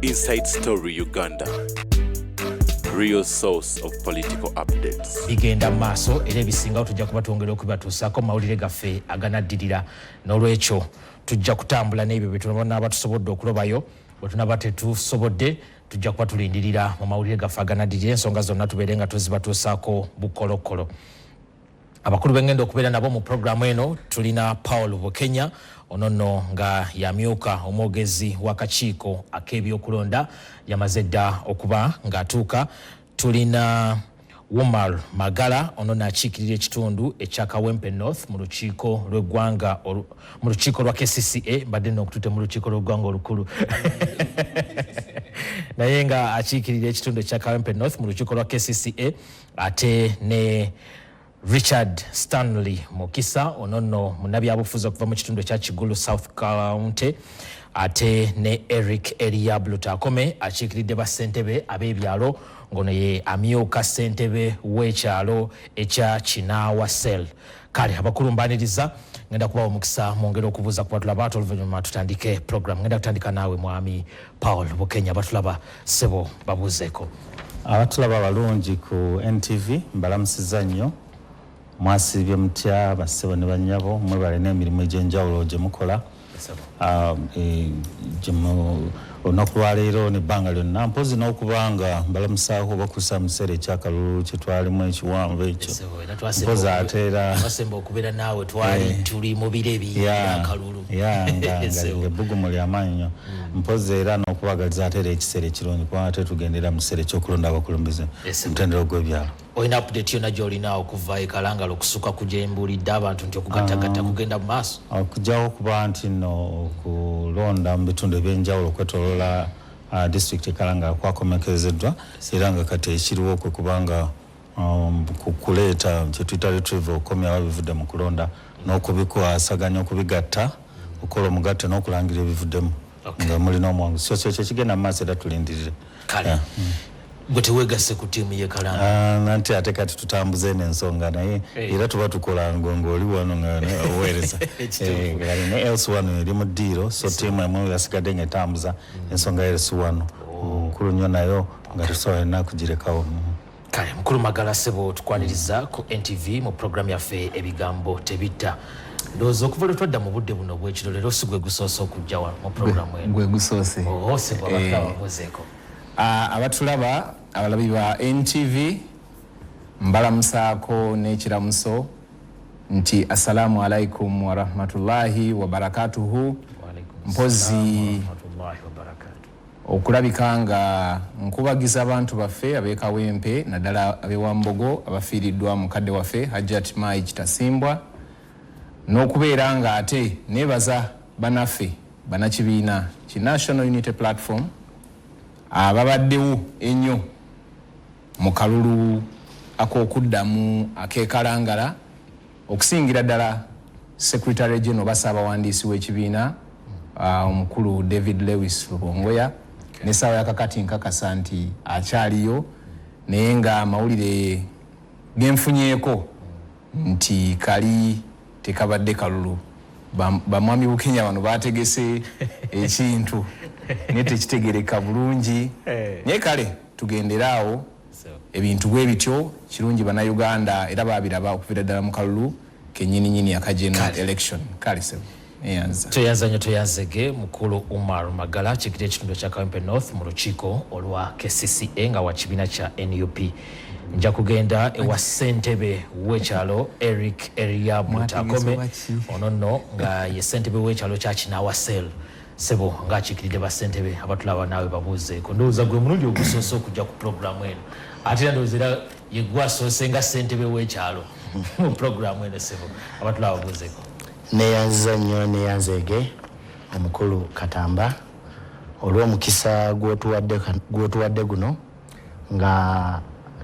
Inside Story Uganda. Real source of political updates. Bigenda mu maaso era ebisingawo tujja kuba twongera okubatuusaako mu mawulire gaffe aganaddirira. N'olwekyo tujja kutambula n'ebyo bye tunaaba tusobodde okulobayo. Bwe tunaba tetusobodde, tujja kuba tulindirira mu mawulire gaffe aganaddirira ensonga zonna tubeere nga tuzibatuusaako bukolokolo. Abakulu bengenda okubeera nabo mu puroguramu eno, tulina Paul Bukenya, ono nno nga yamyuka omwogezi w'akakiiko ak'ebyokulonda, yamaze dda okuba ng'atuuka. Tulina Umar Magala, ono naakiikirira ekitundu ekya Kawempe North mu lukiiko lw'eggwanga, mu lukiiko lwa KCCA. Mbadde nno okutute mu lukiiko lw'eggwanga olukulu, naye nga akiikirira ekitundu ekya Kawempe North mu lukiiko lwa KCCA. Ate ne Richard Stanley Mukisa, ono nno munnabyabufuzi okuva mu kitundu ekya Kigulu South County. Ate ne Eric Eliab Lutakome, akiikiridde bassentebe ab'ebyalo, ng'ono ye amyuka ssentebe w'ekyalo ekya Kinaawa Cell. Kale abakulu mbaniriza, ngenda kubawa omukisa mwongere okubuuza ku batulaba, ate oluvannyuma tutandike program. Ngenda kutandika naawe, mwami Paul Bukenya. Batulaba, ssebo, babuuzeeko. Abatulaba abalungi ku NTV, mbalamusiza nnyo. Mwasiibye mutya, bassebo ne bannyabo? Mwebale n'emirimu egy'enjawulo gye mukola. Olunaku lwaleero nebbanga lyonna, mpozi n'okuba nga mbalamusaako obakusa mu kiseera ekyakalulu kye twalimu ekiwanvu ekyo. Mpozi ate era twasemba okubeera naawe twali tuli mu biro ebyakalulu. Nga ebbugumu lyamaanyi nnyo. Mpozi era n'okubagaliza ate era ekiseera ekirungi, kubanga ate tugendera mu kiseera ekyokulonda abakulembeze mutendero gw'ebyalo. Olina update yonna gy'olina okuva e Kalangala okusukka ku gyembuulidde abantu nti okugattagatta kugenda mu maaso? Okugyawo okuba nti nno okulonda mu bitundu ebyenjawulo okwetoloola disitulikiti e Kalangala kwakomekezeddwa, era nga kati ekiriwo kwe kubanga kuleeta kyetuyita retrieval, okukomyawo ebivudde mu kulonda n'okubikwasaganya, okubigatta, okukola omugatte n'okulangira ebivuddemu nga mulina omuwanguzi. So kyekyo kigenda mu maaso era tulindirire. Kale gwe tewegasse ku ttiimu y'e Kalangala? Anti ate kati tutambuze eno ensonga, naye era tuba tukola ng'oli wano nga oweereza. Ne else wano eri mu ddiiro, so ttiimu emu yasigadde ng'etambuza ensonga ya else wano nkulu nnyo, nayo nga tusobola yonna kugirekawo. Kale mukulu Magala, ssebo, tukwaniriza ku NTV mu puroguramu yaffe Ebigambo Tebitta. Ndowooza okuva lwe twadda mu budde buno obwekiro, leero si gwe gusoose okujja wano mu puroguramu eno. Gwe gusoose. Oo, ssebo, abatulaba babuuzeeko. Abatulaba, abalabi ba NTV, mbalamusaako n'ekiramuso nti assalamu alaikum warahmatullahi wabarakatuhu. Mpozi okulabika nga nkubagiza abantu baffe ab'e Kawempe, naddala ab'ewambogo abafiiriddwa mukadde waffe Hajat Mai Kitasimbwa, n'okubeera nga ate nebaza banaffe banakibiina ki National Unity Platform ababaddewo ennyo mu kalulu ak'okuddamu ak'ekalangala, okusingira ddala Secretary General oba ssaabawandiisi w'ekibiina, omukulu David Lewis Rubongoya. N'essaawa yakakati nkakasa nti akyaliyo, naye nga amawulire genfunyeeko nti kali tekabadde kalulu. Bamwami Bukenya bano bategese ekintu naye tekitegereka bulungi, naye kale tugendere awo. Ebintu bwe bityo kirungi Bannayuganda era babiraba okuvira ddala mu kalulu kenyininyini aka general election. Kale sebo, neyanza. Tweyanza nnyo, tweyanzege mukulu Umar Magala, akiikirira ekitundu ekya Kawempe North mu lukiiko olwa KCCA nga wa kibiina kya NUP. Nja kugenda ewa ssentebe w'ekyalo Eric Eriab Mutakome, ono nno nga ye ssentebe w'ekyalo kya Kinaawa Cell. Sebo, ng'akiikiridde bassentebe abatulaba, naawe babuuzeeko. Ndowooza gwe mulundi ogusoose okujja ku pulogulaamu eno, ate era ndowooza era ye gwe asoose nga ssentebe w'ekyalo mu pulogulaamu eno. Sebo, abatulaba babuuzeeko. Neyanziza nnyo, neyanzeege omukulu Katamba olw'omukisa gw'otuwadde guno nga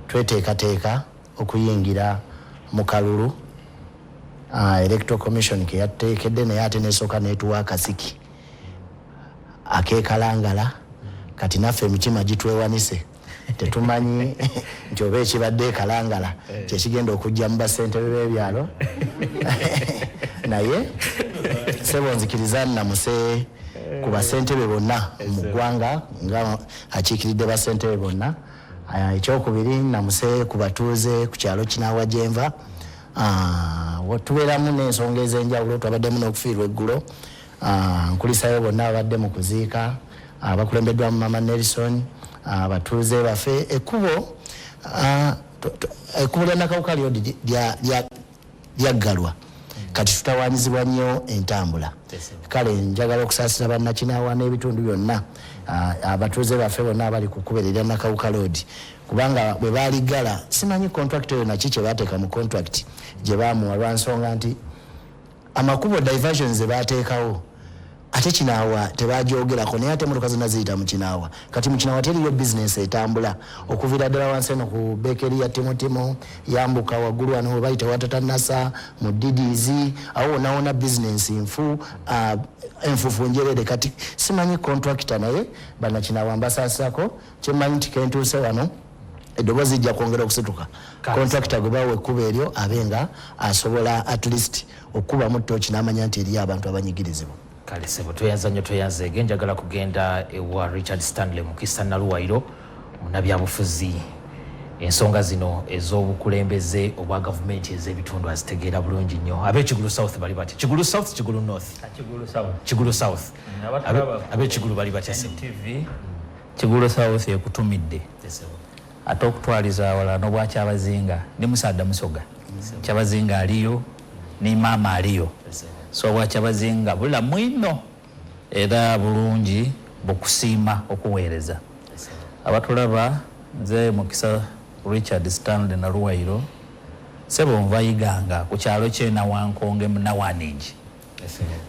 tweteekateeka okuyingira mu kalulu Electoral Commission ke yatuteekedde, naye ate nesooka netuwa akasiki akekalangala. Kati naffe emitima gitwewanise, tetumanyi nti oba ekibadde ekalangala kyekigenda okujja mu bassentebe b'ebyalo. Naye sebo, nzikiriza nnamuse Ku basentebe bonna mu ggwanga nga akiikiridde basentebe bonna. Ekyokubiri, namuse ku batuuze ku kyalo Kinaawa gyenva. Tubeeramu n'ensonga ez'enjawulo, twabaddemu n'okufiirwa eggulo. Nkulisayo bonna abadde mu kuziika abakulembeddwamu Mama Nelson, abatuuze baffe. Ekkubo ekkubo lya Nakawuka lyo lyaggalwa, kati tutawanyizibwa nnyo entambula. Kale njagala okusaasira bannakinaawa n'ebitundu byonna, abatuuze baffe bonna abali ku kkubo erya Nakawuka Road, kubanga bwe baaliggala simanyi contract eyo naki kye baateeka mu contract gye baamuwa, lwansonga nti amakubo diversions ze baateekawo ate Kinaawa tebagyogerako, naye ate emotoka zonna ziyita mu Kinaawa. Kati mu Kinaawa teriyo bizinesi etambula okuviira ddala wansi eno ku bekeri ya Timotimo, yambuka waggulu wano webayita watatanasa mu DDZ, awo wonna wonna bizinesi nfu, enfufu njerere. Kati simanyi contractor, naye bannakinaawa mbasaasirako. Kyemmanyi nti kentuuse wano eddoboozi lijja kwongera okusituka, contractor gwe bawa ekkubo eryo abe nga asobola at least okukubamu ttooki n'amanya nti eriyo abantu abanyigirizibwa. Kale sebo, tweyanza nnyo, tweyanzeege. Njagala kugenda ewa Richard Stanley Mukisa Naluwayiro, munnabyabufuzi. Ensonga zino ez'obukulembeze obwa gavumenti ez'ebitundu azitegeera bulungi nnyo. Ab'Ekigulu South bali batya? Kigulu South, Kigulu North? Kigulu South. Kigulu South. Ab'Ekigulu bali batya, sebo? NTV, Kigulu South ekutumidde. Ate okutwaliza awalala n'obwakyabazinga, ndi musaadda Musoga, Kyabazinga aliyo ni maama aliyo, so obwakyabazinga bulamu ino era bulungi bukusiima okuweereza. Abatulaba, nze Mukisa Richard Stanley Naluwayiro, sebo, nva Iganga ku kyalo kyenawankonge Munawaningi,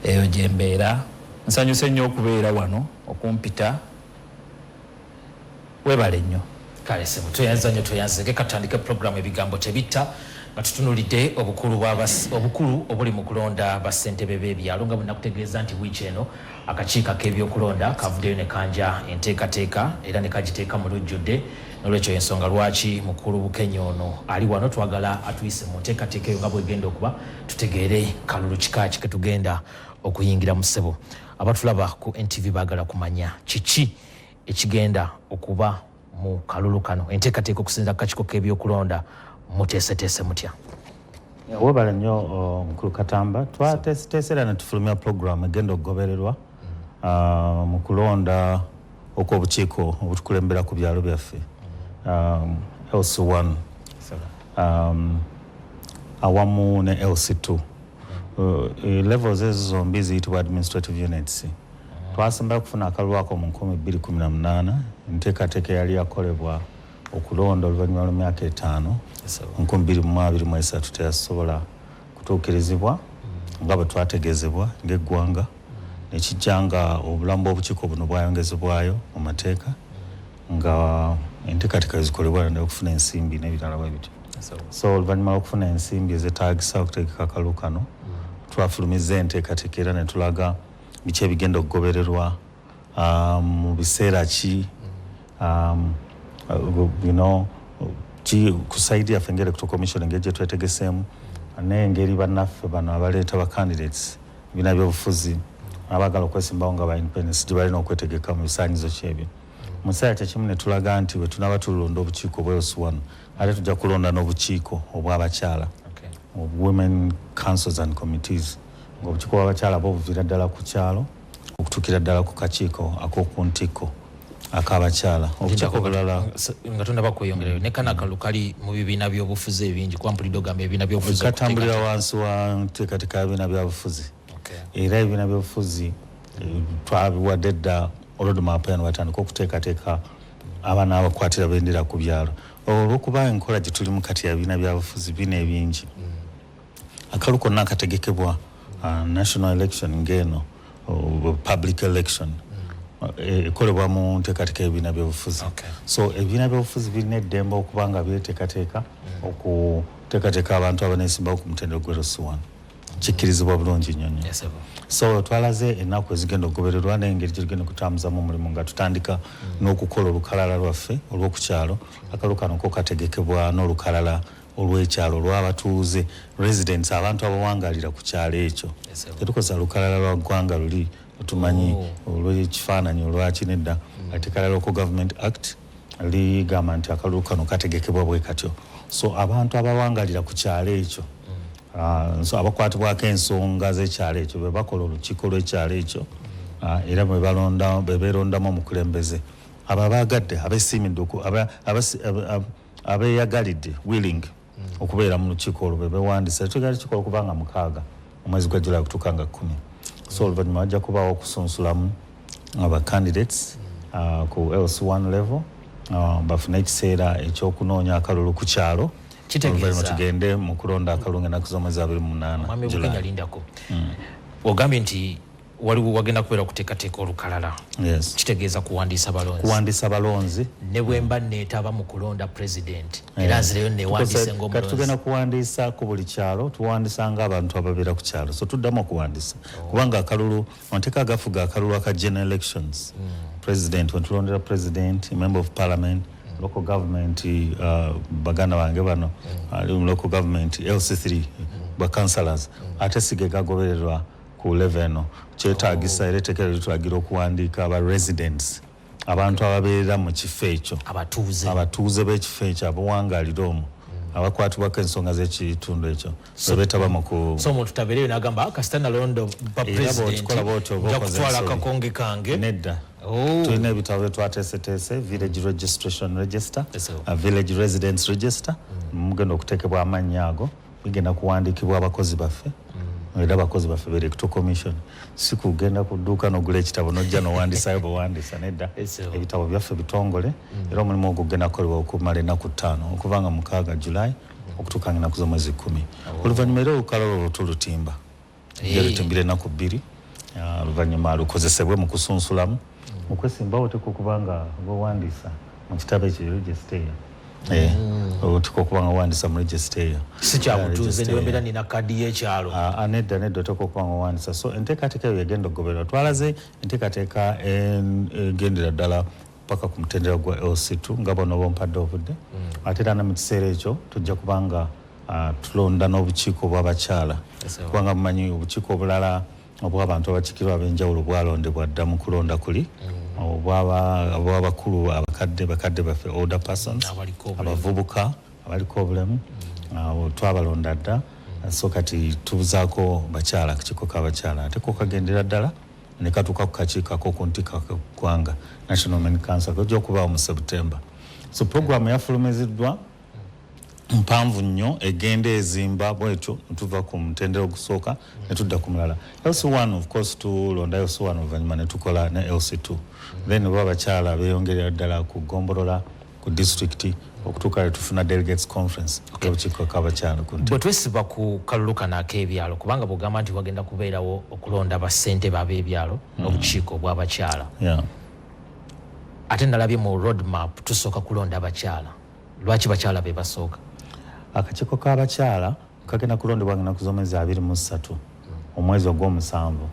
eyo gyembeera. Nsanyuse nnyo okubeera wano okumpita, webale nnyo. Kale sebo, tweyanza nnyo, tweyanzege. Katutandike pulogulaamu Ebigambo Tebitta nga tutunulidde obukulu obuli mu kulonda bassentebe b'ebyalo, nga bwenakutegeeza nti wiiki eno akakiiko ak'ebyokulonda kavuddeyo ne kanja enteekateeka era ne kagiteeka mu lujjudde. Nolwekyo ensonga lwaki mukulu Bukenya ono ali wano, twagala atuyise mu nteekateeka eyo nga bwegenda okuba, tutegeere kalulu kika ki ketugenda okuyingira mu. Ssebo, abatulaba ku NTV baagala kumanya kiki ekigenda okuba mu kalulu kano, enteekateeka okusinziira ku kakiiko k'ebyokulonda, muteeseteese mutya? Webale nnyo, mukulu Katamba. Twateeseteese era ne tufulumya program egenda okugobererwa mu kulonda okw'obukiiko obutukulembera ku byalo byaffe, LC1 awamu ne LC2. Levels ezo zombi ziyitibwa administrative units. Twasembayo okufuna akalulu ako mu 2018. Enteekateeka eyali yakolebwa okulonda oluvannyuma lw'emyaka 5 2023 teyasobola kutuukirizibwa nga bwe twategeezebwa ng'eggwanga, nekijja nga obulamu bw'obukiiko buno bwayongezebwayo mu mateeka nga enteekateeka ezikolebwa okufuna ensimbi n'ebirala bwe bityo. So oluvannyuma lw'okufuna ensimbi ezetaagisa okutegeka akalulu kano, twafulumizza enteekateeka era ne tulaga biki ebigenda okugobererwa, mu biseera ki, ki ku side yaffe nga Electoral Commission engeri gye twetegeseemu, n'engeri bannaffe bano abaleeta ba candidates, ebibiina byobufuzi abaagala okwesimbawo nga ba independence gye balina okwetegeka mu bisaanyizo kyebyo. Mu kiseera kyekimu ne tulaga nti bwe tunaaba tulonda obukiiko bwa LC1, ate tujja kulonda n'obukiiko obw'abakyala, women councils and committees, ng'obukiiko bw'abakyala bwo buviira ddala ku kyalo okutuukira ddala ku kakiiko ak'oku ntikko ak'abakyala. Obukiiko obulala Nga tonaba kweyongerayo, ne kano akalulu kali mu bibiina by'obufuzi ebingi? Kuba mpulidde ogamba ebibiina by'obufuzi. Katambulira wansi wa nteekateeka ya bibiina byabufuzi, era ebibiina byobufuzi twabiwadde dda roadmap yano batandika okuteekateeka abaana abakwatira bendera ku byalo. Olwokuba enkola gye tulimu kati ya bibiina byabufuzi bino ebingi, akalulu konna akategekebwa, national election ng'eno, public election, ekolebwa mu nteekateeka y'ebibiina byobufuzi. So ebibiina byobufuzi birina eddembe okuba nga byeteekateeka okuteekateeka abantu abaneesimbawo ku mutendera gw'e LC1, kikkirizibwa bulungi nnyo nnyo. So twalaze ennaku ezigenda okugobererwa n'engeri gyetugenda okutambuzamu omulimu, nga tutandika n'okukola olukalala lwaffe olw'okukyalo. Akalulu kano ko kategekebwa n'olukalala olw'ekyalo olw'abatuuze, residents, abantu abawangalira ku kyalo ekyo. Tetukozesa lukalala lwa ggwanga luli. Tumanyi olw'ekifaananyi olwaki nedda. Etteeka lya Local Government Act ligamba nti akalulu kano kategekebwa bwe katyo. So abantu abawangalira ku kyalo ekyo, so abakwatibwako ensonga z'ekyalo ekyo be bakola olukiiko lw'ekyalo ekyo, era be beerondamu omukulembeze. Abo abaagadde, abeesiimidde, abeeyagalidde, willing okubeera mu lukiiko olwo, be bewandiisa. Tugenda kikola okubanga 6 omwezi gwa July okutuuka nga 10. So oluvannyuma wajja kubaawo okusunsulamu aba candidates ku LC1 level, bafune ekiseera ekyokunoonya akalulu ku kyalo. Kitegeeza- Oluvannyuma tugende mu kulonda akalulu ng'ennaku z'omwezi 28 Mwami July. Bukenya, lindako. Ogambye nti waliwo wagenda kubeera okuteekateeka olukalala. Yes. Kitegeeza kuwandiisa balonzi? Kuwandiisa balonzi. Ne bwe mba neetaba mu kulonda president, era nzireyo newandiise Kati ng'omulonzi? tugenda kuwandiisa ku buli kyalo, tuwandiisa ng'abantu ababeera ku kyalo. So tuddamu okuwandiisa kubanga akalulu, amateeka agafuga akalulu aka general elections, president, wetulondera president, member of parliament, local government, baganda bange bano ali mu local government LC3, ba councillors, ate sige gagobererwa ku level eno. Kyetaagisa era etteeka litulagira okuwandiika aba residents, abantu ababeera mu kifo ekyo. Abatuuze. Abatuuze b'ekifo ekyo, abawangalira omwo, abakwatibwako ensonga z'ekitundu ekyo, bebeetaba mu ku So omuntu tabeereyo n'agamba, "Ah, kasita nalonda ba Era president, bw'okikola bw'otyo oba nja okoze kutwala ensobi. akakonge kange." Nedda. Oh. Tulina ebitabo byetwateeseteese, village registration register, Yes, sir. Village residents register. Mugenda okuteekebwa amannya ago, bigenda kuwandiikibwa abakozi baffe, era abakozi baffe be Electoral Commission. Si kugenda ku dduuka n'ogula ekitabo n'ojja n'owandiisayo bwewandiisa, nedda. Yes, sir. Ebitabo byaffe bitongole, era omulimu ogwo gugenda kukolebwa okumala ennaku 5, okuva nga 6 July okutuuka nga ennaku z'omwezi 10. Oluvannyuma era olukalala olwo tulutimba. Lutimbira ennaku 2, oluvannyuma lukozesebwe mu kusunsulamu. Okwesimbawo oteekwa okuba nga wewandiisa mu kitabo ekyo, register eyo. Oteekwa okuba nga wewandiisa mu register eyo. Si kyabutuuze Register niwe eyo. mbeera nina kaadi y'ekyalo? Ah, ah, nedda, nedda, oteekwa okuba nga owandiisa. So enteekateeka eyo egenda okugobererwa. Twalaze enteekateeka egendera ddala paka ku mutendera gwa LC2 nga bano bompadde obudde. Ate era ne mu kiseera ekyo tujja kubanga tulonda n'obukiiko bw'abakyala, kubanga mumanyi obukiiko obulala obw'abantu abakiikirwa ab'enjawulo bwalondebwa dda mu kulonda kuli, obw'abakulu, abakadde, bakadde baffe, older persons, Abaliko obulemu. abavubuka, abaliko obulemu, abo twabalonda dda. So kati tubuzaako bakyala, akakiiko k'abakyala, ate ko kagendera ddala ne katuuka ku kakiiko ak'oku ntikko ak'eggwanga, National Women Council, kajja okubaawo mu September. So programu yafulumiziddwa mpanvu nnyo, egenda ezimba bwetyo netuva ku mutendera ogusooka ne tudda ku mulala. LC1, of course, tulonda LC1, oluvannyuma ne tukola ne LC2, then oba abakyala beeyongerera ddala ku ggombolola, ku disitulikiti, okutuuka lwe tufuna delegates conference y'obukiiko k'abakyala ku Bwe twesiba ku kalulu kano ak'ebyalo, kubanga bw'ogamba nti wagenda kubeerawo okulonda bassentebe ab'ebyalo n'obukiiko obw'abakyala, ate nalabye mu roadmap tusooka kulonda abakyala. Lwaki bakyala be basooka? Akakiiko k'abakyala kagenda kulondebwa nga ennaku z'omwezi 23 omwezi ogw'omusanvu.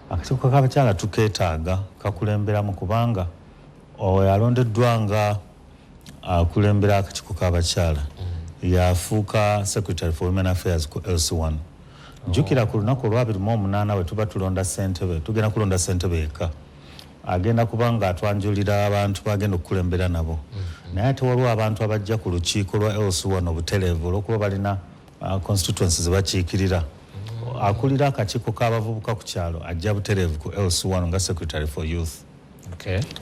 Akakiiko k'abakyala tukeetaaga kakulemberamu, kubanga oyo alondeddwa nga akulembera akakiiko k'abakyala yafuuka secretary for women affairs ku LC1. Jjukira ku lunaku olwabiri mu omunaana bwe tuba tulonda ssentebe, tugenda kulonda ssentebe yekka, agenda kuba nga atwanjulira abantu bagenda okukulembera nabo. Naye ate waliwo abantu abajja ku lukiiko lwa LC1 obutereevu olwokuba balina constituencies zebakiikirira. Akulira akakiiko k'abavubuka ku kyalo ajja butereevu ku LC1 nga secretary for youth.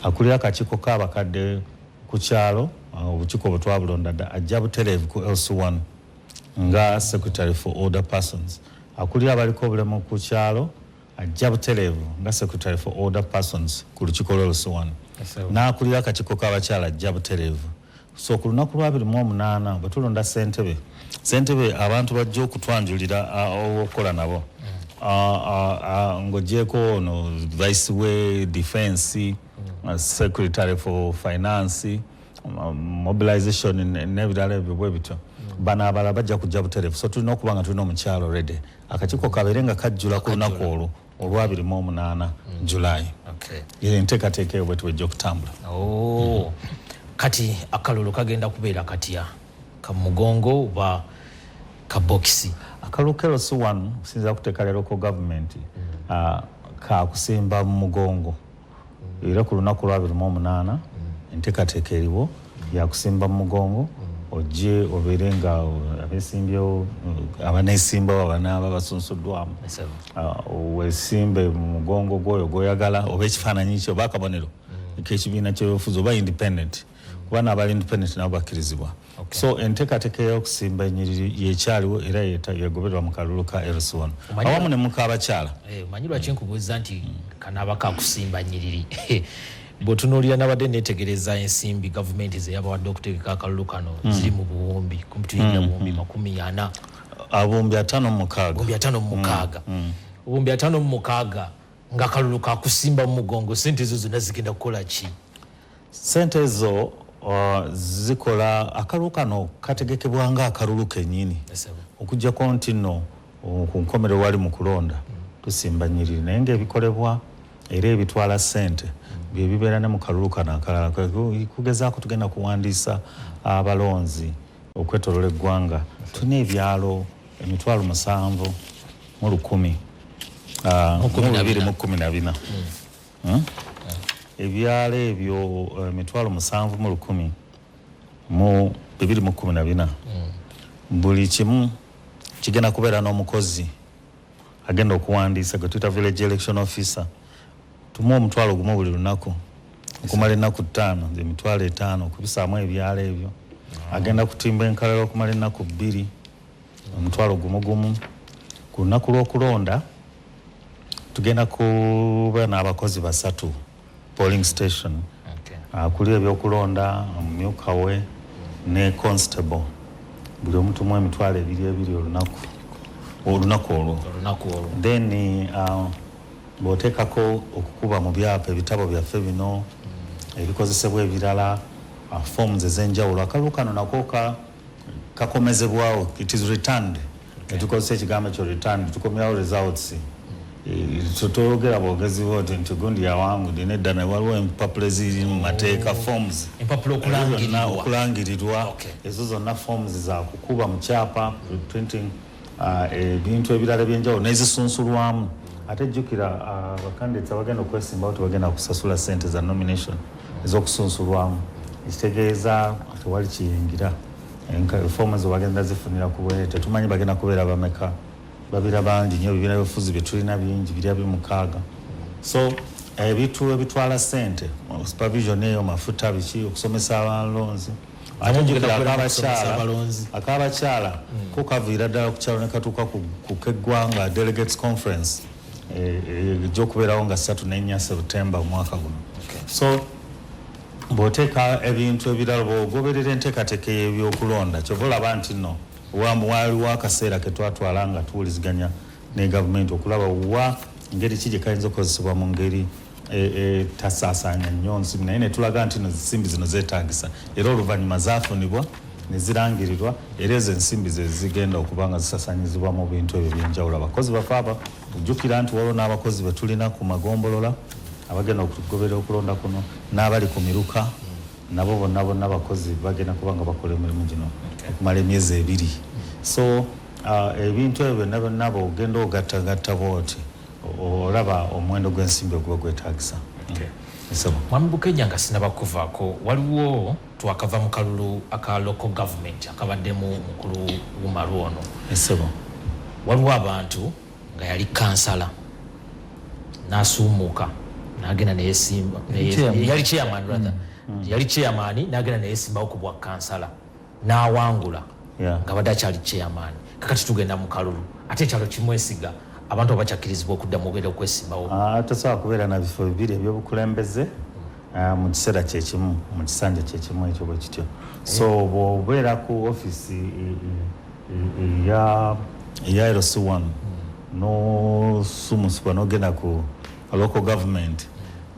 Akulira akakiiko k'abakadde ku kyalo, obukiiko bwe twabulonda dda, ajja butereevu ku LC1 nga secretary for older persons. Akulira abaliko obulemu ku kyalo ajja butereevu nga secretary for older persons ku lukiiko lwa LC1. N'akulira akakiiko k'abakyala ajja butereevu. So ku lunaku lwa 28 bwe tulonda ssentebe, ssentebe abantu bajja okutwanjulira owokukola nabo, ng'ogyeko ono vice we defense, secretary for finance, mobilization n'ebirala ebyo bwe bityo. Bano abalala bajja kujja butereevu. So tulina okuba nga tulina omukyalo already, akakiiko kabeere nga kajjula ku lunaku olwo olwabiri mu omunaana July. Enteekateeka eyo bwe tubejja okutambula. Oh. Kati akalulu kagenda kubeera katya? Kamugongo oba kabokisi? Akalulu ka LC1 okusinziira ku tteeka lya local government, Kakusimba mu mugongo era ku lunaku lwa 28 enteekateeka eriwo yakusimba mu mugongo, ojje obeere nga abesimbyewo, abaneesimbawo, abanaaba basunsuddwamu, wesimbe mu mugongo gwoyo gwoyagala, oba ekifaananyi kye, oba akabonero k'ekibiina ky'ebyobufuzi, oba independent, kuba n'abali independent nabo bakkirizibwa. So enteekateeka ey'okusimba ennyiriri yekyaliwo era yegobererwa mu kalulu ka LC1 awamu ne mukabakyala. Omanyi lwaki nkubuuza nti kanaaba kakusimba nnyiriri? Bw'otunuulira, nabadde neetegereza ensimbi gavumenti zeyabawadde okutegeka akalulu kano, ziri mu buwumbi kumpi tuyingira buwumbi 40. Obuwumbi 56. Buwumbi 56. Obuwumbi 56 nga kalulu kakusimba mu mugongo, sente ezo zonna zigenda kukola ki? Sente ezo zikola akalulu kano kategekebwa nga akalulu kennyini, okuggyako nti nno ku nkomerero wali mu kulonda tusimba nnyiriri, naye ng'ebikolebwa era ebitwala ssente bye bibeera ne mu kalulu kano akalala. Kugezaako tugenda kuwandiisa abalonzi okwetolola eggwanga. Tulina ebyalo 7,000 mu 214. Ebyalo ebyo 7,000 mu 214, buli kimu kigenda kubeera n'omukozi agenda okuwandiisa gwe tuyita village election officer. Tumuwa 10,000 buli lunaku okumala ennaku 5, 50,000 okubisaamu ebyalo ebyo. Agenda kutimba enkalala okumala ennaku 2, 10,000 gumu. Ku lunaku lw'okulonda tugenda kuba n'abakozi basatu polling station, akuli ebyokulonda, omumyuka we ne constable. Buli omu tumuwa 20,000 olunaku olwo. Olunaku olwo. Then bw'oteekako okukuba mu byapa ebitabo byaffe bino, ebikozesebwa ebirala, forms ez'enjawulo. Akalulu kano nako kakomezebwawo, it is returned. Netukozesa ekigambo ekyo returned, tukomyawo results. Toyogera bwogezi bwoti nti gundi yawangudde, nedda, ne waliwo empapula eziri mu mateeka, forms. Empapula okulangirirwa. Okulangirirwa. Ezo zonna forms za kukuba mu kyapa, printing, ebintu ebirala ebyenjawulo nezisunsulwamu. Ate jjukira, abacandidates abagenda okwesimbawo tebagenda kusasula sente za nomination ez'okusunsulwamu, ekitegeeza tewali kiyingira. Fomu ezo bagenda zifunira ku bwereere. Tetumanyi bagenda kubeera bameka, babira bangi nnyo. Ebibiina byobufuzi byetulina bingi, biri 26. So ebintu ebitwala sente, supervision eyo, mafuta, biki, okusomesa abalonzi. Ate jjukira akabakyala, akabakyala ko kaviira ddala ku kyalo ne katuuka ku keggwanga delegates conference ejja okubeerawo nga 3 ne 4 September omwaka guno. So bw'oteeka ebintu ebirala, bw'ogoberera enteekateeka y'ebyokulonda, kyova olaba nti nno waliwo akaseera ke twatwala nga tuwuliziganya ne gavumenti okulaba wa ngeri ki gye kayinza okukozesebwa mu ngeri etasaasaanya nnyo nsimbi, naye ne tulaga nti no ensimbi zino zeetagisa, era oluvannyuma zaafunibwa ne zirangirirwa, era ezo ensimbi ze zigenda okuba nga zisasaanyizibwa mu bintu ebyo ebyenjawulo. Abakozi bafe aba, ojjukira nti waliwo n'abakozi be tulina ku magombolola abagenda okugoberera okulonda kuno, n'abali ku miruka nabo bonna bonna bakozi bagenda kuba nga bakola emirimu gino okumala emyezi 2. So ebintu ebyo byonna byonna bwogenda ogattagatta bwoti, olaba omuwendo gw'ensimbi oguba gwetagisa. Nsaba. Mwami Bukenya, nga sinaba kuvaako, waliwo twakava mu kalulu aka local government akabaddemu mukulu Umaru ono. Esebo. Waliwo abantu nga yali kansala n'asuumuuka n'agenda neyesimba Chairman. Yali chairman, rather yali chairman, n'agenda neyesimbawo ku bwa kansala n'awangula nga badde akyali chairman. Kakati tugenda mu kalulu, ate ekyalo kimwesiga. Abantu abakyakkirizibwa okuddamu ogenda okwesimbawo? Tosobola kubeera na bifo bibiri ebyobukulembeze mu kiseera kyekimu, mu kisanja kyekimu ekyo bwe kityo. So bw'obeera ku offisi eya LC1 nosumusibwa n'ogenda ku local government,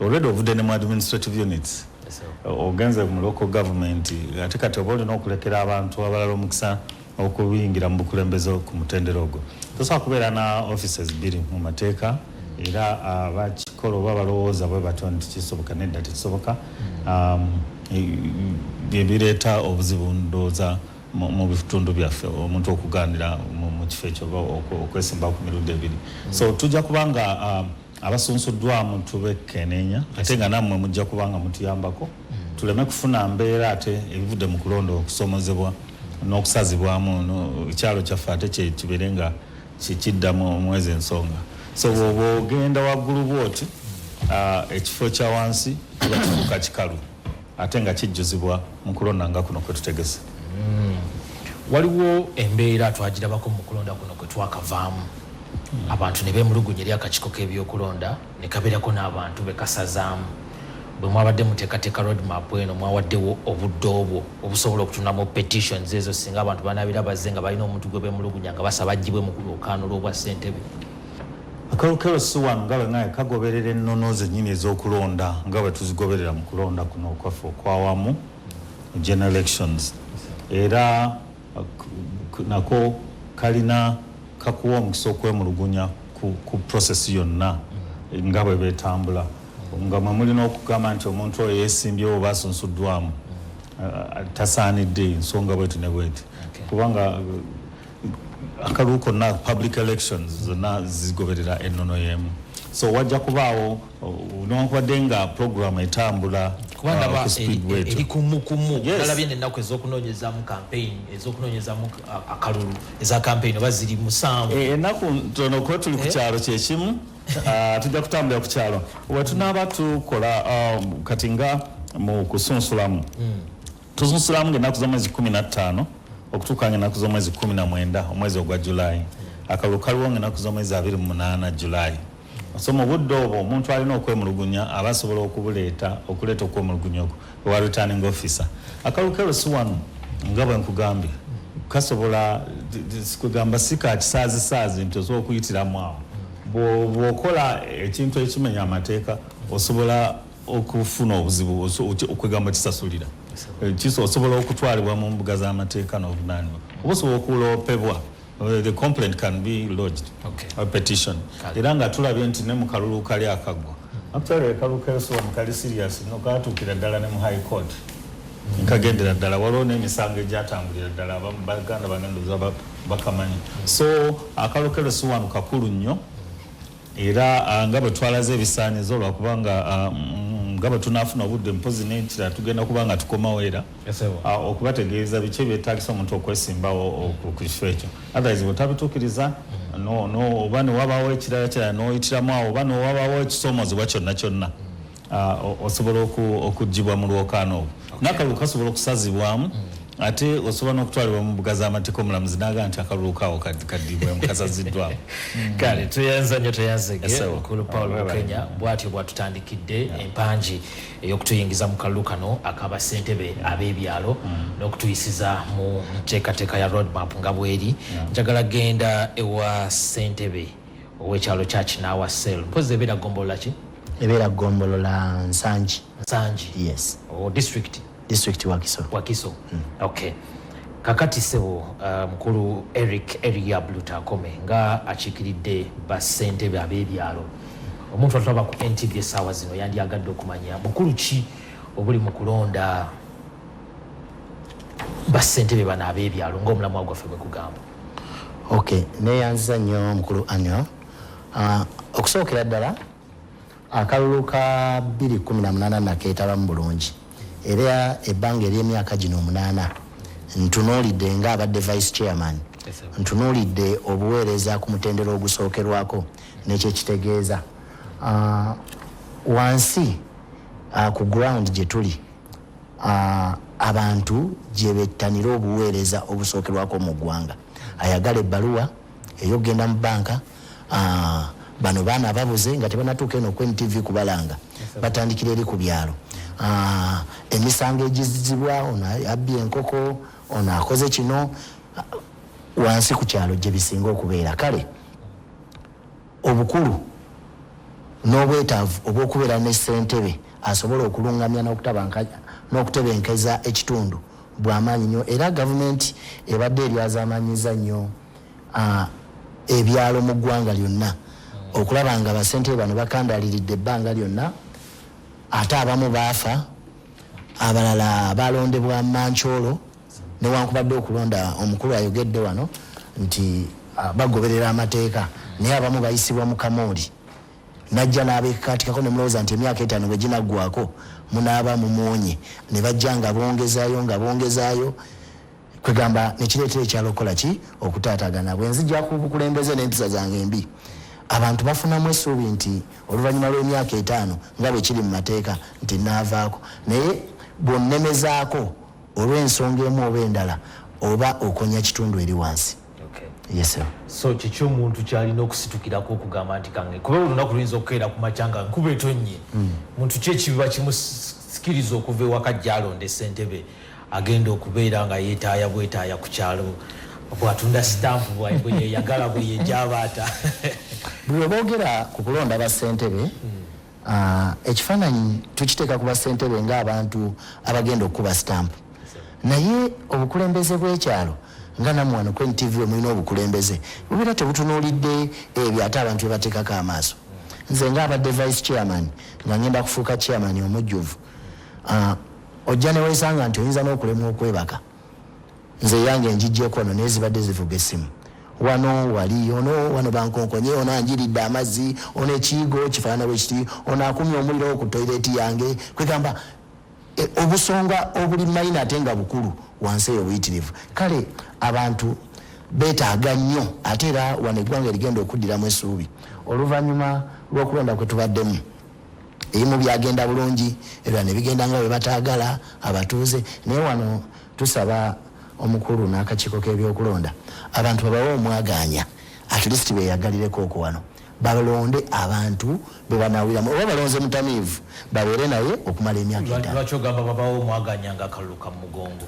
already ovudde ne mu administrative units, ogenze mu local government. Ate kati oba olina okulekera abantu abalala omukisa okuyingira mu bukulembeze ku mutendera ogwo. Tosobola kubeera na offices bbiri mu mateeka, era abakikola oba balowooza bwe batyo nti kisoboka, nedda, tekisoboka. Bye bireeta obuzibu ndowooza mu bitundu byaffe, omuntu okuganira mu kifo ekyo oba okwesimbawo ku mirundi ebiri. So tujja kubanga Abasunsuddwamu tubekkeneenya, ate nga nammwe mujja kuba nga mutuyambako tuleme kufuna mbeera ate ebivudde mu kulonda okusomozebwa n'okusazibwamu ekyalo kyaffe, ate kibeere nga kiddamu omwezi ensonga. So bw'oba ogenda waggulu bwoti, ekifo kya wansi kiba kifuuka kikalu, ate nga kijjuzibwa mu kulonda nga kuno kwe tutegese. Waliwo embeera twagirabako mu kulonda kuno kwe twakavaamu, abantu ne beemulugunya eri akakiiko k'ebyokulonda, ne kabeerako n'abantu be kasazaamu. Bwe mwabadde muteekateeka roadmap eno, mwawaddewo obudde obwo obusobola okutunamu petitions ezo, singa abantu banaabira bazze nga balina omuntu gwe beemulugunya nga basaba aggyibwe mu lwokaano lw'obwa ssentebe? Akalulu ka LC1, nga bwe ngaye, kagoberera ennono zennyini ez'okulonda nga bwe tuzigoberera mu kulonda kuno okwaffe okwawamu, general elections. Era nako kalina kakuwa omukisa okwemulugunya ku process yonna nga bwe betambula, nga mwe mulina okugamba nti omuntu oyo yeesimbyewo oba asunsuddwamu tasaanidde, ensonga bweti ne bweti, kubanga akalulu konna, public elections zonna zigoberera ennono y'emu. So wajja kubaawo, newankubadde nga program etambula kuba ndaba ku speed bwetyo. Eri kumukumu. Nalabye nennaku ez'okunoonyezamu campaign, ez'okunoonyezamu akalulu eza campaign, oba ziri 7. Ennaku ntono kuba tuli ku kyalo kyekimu. Tujja kutambulira ku kyalo wetunaaba tukola. Kati nga mu kusunsulamu, tusunsulamu ngaennaku z'omwezi 15 okutuuka nga ennaku z'omwezi 19 omwezi ogwa Julayi. Akalulu kaliwo nga ennaku z'omwezi 28 Julayi. So mu budde obwo omuntu alina okwemulugunya aba asobola okubuleeta, okuleeta okwemulugunya okwo ewa returning officer. Akalulu ka LC1, nga bwe nkugambye, kasobola kugamba si ka kisaazisaazi nti osobola okuyitiramu awo. Bw'okola ekintu ekimenya amateeka, osobola okufuna obuzibu, okwegamba kisasulira. Osobola okutwalibwa mu mbuga z'amateeka n'ovunaanibwa, oba osobola okuloopebwa. The complaint can be lodged, a petition. Era nga tulabye nti ne mu kalulu kali akaggwa, actually akalulu ka LC1 kali serious no, katuukira ddala ne mu High Court, nkagendera ddala, waliwo n'emisango egyatambulira ddala, baganda bange bakamanyi. So akalulu ka LC1 kakulu nnyo, era nga bwe twalaze ebisaanizo, lwakubanga nga bwe tunaafuna obudde mpozi n'ekirala, tugenda kuba nga tukomawo era okubategeeza biki ebyetaagisa omuntu okwesimbawo ku kifo ekyo. Otherwise bwetabituukiriza, oba newabaawo ekirala kirala n'oyitiramu awo, oba newabaawo ekisoomozebwa kyonna kyonna, osobola okuggyibwa mu lwokaano obwo. N'akalulu kasobola okusazibwamu, ate osobola n'okutwalibwa mu mbuga z'amateeka, omulamuzi n'agamba nti akalulu kaawo kaddibwemu, kasaziddwamu. Kale tweyanza nnyo, tweyanzege mukulu Paul Bukenya. Bw'atyo bw'atutandikidde empangi ey'okutuyingiza mu kalulu kano ak'abassentebe ab'ebyalo n'okutuyisiza mu nteekateeka ya roadmap nga bweri. Njagala genda ewa ssentebe ow'ekyalo kya Kinaawa Cell. Mpozi ebeera gombolola ki? Ebeera gombolola Nsangi. Nsangi? Yes. O district? District Wakiso. Wakiso, okay. Kakati sebo, mukulu Eric Eriab Lutakome, nga akiikiridde bassentebe ab'ebyalo, omuntu atulaba ku NTV essaawa zino yandyagadde okumanya bukulu ki obuli mu kulonda bassentebe bano ab'ebyalo ng'omulamwa gwaffe bwe gugamba. Ok, neyanziza nnyo mukulu Anio. Okusookera ddala, akalulu ka 2018 nakeetabamu bulungi, era ebbanga ery'emyaka gino 8 ntunuulidde nga abadde vice chairman, ntunuulidde obuweereza ku mutendera ogusookerwako nekyekitegeeza wansi ku ground gye tuli, abantu gye bettanira obuweereza obusookerwako mu ggwanga. Ayagala ebbaluwa ey'okugenda mu banka, bano baana ababuze nga tebanatuuka eno ku NTV kubalanga, batandikira eri ku byalo. Emisango egizibwa, ono abbye enkoko, ono akoze kino, wansi ku kyalo gye bisinga okubeera. Kale obukulu n'obwetaavu obw'okubeera ne ssentebe asobola okulungamya n'okutebenkeza ekitundu bw'amaanyi nnyo, era gavumenti ebadde eryazamanyiza nnyo ebyalo mu ggwanga lyonna okulaba nga bassentebe bano bakandaliridde ebbanga lyonna. Ate abamu baafa, abalala balondebwa mankyolo, newankubadde okulonda omukulu ayogedde wano nti bagoberera amateeka, naye abamu bayisibwa mu kamooli. Najja n'abeekakaatikako ne mulowooza nti emyaka 5 bwe ginaggwako munaaba mumuwonye, ne bajja nga bongezaayo nga bongezaayo, kwegamba nekireetera ekyalo okukola ki? Okutaatagana. Bwe nzija ku bukulembeze n'empisa zange embi, abantu bafunamu essuubi nti oluvannyuma lw'emyaka 5 nga bwe kiri mu mateeka nti naavaako, naye bw'onnemezaako olw'ensonga emu oba endala oba okonya kitundu eri wansi. Yes sir. So kiki omuntu kyalina okusitukirako okugamba nti kange, kuba olunaku luyinza okukeera ku makya nga nkuba etonnye, muntu ki ekibiba kimusikiriza okuva ewaka gy'alonda ssentebe agenda okubeera nga yeetaaya bwetaaya ku kyalo, bw'atunda sitampu bwe yeyagala bwe yejabaata? Buli lwe boogera ku kulonda bassentebe, ekifaananyi tukiteeka ku bassentebe ng'abantu abagenda okukuba sitampu, naye obukulembeze bw'ekyalo nga nammwe wano ku NTV we mulina obukulembeze bubeera tebutunuulidde ebyo ate abantu bye bateekako amaaso. Nze ng'abadde vice chairman nga ngenda kufuuka chairman omujjuvu, ojja ne weesanga nti oyinza n'okulemwa okwebaka. Nze yange njiggyeko wano, naye zibadde zivuga essimu wano wali ono wano bankonkonye, ono anjiridde amazzi, ono ekiyigo kifaanana bwe kiti, ono akumye omuliro ku toyireeti yange. Kwegamba obusonga obuli mayina ate nga bukulu wansi eyo buyitirivu. Kale abantu beetaaga nnyo, ate era wano eggwanga erigenda okuddiramu essuubi oluvannyuma lw'okulonda kwe tubaddemu, ebimu byagenda bulungi, ebirala ne bigenda nga bwe bataagala abatuuze. Naye wano tusaba omukulu n'akakiiko k'ebyokulonda abantu babawe omwagaanya, at least beeyagalireko okwo wano, balonde abantu be banaawuliramu, oba balonze mutamiivu babeere naye okumala emyaka 5. Lwaki ogamba babawe omwagaanya nga akalulu ka mugongo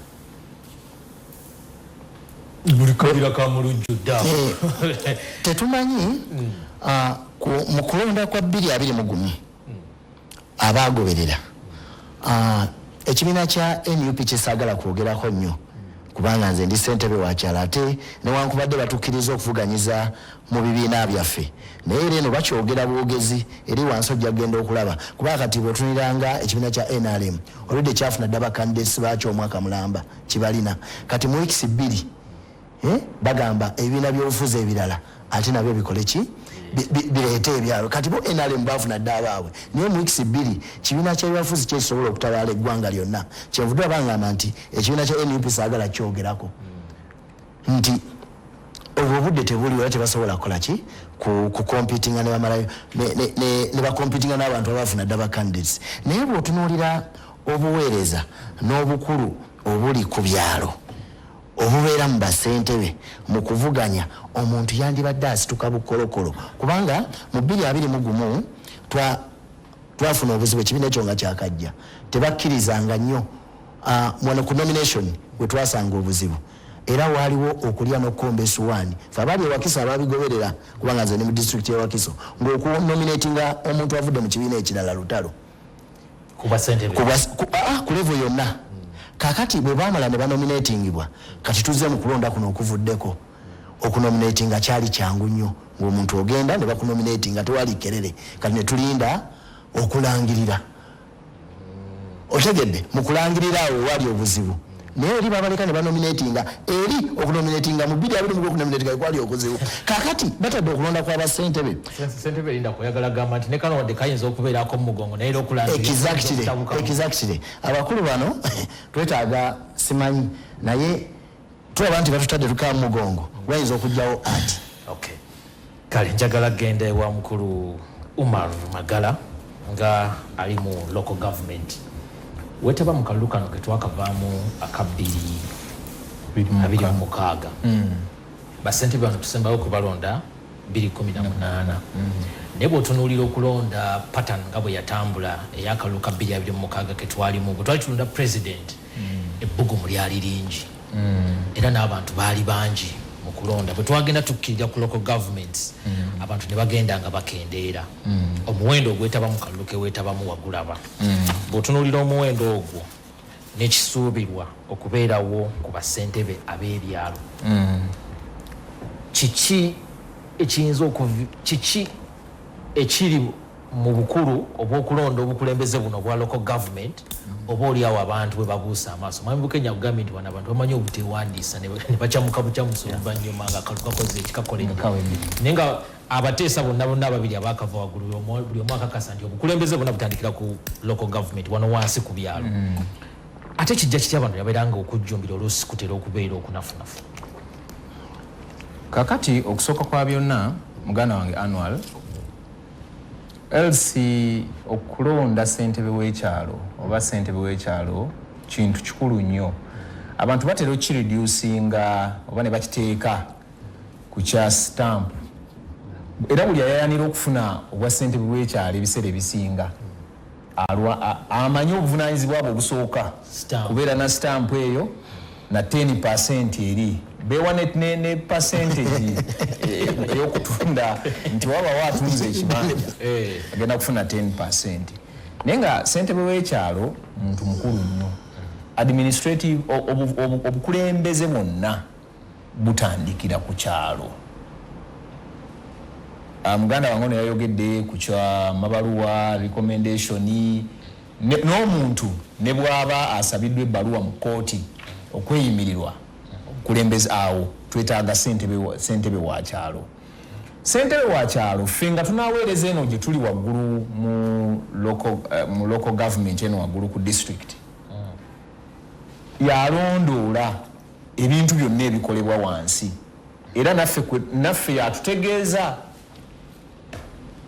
buli kabira ka mulujjudde awo? Tetumanyi. Mu kulonda kwa 2021 abaagoberera ekibiina kya NUP kyesaagala kwogerako nnyo kubanga nze ndi ssentebe wa kyalo, ate newankubadde batukkiriza okuvuganyiza mu bibiina byaffe, naye era eno bakyogera bwogezi, eri wansi ojja kugenda okulaba. Kubanga kati bw'otunuliranga ekibiina kya NRM olwedde kyafuna dda ba candidates baakyo omwaka mulamba kibalina, kati mu weeks 2 bagamba ebibiina by'obufuzi ebirala ate nabyo bikole ki? Bireete ebyabwe. Kati bo NRM baafuna dda abaabwe, naye mu weeks 2 kibiina ky'ebyobufuzi kyekisobola okutabaala eggwanga lyonna. Kyenvudde bangamba nti ekibiina kya NUP saagala kyogerako nti obwo obudde tebuli, era tebasobola kukola ki? Ku competinga ne bamalayo ne bacompetinga n'abantu abaafuna dda ba candidates. Naye bw'otunuulira obuweereza n'obukulu obuli ku byalo obubeera mu basentebe mu kuvuganya, omuntu yandibadde asituka bukolokolo, kubanga mu 2021 twafuna obuzibu ekibiina ekyo nga kyakajja, tebakkirizanga nnyo. Wano ku nomination we twasanga obuzibu, era waaliwo okulya n'okukomba essuwaani. Fe abaali ewakiso ababigoberera, kubanga nze ne mu disitulikiti y'ewakiso, ng'okunominatinga omuntu avudde mu kibiina ekirala lutalo. Ku basentebe? Ku level yonna. Kakati bwe baamala ne banominatingibwa, kati tuzze mu kulonda kuno okuvuddeko, okunominatinga kyali kyangu nnyo, ng'omuntu ogenda ne bakunominatinga, tewali kerere. Kati ne tulinda okulangirira, otegedde? Mu kulangirira awo wali obuzibu, naye eri babaleka ne banominatinga. Eri okunominatinga mu 20 okunominatinga kwali okuzibu. Kakati batadde okulonda kwa basentebe. Sentebe erinda kuyagala gamba nti ne kano wadde kayinza okubeerako mu mugongo, naye era okulangira okutabukamu. Exactly. Abakulu bano twetaaga, simanyi, naye tulaba nti batutadde tukaa mu mugongo, bayinza okugjawo ati. Okay. Kale njagala genda ewa mukulu Umar Magala nga ali mu local government. Wetaba mu kalulu kano ketwakavaamu aka 2026. Basentebe bano tusembayo kubalonda 2018, naye bw'otunuulira okulonda pattern nga bwe yatambula ey'akalulu ka 2026 ketwalimu, bwe twali tulonda president, ebbugumu lyali lingi era n'abantu baali bangi mu kulonda. Bwe twagenda tukkirira ku local governments, abantu ne bagenda nga bakendeera. Omuwendo ogwetaba mu kalulu keweetabamu wagulaba. Bw'otunuulira omuwendo ogwo n'ekisuubirwa okubeerawo ku bassentebe ab'ebyalo, kiki ekiyinza kiki ekiri Mu bukulu obw'okulonda obukulembeze buno obwa local government, oba oliawo abantu bwe babuusa amaaso. Mwami Bukenya akugambye nti wano abantu bamanyi obutewandiisa ne bakyamuka bukyamusa oluvannyuma nga akalu kakoze ekikakoledde, naye nga abateesa bonna bonna ababiri abakava waggulu, buli omu akakasa nti obukulembeze bwonna butandikira ku local government, wano wansi ku byalo. Ate kijja kitya abantu yabeera nga okujjumbira oluusi kutera okubeera okunafunafu? Kakati okusooka kwa byonna, muganda wange Anwar, LC, okulonda ssentebe w'ekyalo oba ssentebe w'ekyalo kintu kikulu nnyo. Abantu batera okukireducinga oba ne bakiteeka ku kya stamp, era buli ayayanira okufuna obwa ssentebe w'ekyalo ebiseera ebisinga amanyi obuvunanyizibwa bwe obusooka Stamp. kubeera na stamp eyo na 10% eri bewa ne percentage ey'okutunda nti wabawo atunze ekibanja agenda kufuna 10%. Naye nga ssentebe w'ekyalo muntu mukulu nnyo. Administrative obukulembeze bwonna butandikira ku kyalo. Muganda wange ono yayogedde ku kya mabaluwa, recommendation, n'omuntu ne bw'aba asabiddwa ebbaluwa mu kkooti okweyimirirwa, obukulembeze awo twetaaga ssentebe wa kyalo. Ssentebe wa kyalo, ffe nga tunaweereza eno gye tuli waggulu mu local government eno waggulu ku district, yalondoola ebintu byonna ebikolebwa wansi, era naffe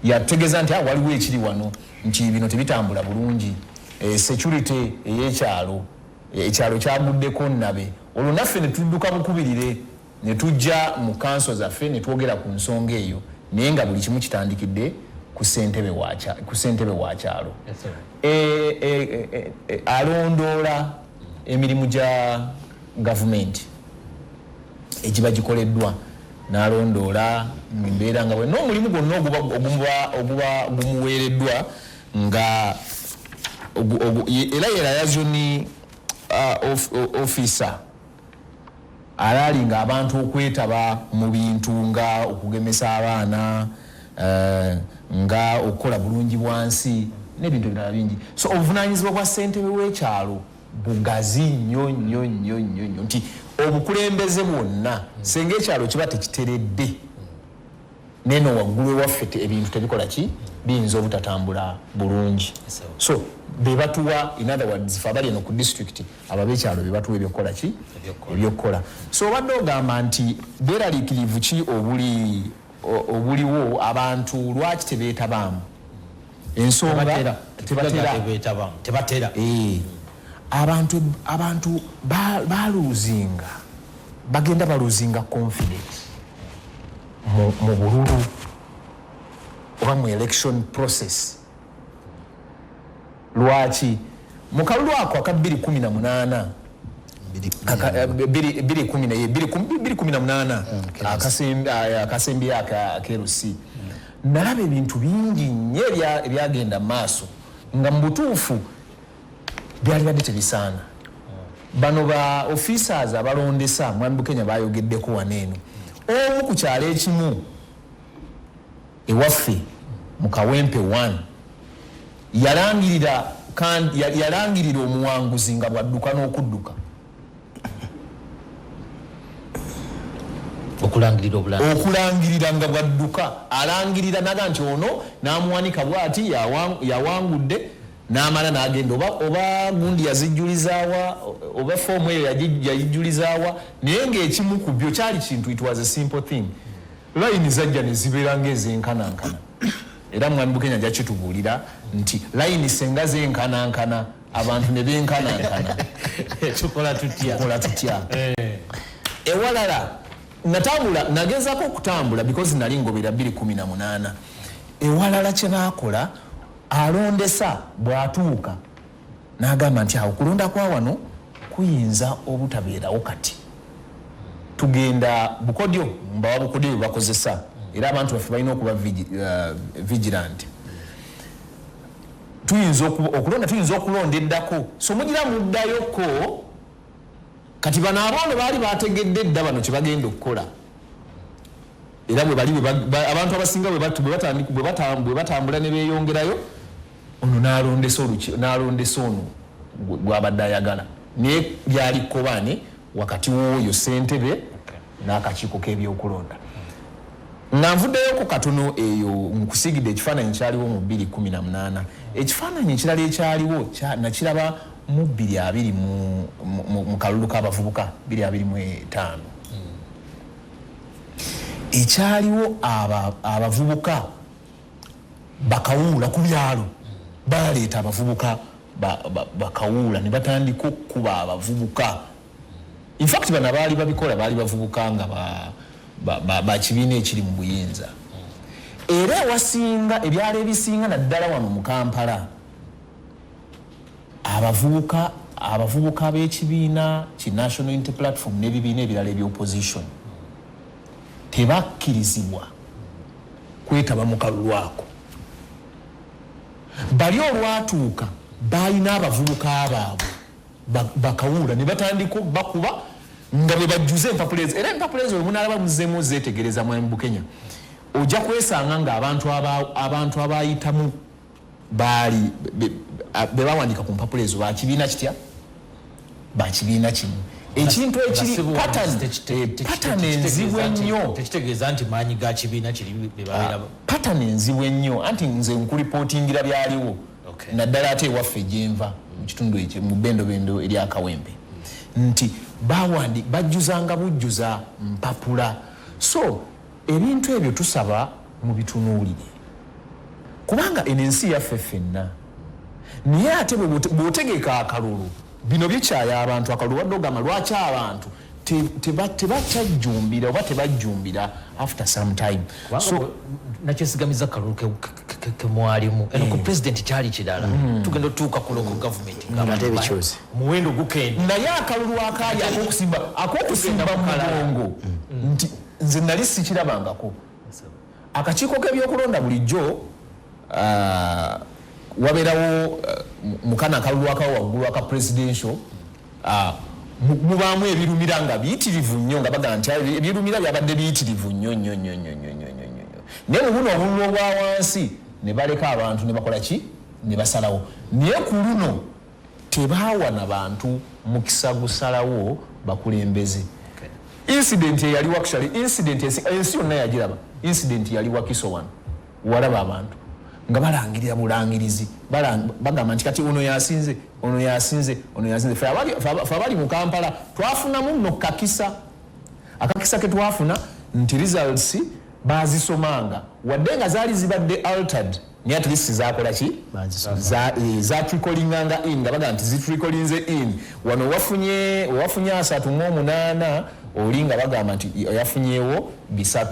yatutegeeza nti waliwo ekiri wano nti bino tebitambula bulungi. Security ey'ekyalo, ekyalo kyaguddeko nnabe, olwo naffe ne tudduka bukubirire ne tujja mu kanso zaffe ne twogera ku nsonga eyo, naye nga buli kimu kitandikidde ku ssentebe wa kyalo. Alondoola emirimu gya gavumenti egiba gikoleddwa, n'alondoola embeera nga bwe n'omulimu gwonna oguba gumuweereddwa nga era ye liaison officer alalinga abantu okwetaba mu bintu nga okugemesa abaana, nga okukola bulungi bwansi n'ebintu ebirala bingi. So obuvunaanyizibwa bwa ssentebe w'ekyalo bugazi nnyo nnyo nnyo nnyo nnyo, nti obukulembeze bwonna senga ekyalo kiba tekiteredde, neno waggulu ewaffe ebintu tebikola ki, biyinza obutatambula bulungi. So bebatuwa, in other words, fe abali eno ku district, ababekyalo bebatuwa ebyokukola ki, ebyokukola. So obadde ogamba nti beeraliikirivu ki obuliwo, abantu lwaki tebeetabaamu? Ensonga tebatera. Tebatera. Abantu baluzinga, bagenda baluzinga confidence mu bululu oba mu election process. Lwaki? Mu kalulu ako aka 2018, 2018 akasembye aka LC, nalaba ebintu bingi nnyo ebyagenda mu maaso nga mu butuufu byali badde tebisaana. Bano ba officers abalondesa, mwami Bukenya bayogeddeko wano eno, omu ku kyalo ekimu ewaffe mu Kawempe 1 yalangirira omuwanguzi nga bwadduka n'okudduka. Okulangirira obulangirizi. Okulangirira nga bwadduka, alangirira naga nti ono n'amuwanika bwati yawangudde, n'amala n'agenda oba gundi yazijjulizaawa oba foomu eyo yagijjulizaawa, naye ng'ekimu ku byo kyali kintu, it was a simple thing, layini zajja ne zibeera ng'ezenkanankana. Era mwami Bukenya ajja kitubuulira nti layini senga zenkanankana, abantu ne benkanankana, tukola tutya? Tukola tutya? Ewalala natambula, nagezaako okutambula because nali ngobera 2018. Ewalala kye baakola, alondesa bw'atuuka n'agamba nti awo kulonda kwa wano kuyinza obutabeerawo, kati tugenda bukodyo, mbawa bukodyo bwe bakozesa, era abantu baffe balina okuba vigilant. Tuyinza okulonda, tuyinza okulonda eddako, so mugira muddayoko. Kati bano aboono baali bategedde dda bano kye bagenda okukola. Era bwe bali abantu abasinga bwe batambula ne beeyongerayo, ono n'alondesa ono gwabadde ayagala, naye lyali kkobaane wakati w'oyo ssentebe n'akakiiko k'ebyokulonda. Nga nvuddeyoko katono eyo, nkusigidde ekifaananyi kyaliwo mu 2018. Ekifaananyi ekirala ekyaliwo nakiraba mu 2020 mu kalulu k'abavubuka 2025 ekyaliwo. Abavubuka bakawuula ku byalo, baleeta abavubuka bakawuula ne batandika okukuba abavubuka. Infact bano abaali babikola baali bavubuka nga bakibiina ekiri mu buyinza. Era ewasinga, ebyalo ebisinga, naddala wano mu Kampala, abavubuka b'ekibiina ki National Unity Platform n'ebibiina ebirala ebyopposition tebakkirizibwa kwetaba mu kalulu ako. Bali olwatuuka balina abavubuka baabwe bakawuula ne batandika bakuba nga bwe bajjuza empapula ezo. Era empapula ezo wemunaalaba muzeemu zeetegereza, mwami Bukenya, ojja kwesanga nga abantu abayitamu baali be bawandiika ku mpapula ezo bakibiina kitya, bakibiina kimu. Ekintu ekiri pattern enzibu ennyo. Tekitegeeza nti maanyi ga kibiina kiri be babeera. Pattern enzibu ennyo, anti nze nkuripootingira byaliwo, naddala ate ewaffe gyenva mu kitundu ekyo mu bendobendo eryakawempe, nti bawandi bajjuzanga bujjuza mpapula. So ebintu ebyo tusaba mubitunuulire, kubanga eno ensi yaffe ffenna. Naye ate bw'otegeka akalulu, bino bikyaya abantu. Akalulu wadde ogamba lwaki abantu tebakyajjumbira oba tebajjumbira after some time. So nakyesigamiza kalulu kemwalimu eno ku president kyali kirala. Tugenda otuuka ku local government nga ate ebikyuse. Omuwendo gukenda. Naye akalulu akaali akokusimba mugongo, nti nze nali sikirabangako. Akakiiko k'ebyokulonda bulijjo wabeerawo mukana akalulu akawo waggulu aka presidential, mubaamu ebirumira nga biyitirivu nnyo, nga bagamba nti ebirumira byabadde biyitirivu nnyo nnyo nnyo nnyo nnyo nnyo nnyo nnyo. Naye mu buno obululu obwa wansi ne baleka abantu ne bakola ki, ne basalawo. Naye ku luno tebaawa na bantu mukisa gusalawo bakulembeze. Incident eyaliwo, actually incident ensi yonna yagiraba, incident yali Wakiso wano. Walaba abantu nga balangirira bulangirizi, bagamba nti kati ono yasinze, ono yasinze, ono yasinze. Fe abali mu Kampala twafunamu nno kakisa, akakisa ke twafuna nti results bazisomanga wadde nga zaali zibadde altered, naye at least zakola ki? Zatricolinganga in, nga bagamba nti zitricolinze in. Wano wafunye 38, oli nga bagamba nti yafunyewo 3,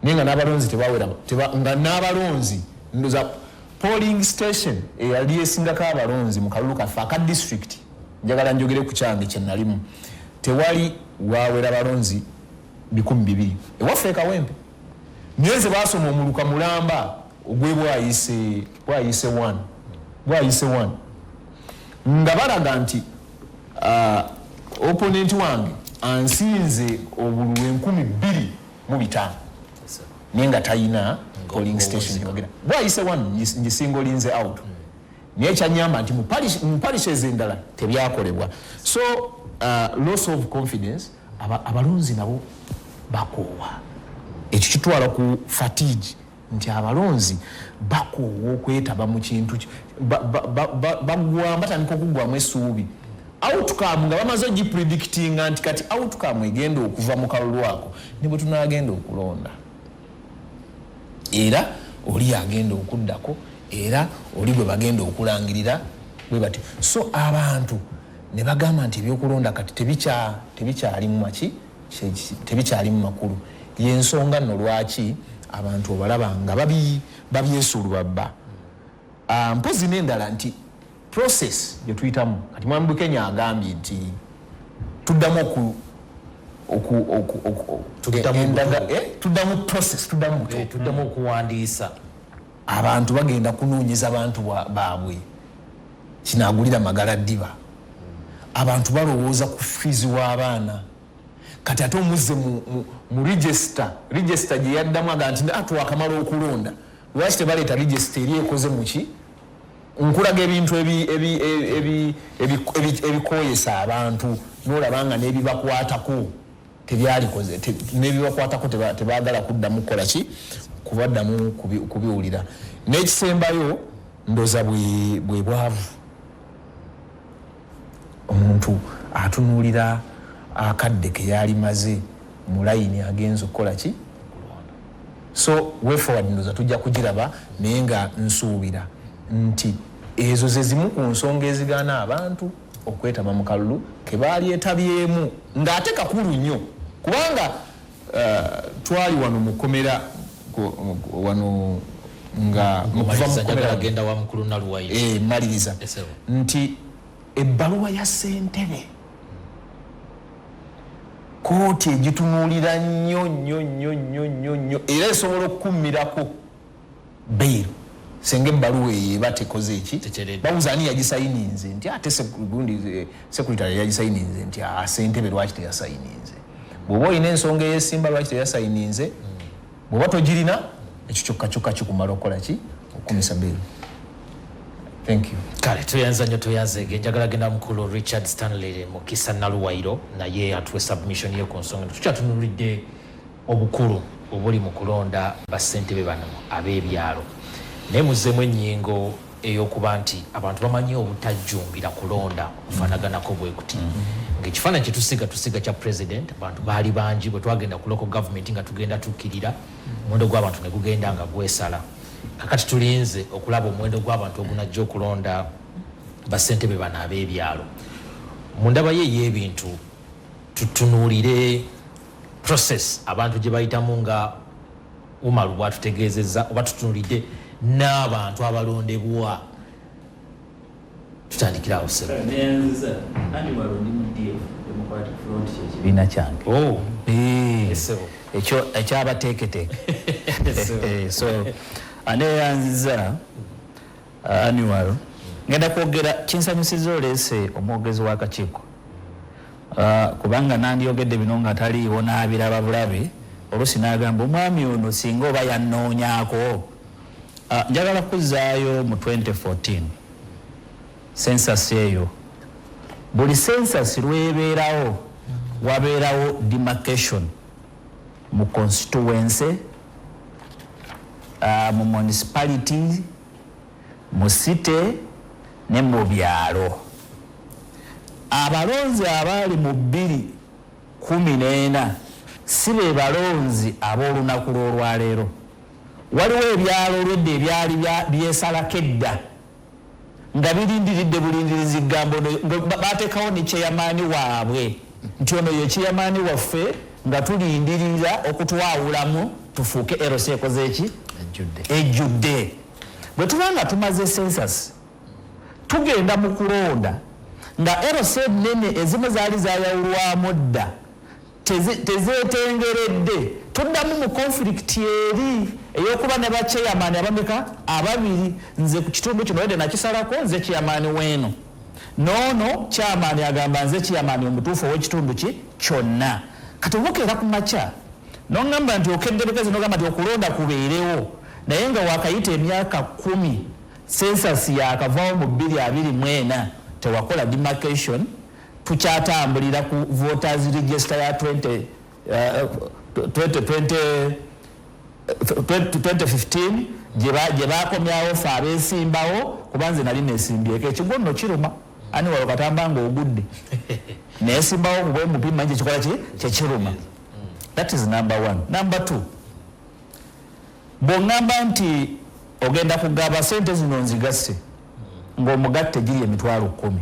naye nga n'abalonzi tebawera, nga n'abalonzi ndoza polling station eyali esingako abalonzi mu kalulu kaffe aka district, njagala njogere ku kyange kyenalimu, tewali wawera balonzi 200 ewaffe Kawempe. Naye nze basoma omuluka mulamba ogwe bwayise 1, bwayise 1, nga balaga nti opponent wange ansinze obululu 2500, naye nga talina polling station yogera. Bwayise 1 ngisinga olinze out. Naye kyanyamba nti mu parishes endala tebyakolebwa. So loss of confidence, abalonzi nabo bakoowa. Ekyo kitwala ku fatigue, nti abalonzi bakoowa okwetaba mu kintu batandika okuggwamu essuubi. Outcome nga bamaze ogipredictinga nti kati outcome egenda okuva mu kalulu ako, ne bwe tunaagenda okulonda era oli agenda okuddako, era oli gwe bagenda okulangirira bwe batyo. So abantu ne bagamba nti ebyokulonda kati tebikyalimu maki, tebikyalimu makulu. Yensonga nno lwaki abantu obalaba nga babyesulubabba. Mpozi n'endala nti process gye tuyitamu kati, mwami Bukenya agambye nti tuddamu oku Tuddamu endaga, tuddamu process, tuddamu buto. Tuddamu okuwandiisa. Abantu bagenda kunoonyeza abantu baabwe kinagulira magala ddiba. Abantu balowooza ku fees w'abaana. Kati ate omuzze mu register, register gye yaddamu aga nti twakamala okulonda, lwaki tebaleeta register eri ekoze muki? Nkulaga ebintu ebikoyesa abantu, nolaba nga n'ebibakwatako tebyalikoze, n'ebibakwatako tebaagala kuddamu kukola ki, kubaddamu kubiwulira. N'ekisembayo ndoza bwe bwavu. Omuntu atunuulira akadde ke yalimaze mu layini agenza okukola ki. So way forward ndoza tujja kugiraba, naye nga nsuubira nti ezo ze zimu ku nsonga ezigaana abantu okwetaba mu kalulu ke baalyetabyemu, ng'ate kakulu nnyo, kubanga twali wano mu kkomera wano nga mukuva mu kkomera agenda wa mukulu Naluwayi. Maliriza nti ebbaluwa ya ssentebe kooti egitunuulira nnyo nnyo nnyo nnyo nnyo nnyo, era esobola okukumirako bail senga ebbaluwa eyo eba tekoze eki. Babuuza ani yagisayininze, nti ate gundi secretary yagisayininze, nti ssentebe lwaki teyasayininze? Bw'oba olina ensonga eyesimba lwaki teyasayininze, bw'oba togirina, ekyo kyokka kyokka kikumala okukola ki, okukumisa bail. Thank you. Kale tuyanza nnyo, tuyanzeege. Njagala genda mukulu Richard Stanley Mukisa Naluwayiro, naye atuwe submission ye ku nsonga. Tukyatunulidde obukulu obuli mu kulonda bassentebe bano ab'ebyalo, naye muzzeemu ennyingo ey'okuba nti abantu bamanyi obutajjumbira kulonda okufaanaganako bwe kuti, ng'ekifaananyi kye tusiga tusiga kya president. Abantu baali bangi bwe twagenda ku local government, nga tugenda tukkirira, omuwendo gw'abantu ne gugenda nga gwesala. Kakati tulinze okulaba omuwendo gw'abantu ogunajja okulonda bassentebe bano ab'ebyalo. Mu ndaba ye ey'ebintu, tutunuulire process abantu gye bayitamu nga Umaru bwatutegeezezza, oba tutunuulidde n'abantu abalondebwa? Tutandikira awo, ssebo. Neyanziza Aniwalo, ndi mu DF, Democratic Front, kyekibiina kyange. Oh. Ssebo. Ekyo ekyabateeketeeke. So aneyanziza Aniwalo, ngenda kwogera kinsanyusiza oleese omwogezi w'akakiiko, kubanga nandyogedde bino nga taliiwo n'abiraba bulabi, oluusi n'agamba omwami ono singa oba yannoonyaako. Njagala kuzzaayo mu 2014 census eyo. Buli census lwebeerawo, wabeerawo demarcation mu constituency, mu municipality, mu city ne mu byalo. Abalonzi abaali mu 2014 si be balonzi ab'olunaku lw'olwaleero. Waliwo ebyalo olwedda ebyali byesalako edda nga birindiridde bulindirizi gambo, bateekawo ne chairman waabwe nti ono ye chairman waffe nga tulindirira okutwawulamu tufuuke LC ekoze eki? Ejjudde. Bwe tuba nga tumaze census, tugenda mu kulonda nga LC ennene ezimu zaali zayawulwamu dda, tezeetengeredde, tuddamu mu conflict eri ey'okuba ne bachairman abameka? Ababiri. Nze ku kitundu kino wedde nakisalako, nze chairman weeno, noono chairman agamba nze chairman omutuufu ow'ekitundu ki kyonna. Kati obukeera ku makya noŋŋamba nti okedde bukezi, nogamba nti okulonda kubeerewo, naye nga wakayita emyaka 10, census yakavaawo mu 2024, tewakola demarcation, tukyatambulira ku voters register ya 20, 20, 2015 gye bakomyawo fe abeesimbawo, kuba nze nali nesimbyeko. Ekigwo nno kiruma ani walo katamba nga ogudde nesimbawo ku bwemupi manyi kyekikola ki kyekiruma. That is number one. Number two, bw'oŋŋamba nti ogenda kugaba sente zino nzigasse ng'omugatte giri 10,000,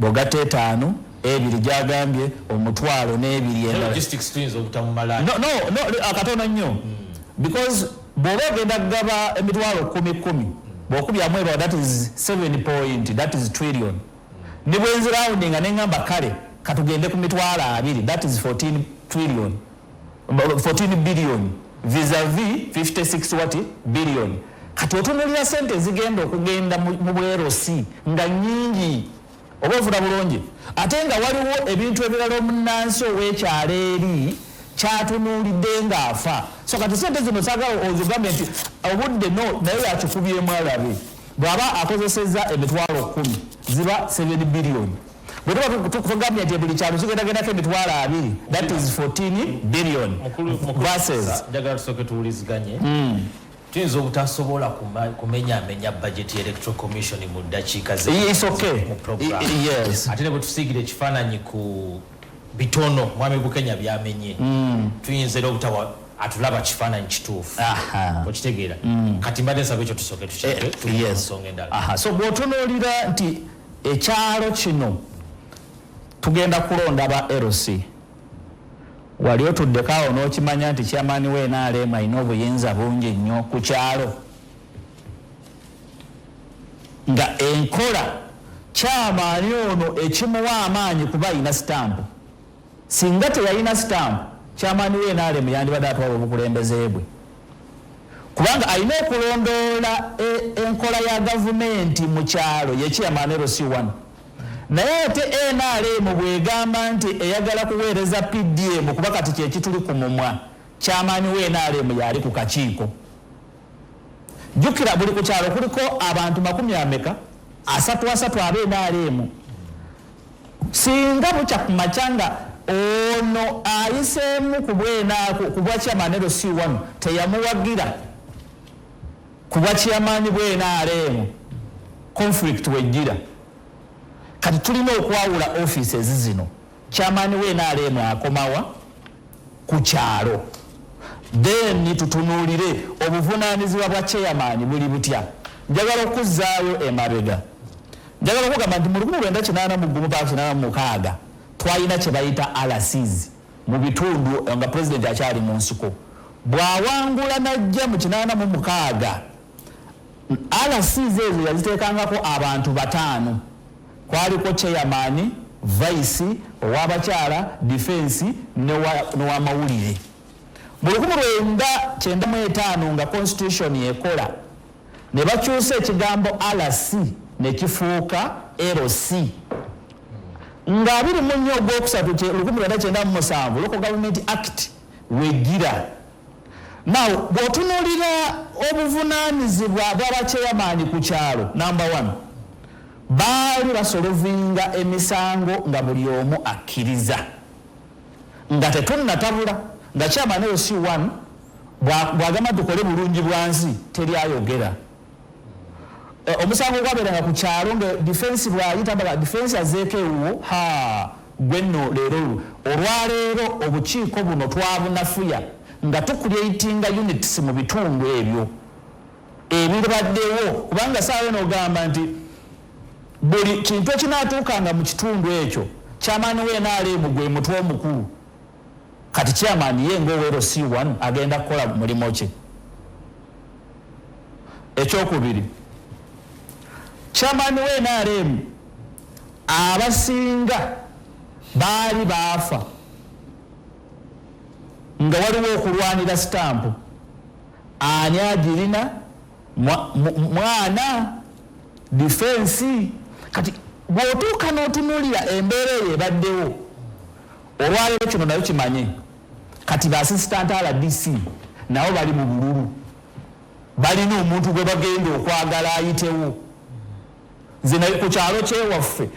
bw'ogatta etaano ebiri gyagambye omutwalo n'ebiri endala. Logistics tuyinza obutamumala. No, akatono nnyo, because bw'oba ogenda kugaba 10,000 10, bw'okubyamu eba, that is 7 point, that is trillion. Ne bwenzirawundi nga neŋŋamba kale katugende ku 20,000, that is 14 trillion, 14 billion vis-a-vis 56 what billion. Kati otunuulira sente ezigenda okugenda mu bwerosi nga nnyingi. Oba ofuna bulungi? Ate nga waliwo ebintu ebirala omunnansi ow'ekyalo eri kyatunuulidde ng'afa. So kati sente zino saagala ozigambe nti obudde no, naye yakikubyemu alabe. Bw'aba akozesezza 100,000, ziba 7 billion. Bwe tuba tugambye nti buli kyalo kigendagendako 20,000, that is 14 billion. Mukulu, versus njagala tusooke tuwuliziganye. Tuyinza obutasobola kumenyamenya budget ya Electoral Commission mu ddakiika It's okay. mu program. Yes. Ate ne bwe tusiigira ekifaananyi ku bitono mwami Bukenya byamenye, tuyinza era obutawa atulaba kifaananyi kituufu. Okitegeera? Kati mbadde nsaba ekyo tusooke tukireke, tugende mu nsonga endala. So bw'otunuulira nti ekyalo kino tugenda kulonda ba LC, wali otuddeko awo n'okimanya nti chairman we NRM alina obuyinza bungi nnyo ku kyalo, nga enkola chairman ono ekimuwa amaanyi kuba alina sitampu. Singa teyalina sitampu, chairman we NRM yandibadde atwala obukulembeze bwe, kubanga alina okulondoola enkola ya gavumenti mu kyalo ye chairman LC1. Naye ate NRM bw'egamba nti eyagala kuweereza PDM, kuba kati kyekituli ku mumwa, chairman we NRM yali ku kakiiko. Jjukira buli ku kyalo kuliko abantu makumi ameka? Asatu asatu abe NRM. Singa bukya ku makya nga ono ayiseemu ku bwa chairman LC1 teyamuwagira ku bwa chairman bwe NRM, conflict wejjira. Kati tulina okwawula offices zino. Chairman we NRM akomawa ku kyalo, then tutunuulire obuvunaanyizibwa bwa chairman buli butya. Njagala okuzzaayo emabega, njagala okugamba nti mu 1981 paka 86 twalina kye bayita RCs mu bitundu nga president akyali mu nsiko. Bw'awangula najja mu 86, RCs ezo yaziteekangako abantu 5. Kwaliko chairman, vice, ow'abakyala, defense n'owamawulire. Mu 1995 nga constitution ekola, ne bakyusa ekigambo RC ne kifuuka LC. Nga 24 ogwokusatu 1997 Local Government Act wegira. Now bw'otunuulira obuvunaanyizibwa bw'abachairman ku kyalo, number 1, baali basolovinga emisango nga buli omu akkiriza, nga tetunnatabula, nga chairman LC1 bw'agamba tukole bulungi bwansi teri ayogera. Omusango gwabeeranga ku kyalo nga defense bw'ayita baga defense azeeko ewuwo, ha gwe nno leero olwaleero obukiiko buno twabunafuya nga tucreatinga units mu bitundu ebyo ebibaddewo, kubanga saawa eno ogamba nti buli kintu ekinaatuukanga mu kitundu ekyo chairman we NRM gwe mutwe omukulu. Kati chairman ye ng'owa LC1 agenda kukola mulimu ki? Ekyokubiri, chairman we NRM abasinga baali baafa nga waliwo okulwanira sitampu, ani agirina, mwana defense. Kati bw'otuuka n'otunuulira embeera eyo ebaddewo olwaleero, kino nayo kimanye kati ba assistant RDC nabo bali mu bululu, balina omuntu gwe bagenda okwagala ayitewo. Nze naye ku kyalo kyewaffe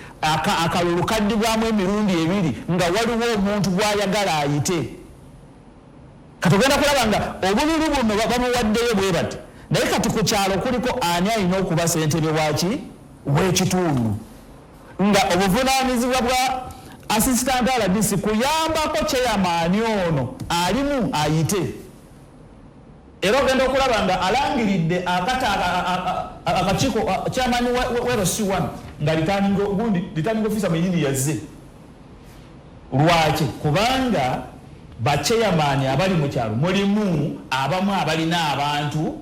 akalulu kaddibwamu emirundi ebiri nga waliwo omuntu gw'ayagala ayite. Kati ogenda kulaba nga obululu buno bamuwaddeyo bwe bati, naye kati ku kyalo kuliko ani alina okuba ssentebe waki w'ekitundu, nga obuvunaanyizibwa bwa assistant RDC kuyambako chairman ono alimu ayite. Era ogenda okulaba nga alangiridde akakiiko chairman wa LC1 nga gundi returning officer mwenyini yazze. Lwaki? Kubanga ba chairman abali mu kyalo mulimu abamu abalina abantu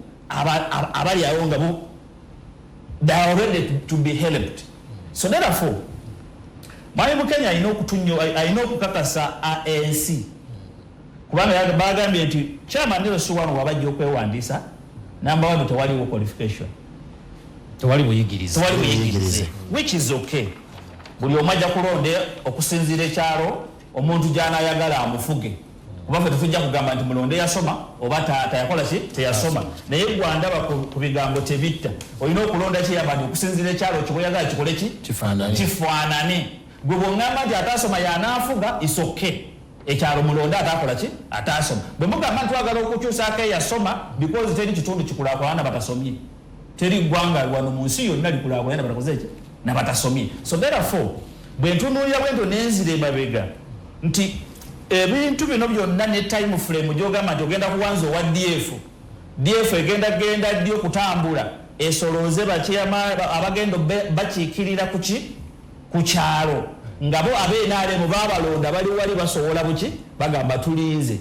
abali awo nga they are ready to be helped. So therefore Mwami Bukenya alina okutunyo, alina okukakasa ANC, kubanga bagambye nti chairman LC1 wabajja okwewandiisa, number 1 tewaliwo qualification, tewali buyigirize, tewali buyigirize, which is okay. Buli omu ajja kulonda okusinziira ekyalo omuntu gy'anaayagala amufuge, kuba ffe tetujja kugamba nti mulonde yasoma oba taata yakola ki teyasoma. Naye gwandaba ku bigambo tebitta, olina okulonda chairman okusinziira ekyalo kibweyagala kikole ki, kifaanane. Gwe bwongamba nti ataasoma yanaafuga, isoke ekyalo mulonde ataakola ki, ataasoma. Bwe mugamba nti twagala okukyusaako eyasoma, because teri kitundu kikulaakulana na batasomye, teri ggwanga wano mu nsi yonna likulaakulana na batakoze ki, na batasomye. So therefore bwe ntunuulira bwentyo nenzira emabega nti ebintu bino byonna ne time frame gyogamba nti ogenda kuwanza owa DF, DF egenda genda ddi okutambula esolooze bachairman abagenda bakiikirira kuki ku kyalo, nga bo ab'NRM babalonda bali wali basowola buki, bagamba tulinze.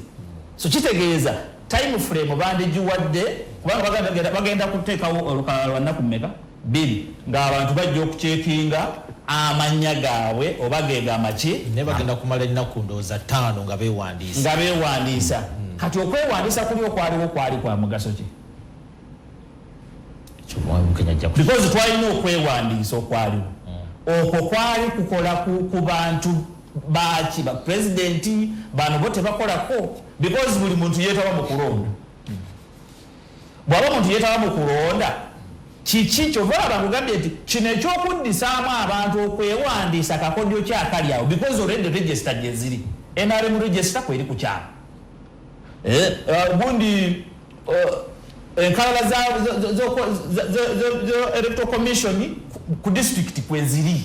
So kitegeeza time frame bandigiwadde, kubanga bagenda kuteekawo olukalala lwa nnaku mmeka, 2, ng'abantu bajja okucekinga amannya gaabwe oba gegamba ki. Naye bagenda kumala ennaku ndowooza 5 nga beewandiisa. Nga beewandiisa. Kati okwewandiisa kuli okwaliwo kwali kwa mugaso ki? Because twalina okwewandiisa okwaliwo, okwo kwali kukola ku bantu baki, ba pulezidenti bano bo tebakolako, because buli muntu yeetaba mu kulonda. Bw'aba omuntu yeetaba mu kulonda, kiki kyova olaba nkugambye nti kino ekyokuddisaamu abantu okwewandiisa kakodyo ki akali awo, because already register gye ziri, NRM register kweri ku kyalo, gundi enkalala za electoral commission ku district kweziri,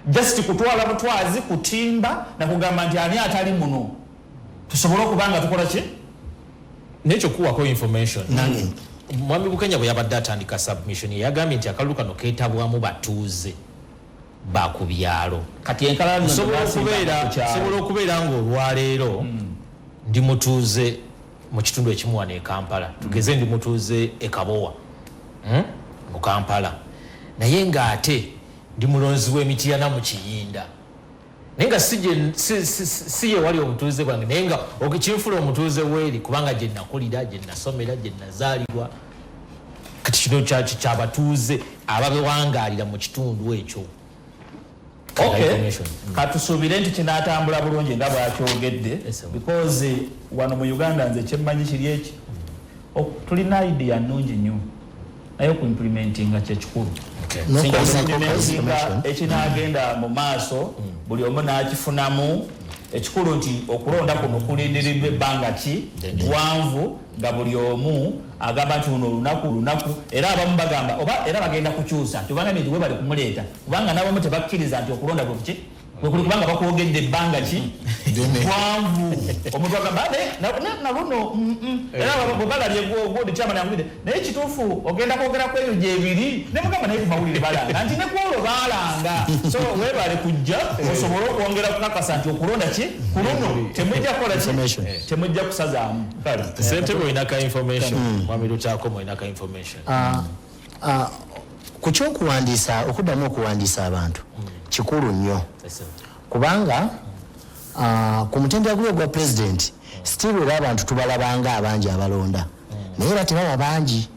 just kutwala butwazi kutimba nakugamba nti ani atali muno tusobole okuba nga tukola ki. Nekyo kuwako information. Mwami Bukenya bwe yabadde atandika submission yagambye nti akalulu kano keetabwamu batuuze ba ku byalo. Kati enkalala nsobola okubeera ng'olwaleero ndi mutuuze mu kitundu ekimu wano e Kampala, tugeze ndi mutuuze e Kabowa mu Kampala, naye ng'ate ndi mulonzi w'Emityana mu Kiyinda, naye nga si ye wali obutuuze bwange, naye nga kinfula omutuuze weeri kubanga gye nakulira, gye nasomera, gye nazaalibwa. Kati kino kyabatuuze ababewangaalira mu kitundu ekyo. Katusuubire nti kinaatambula bulungi nga bwakyogedde, because wano mu Uganda nze kyemmanyi kiri eki, tulina idea nnungi nnyo, naye okuimplementinga kyekikulu. Ekinaagenda mu maaso buli omu n'akifunamu. Ekikulu nti okulonda kuno kulindiriddwa ebbanga ki gwanvu, nga buli omu agamba nti luno olunaku lunaku, era abamu bagamba oba era bagenda kukyusa tubanga nti webali kumuleeta, kubanga n'abamu tebakkiriza nti okulonda kwe kuki kwekuli, kubanga bakwogedde ebbanga ki gwanvu. Omuntu agamba na luno era bwe balabye gundi kyama nangubide, naye kituufu ogenda kwogera ku ebyo gyebiri ne mugamba, naye ku mawulire balanga nti ne kwolwo baalanga. So webale kujja osobole okwongera kukakasa nti okulonda ki ku luno temujja kukola ki, temujja kusazaamu. Ssentebe olina ka information, mwami Lutaako olina ka information. Ku kyokuwandiisa, okuddamu okuwandiisa abantu kikulu nnyo, kubanga ku mutendera guli ogwa pulezidenti still era abantu tubalabanga abangi abalonda, naye era tebaba bangi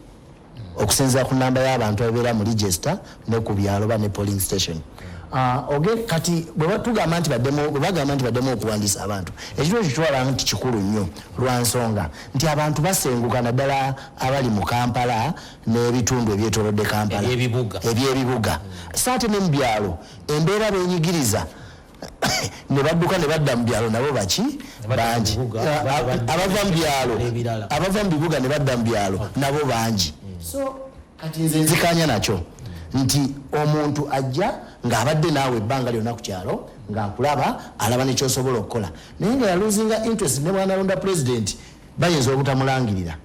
okusinziira ku namba y'abantu ababeera mu register ne ku byalo ba ne polling station. Kati bwe tugamba nti baddemu, bwe bagamba nti baddemu okuwandiisa abantu, ekintu ekyo kitwala nti kikulu nnyo lwa nsonga nti abantu basenguka, naddala abali mu Kampala n'ebitundu ebyetoolodde Kampala ebyebibuga, ebyebibuga. So ate ne mu byalo embeera beenyigiriza ne badduka ne badda mu byalo, nabo baki bangi. Abava mu byalo, abava mu bibuga ne badda mu byalo nabo bangi. So kati nze nzikanya nakyo nti omuntu ajja ng'abadde naawe ebbanga lyonna ku kyalo ng'akulaba, alaba nekyosobola okukola, naye nga yalosinga interest, ne bwanalonda pulezidenti bayinza obutamulangirira,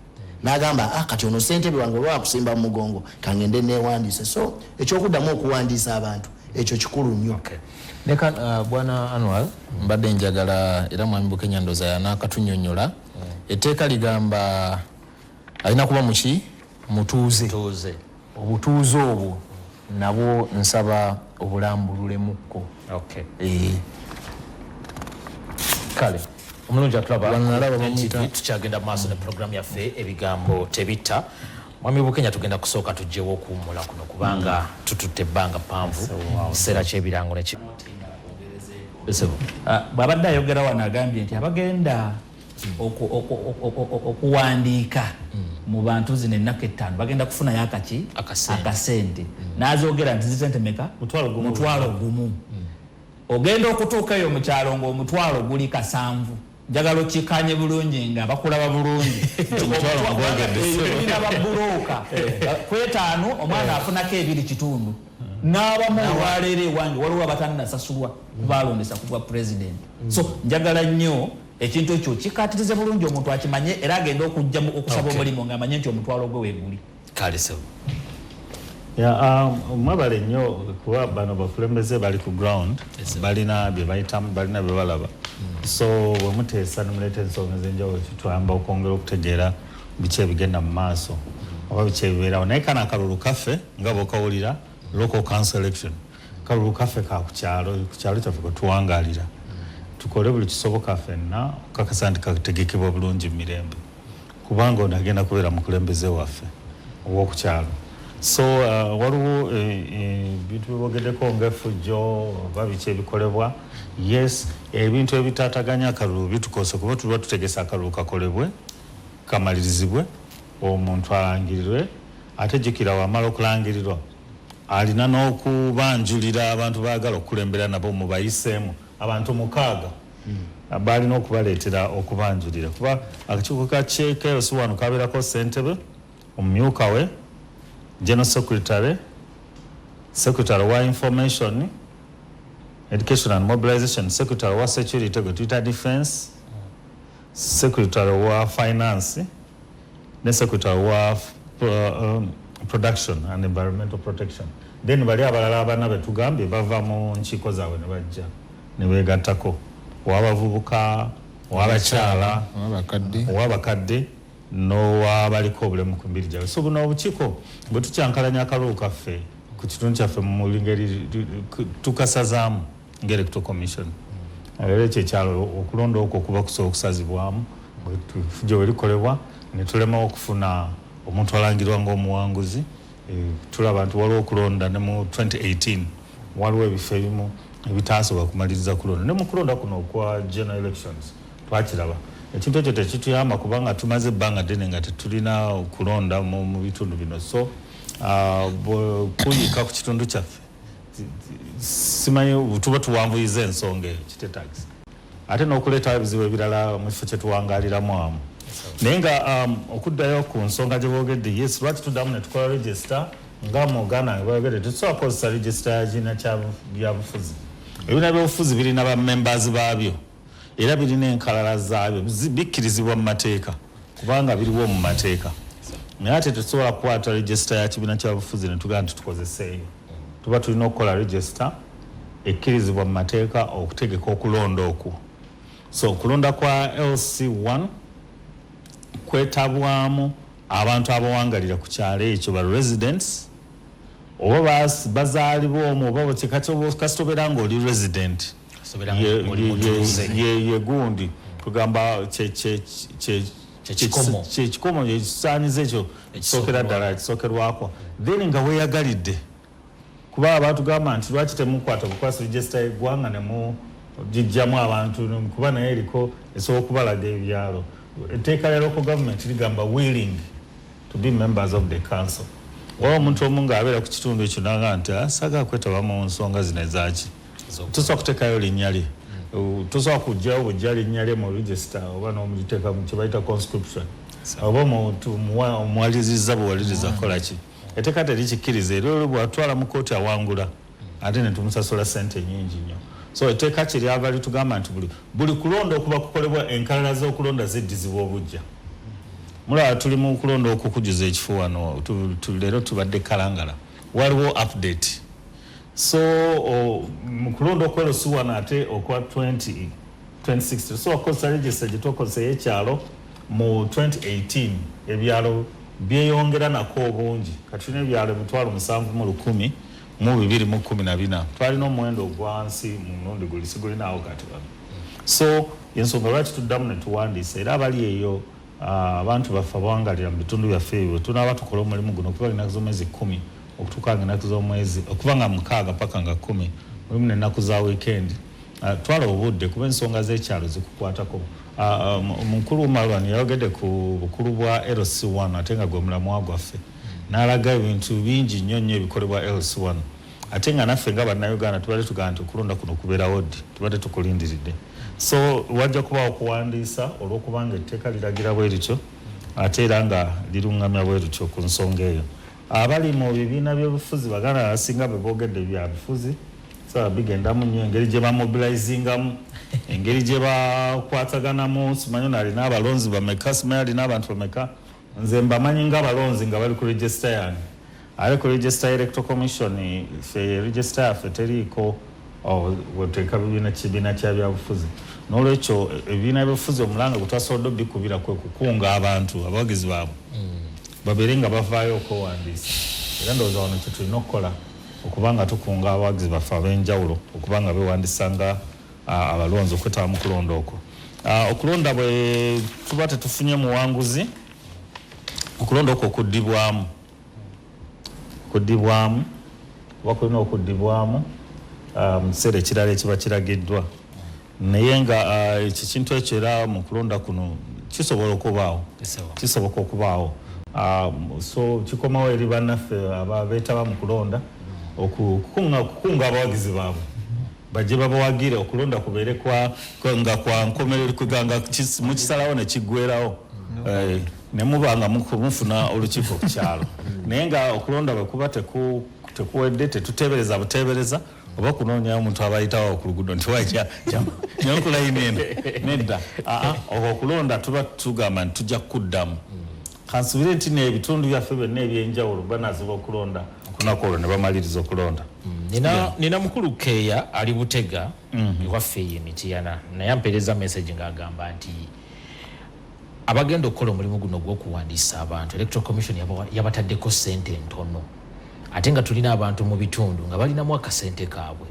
n'agamba ah, kati ono ssentebe wange oba wakusimba mu mugongo, kangende neewandiise. So ekyokuddamu okuwandiisa abantu ekyo kikulu nnyo. Leka bwana Anwar, mbadde njagala era mwami Bukenya ndoza yanaakatunyonnyola. Etteeka ligamba alina kuba muki mutuuze. Obutuuze obwo nabwo nsaba obulambululemukko. Kale omulungi atulaba, tukyagenda maaso ne programu yaffe Ebigambo Tebitta. Mwami Bukenya, tugenda kusooka tugyewo okuwummula kuno kubanga tututte ebbanga ppanvu, kiseera ky'ebirango neki. Ah, bw'abadde ayogera wano agambye nti abagenda okuwandiika mu bantu zino ennaku 5 bagenda kufunayo akaki? Akasente. Akasente. N'azoogera nti zisente meka? 10,000. 10,000. Ogenda okutuuka eyo mu kyalo ng'omutwalo guli 7. Njagala okikanye bulungi nga bakulaba bulungi. Tulina babuloka kwetaano, omwana afunako ebiri kitundu n'abamu. Olwaleero ewange waliwo abatannasasulwa kubalondesa ku bwa pulezidenti. So njagala nnyo ekintu ekyo kikatirize bulungi, omuntu akimanye era agenda okujja okusaba omulimu ng'amanye nti omutwalo gwe weeguli. Kale sebo. Yeah, mwebale nnyo kuba bano bakulembeze bali ku ground, balina bye bayitamu, balina bye balaba. So bwe muteesa ne muleeta ensonga ez'enjawulo, kituyamba okwongera okutegeera biki ebigenda mu maaso oba biki ebibeerawo. Naye kano akalulu kaffe nga bw'okawulira, local council election, kalulu kaffe ka ku kyalo, ku kyalo kyaffe kwe tuwangaalira. Tukole buli kisoboka ffenna okukakasa nti kategekebwa bulungi mu mirembe, kubanga ono agenda kubeera mukulembeze waffe ow'okukyalo. So waliwo ebintu byebogeddeko ng'effujjo oba biki ebikolebwa. Yes, ebintu ebitaataganya akalulu bitukosa, kuba tuba tutegesa akalulu kakolebwe, kamalirizibwe, omuntu alangirirwe. Ate jjukira, wamala okulangirirwa alina n'okubanjulira abantu baagala okukulembera nabo, mubayiseemu abantu 6 balina okubaleetera okubanjulira, kuba akakiiko ka KLC wano kabeerako ssentebe, omumyuka we, general secretary, secretary wa information, education and mobilization, secretary wa security gwe tuyita defense, secretary wa finance ne secretary wa production and environmental protection. Then bali abalala abana betugambye bava mu nkiiko zaabwe ne bajja ne beegattako, owabavubuka, owabakyala, abakadde, owabakadde n'owabaliko obulemu ku mibiri gyabwe. So buno obukiiko bwe tukyankalanya akalulu kaffe ku kitundu kyaffe mu ngeri tukasazaamu nga electoral commission. Era ekyo ekyalo okulonda okwo kuba kusobola okusazibwamu effujjo bwe likolebwa ne tulemawo okufuna omuntu alangirwa ng'omuwanguzi. Tulaba nti waliwo okulonda ne mu 2018 waliwo ebifo ebimu ebitasobola kumaliriza kulonda, ne mu kulonda kuno okwa general elections twakiraba. Ekintu ekyo tekituyamba kubanga tumaze ebbanga ddene nga tetulina kulonda mu bitundu bino. So kuyiika ku kitundu kyaffe, simanyi tuba tuwanvuyiza ensonga eyo kitetagisa, ate n'okuleetawo ebizibu ebirala mu kifo kyetuwangaaliramu amu. Naye nga okuddayo ku nsonga gye boogedde, yes, lwaki tuddamu ne tukola register? Nga mu Uganda nga boogedde, tetusobola kukozesa register ya kibiina kya byabufuzi. Ebibiina byobufuzi birina ba members baabyo era birina enkalala zaabyo, bikkirizibwa mu mateeka kubanga biriwo mu mateeka. Naye ate tetusobola kukwata register ya kibiina kyabufuzi ne tugamba nti tukozeseeyo. Tuba tulina okukola register ekkirizibwa mu mateeka okutegeka okulonda okwo. So okulonda kwa LC1 kwetabwamu abantu abawangalira ku kyalo ekyo, ba residents oba bazaalibwa omwo oba kasita obeera nga oli resident. Sobeera nga oli mutuuze. Ye gundi tugamba Kyekikomo. Kyekikomo, ekisaanizo ekyo kisookera ddala, ekisookerwako. Then nga weeyagalidde, kuba abatugamba nti lwaki temukwata bukwasi register y'eggwanga ne mugijjamu abantu, kuba naye eriko esobola okubalaga ebyalo. Etteeka lya local government ligamba willing to be members of the council. Waba omuntu omu ng'abeera ku kitundu ekyo naga nti, "Ah, saagala kwetaba mu nsonga zino ezaki," tosobola kuteekayo linnya lye, tosobola kugjawo bujja linnya lye mu register oba n'omuliteeka mu kye bayita conscription oba omuntu omuwaliriza buwaliriza kukola ki. Etteeka terikikkiriza, era olwo bwatwala mu kooti awangula, ate ne tumusasula sente nyingi nnyo. So etteeka kyeryava litugamba nti buli kulonda okuba kukolebwa, enkalala z'okulonda ziddizibwa obujja. Mulaba tuli mu kulonda okukujuza ekifo wano, leero tubadde Kalangala, waliwo update. So mu kulonda okwa LC wano ate okwa 20 2060, so wakozesa register gye twakozesa ey'ekyalo mu 2018, ebyalo byeyongera nako obungi. Kati tulina ebyalo 7,214. Twalina omuwendo ogwansi mu mulundi guli, sigulinaawo kati wano. So ensonga lwaki tuddamu ne tuwandiisa, era abali eyo Abantu baffe abawangalira mu bitundu byaffe ebyo, tunaaba tukola omulimu guno okuva ennaku z'omwezi 10 okutuuka nga ennaku z'omwezi okuva nga 6 paka nga 10, mulimu n'ennaku za weekend. Twala obudde kuba ensonga z'ekyalo zikukwatako. Omukulu Malwan yayogedde ku bukulu bwa LC1, ate nga gwe mulamwa gwaffe, n'alaga ebintu bingi nnyo nnyo ebikolebwa LC1, ate nga naffe nga Bannayuganda tubadde tugamba nti okulonda kuno kubeerawo ddi, tubadde tukulindiridde. So wajja kubaawo okuwandiisa olw'okubanga etteeka liragira bwe lityo, ate era nga liruŋŋamya bwe lityo ku nsonga eyo. Abali mu bibiina by'obufuzi, baganda abasinga be boogedde bya bufuzi, saba bigendamu nnyo engeri gye bamobilizingamu, engeri gye bakwataganamu. Simanyi ono alina abalonzi bameka, simanyi alina abantu bameka. Nze mbamanyi ng'abalonzi nga bali ku register yange, ate ku register Electoral Commission, ffe register yaffe teriiko wetuteeka bibiina kibiina kya byabufuzi. N'olwekyo ebibiina byobufuzi, omulanga gwe twasobodde obikubira kwe kukunga abantu, abawagizi baabwe babeere nga bavaayo okwewandiisa. Era ndowooza wano kye tulina okukola, okuba nga tukunga abawagizi baffe ab'enjawulo okuba nga bewandiisa nga abalonzi okwetaba mu kulonda okwo. Okulonda bwe tuba tetufunye muwanguzi, okulonda okwo kuddibwamu kuba kulina okuddibwamu mu kiseera ekirala ekiba kiragiddwa. Naye nga ekyo kintu ekyo era mu kulonda kuno kisobola okubaawo, kisoboka okubaawo. So kikomawo eri bannaffe ababeetaba mu kulonda okukunga abawagizi baabwe bajje babawagire, okulonda kubeere nga kwa nkomerero, nga mukisalawo ne kiggwerawo, ne muba nga mufuna olukiiko ku kyalo. Naye nga okulonda bwe kuba tekuwedde, tetuteebereza buteebereza oba kunoonyayo omuntu abayitawo ku luguudo nti wajja nyankulayini eno, nedda. Okwo okulonda tuba tugamba nti tujja kuddamu. Kansubire nti n'ebitundu byaffe byonna ebyenjawulo banaziba okulonda kunaku olwo ne bamaliriza okulonda. Nina mukulu Keeya ali Butega ewaffe eyo Emitiyana, naye ampeereza message ng'agamba nti abagenda okukola omulimu guno ogw'okuwandiisa abantu, Electoral Commission yabataddeko ssente ntono, ate nga tulina abantu mu bitundu nga balinamu akasente kaabwe.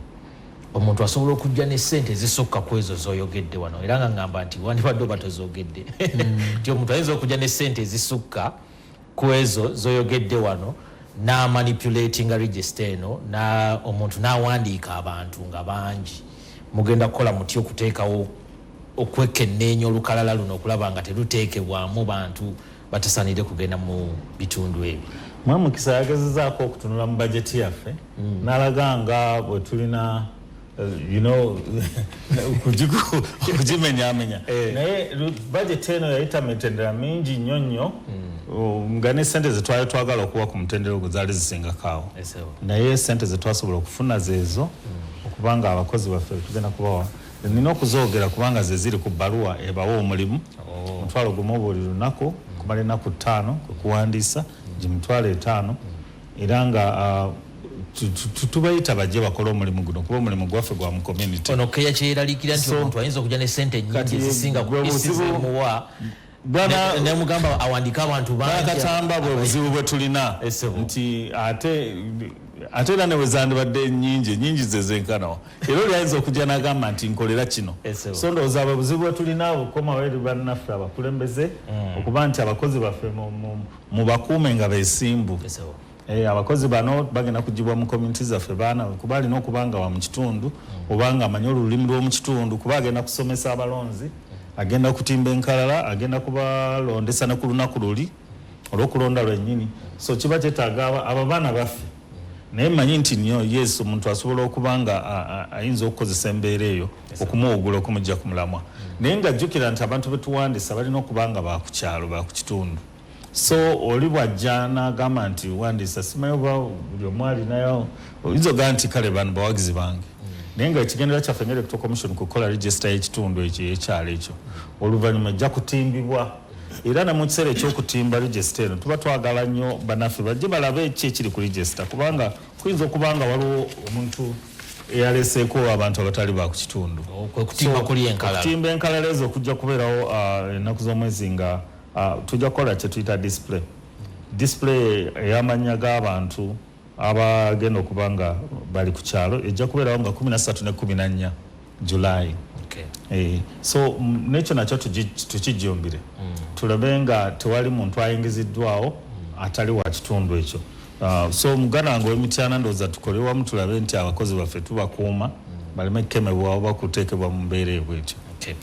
Omuntu asobola okujja ne ssente ezisukka ku ezo z'oyogedde wano, era nga ngamba nti wandibadde oba tozoogedde, nti omuntu ayinza okujja ne ssente ezisukka ku ezo z'oyogedde wano n'amanipulatinga register eno, na omuntu n'awandiika abantu nga bangi. Mugenda kukola mutya okuteekawo okwekenneenya olukalala luno okulaba nga teruteekebwamu bantu batasaanidde kugenda mu bitundu ebyo? Mwamukisa yagezezaako okutunula mu bajeti yaffe n'alaga nga bwe tulina okugimenyaamenya, naye bajeti eno yayita mitendera mingi nnyo nnyo, nga ne sente zetwali twagala okuwa ku mutendera ogwo zaali zisingako awo, naye sente zetwasobola okufuna zeezo okubanga abakozi baffe tugenda kubawa. Nina okuzoogera kubanga ze ziri ku bbaluwa ebawa omulimu: 10,000 buli lunaku kumala ennaku 5 kwekuwandiisa, gye 50,000. Era nga tubayita bajje bakole omulimu guno, kuba omulimu gwaffe gwa mu community. Ono keya kyeyeraliikira nti omuntu ayinza okujja ne sente nnyingi ezisinga ku isizemuwa, nemugamba awandike abantu bangi. Katamba, bwe buzibu bwe tulina nti ate era ne bwe zandibadde nnyingi, ennyingi ze zenkanawa, era oli ayinza okujja n'agamba nti nkolera kino. So ndowooza bwe buzibu bwe tulina, bukomawo eri bannaffe abakulembeze okuba nti abakozi baffe mubakuume nga beesimbu. Abakozi bano bagenda kugibwa mu community zaffe baana, kuba alina okuba nga wa mu kitundu oba nga amanyi olulimi lw'omu kitundu, kuba agenda kusomesa abalonzi, agenda kutimba enkalala, agenda kubalondesa ne ku lunaku luli olw'okulonda lwennyini. So kiba kyetaaga abo baana baffe. Naye mmanyi nti nnyo yes, omuntu asobola okuba nga ayinza okukozesa embeera eyo okumuwugula, okumugja ku mulamwa, naye nga jjukira nti abantu betuwandisa balina okuba nga bakukyalo, bakukitundu. So oli bwajja n'agamba nti wandiisa, simanyi oba buli omu alinayo, oyinza ogamba nti kale bano bawagizi bange, naye nga ekigendera kyaffe nga Electoral Commission kukola register y'ekitundu ekyo, ekyalo ekyo. Oluvannyuma ejja kutimbibwa, era ne mu kiseera ekyokutimba register eno tuba twagala nnyo bannaffe bajje balabe ki ekiri ku register, kubanga kuyinza okuba nga waliwo omuntu eyaleseeko abantu abatali ba ku kitundu. Okutimba enkalala ezo okujja kubeerawo ennaku z'omwezi nga tujja kukola kye tuyita display ey'amannya g'abantu abagenda okuba nga bali ku kyalo, ejja kubeerawo nga 13 ne 14 July. So nekyo nakyo tukijjumbire, tulabe nga tewali muntu ayingiziddwawo atali wa kitundu ekyo. So muganda wange ow'Emityana, ndowooza tukole wamu tulabe nti abakozi baffe tubakuuma baleme kukemebwa oba kuteekebwa mu mbeera ebwetyo. Okay.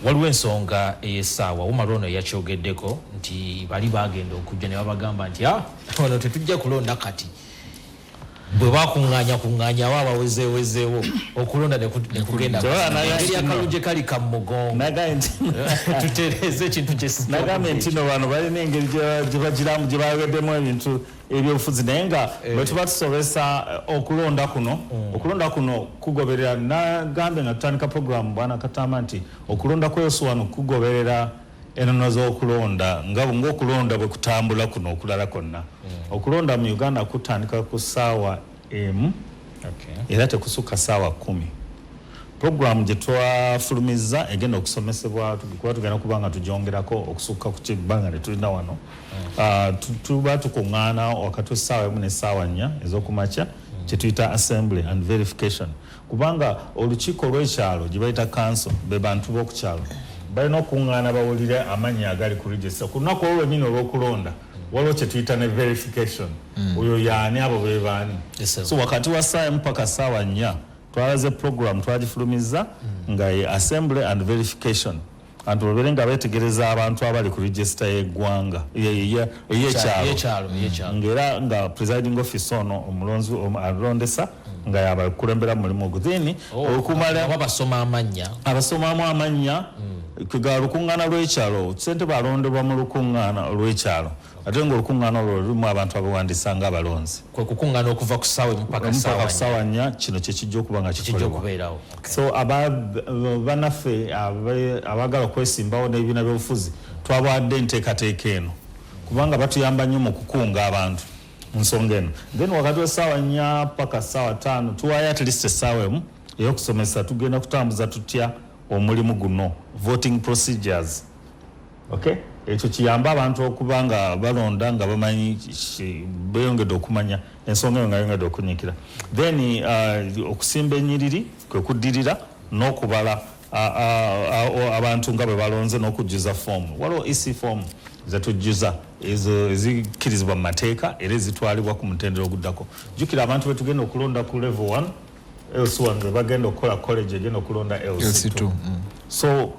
Waliwo ensonga ey'essaawa Umar ono yakyogeddeko nti bali bagenda okujja ne babagamba nti, "Ah, wano tetujja kulonda kati." Bwe bakuŋŋaanya kuŋŋaanya awo abawezeewezeewo okulonda ne kugenda Tewala naye engeri nti no. akalulu gye kali ka mugongo. Nagambye nti Tutereeze ekintu kye nagambye nti no bano balina engeri gye bagiramu gye bayogeddemu ebintu ebyobufuzi, naye nga bwe tuba tusobesa okulonda kuno, okulonda kuno kugoberera, nagambye nga tutandika programu, bwana Katamba, nti okulonda kweyosu wano kugoberera enono z'okulonda nga ng'okulonda bwe kutambula kuno okulala kwonna. Okulonda mu Uganda kutandika ku ssaawa 1 era tekusukka ssaawa 10. Programu gye twafulumizza egenda okusomesebwa kuba tugenda kuba nga tugyongerako okusukka ku kibbanga ne tulina wano. Tuba tukuŋŋaana wakati w'essaawa 1 n'essaawa 4 ez'okumakya, kye tuyita assembly and verification, kubanga olukiiko lw'ekyalo gye bayita council, be bantu b'oku kyalo, balina okuŋŋaana bawulire amannya agali ku register ku lunaku olwo lwennyini olw'okulonda. Waliwo kye tuyita ne verification, oyo yaani, abo be baani. Yes, sir. So wakati wa ssaawa 1 paka ssaawa 4 twalaze program twagifulumizza nga ye assembly and verification, anti babeere nga beetegereza abantu abali ku register y'eggwanga ey'ekyalo. Ey'ekyalo, ey'ekyalo. Ng'era nga presiding officer ono omulonzi alondesa nga yabakulembera mu mulimu ogwo, then okumala Oba basoma amannya. Abasomamu amannya kwegala lukuŋŋaana lw'ekyalo. Ssentebe alondebwa mu lukuŋŋaana lw'ekyalo, ate ng'olukuŋŋaana olwo lulimu abantu abawandiisa ng'abalonzi. Kwe kukuŋŋaana okuva ku ssaawa 1 paka Mpaka ssaawa ku ssaawa 4, kino kyekijja okuba nga kijja kikolebwa. okubeerawo. So bannaffe abaagala okwesimbawo n'ebibiina by'obufuzi, twabawadde enteekateeka eno kubanga batuyamba nnyo mu kukunga abantu mu nsonga eno. Then wakati w'essaawa 4 paka ssaawa 5 tuwaayo at least essaawa 1 ey'okusomesa tugenda kutambuza tutya omulimu guno, voting procedures. Okay, ekyo kiyambe abantu okuba nga balonda nga bamanyi beyongedde okumanya ensonga eyo nga yongedde okunyikira. Then okusimba ennyiriri kwe kuddirira n'okubala abantu nga bwe balonze n'okujjuza foomu. Waliwo EC form zetujjuza, ezo ezikkirizibwa mu mateeka era ezitwalibwa ku mutendera oguddako. Jjukira abantu betugenda okulonda ku level 1, LC1, be bagenda okukola college egenda okulonda LC2. LC2. So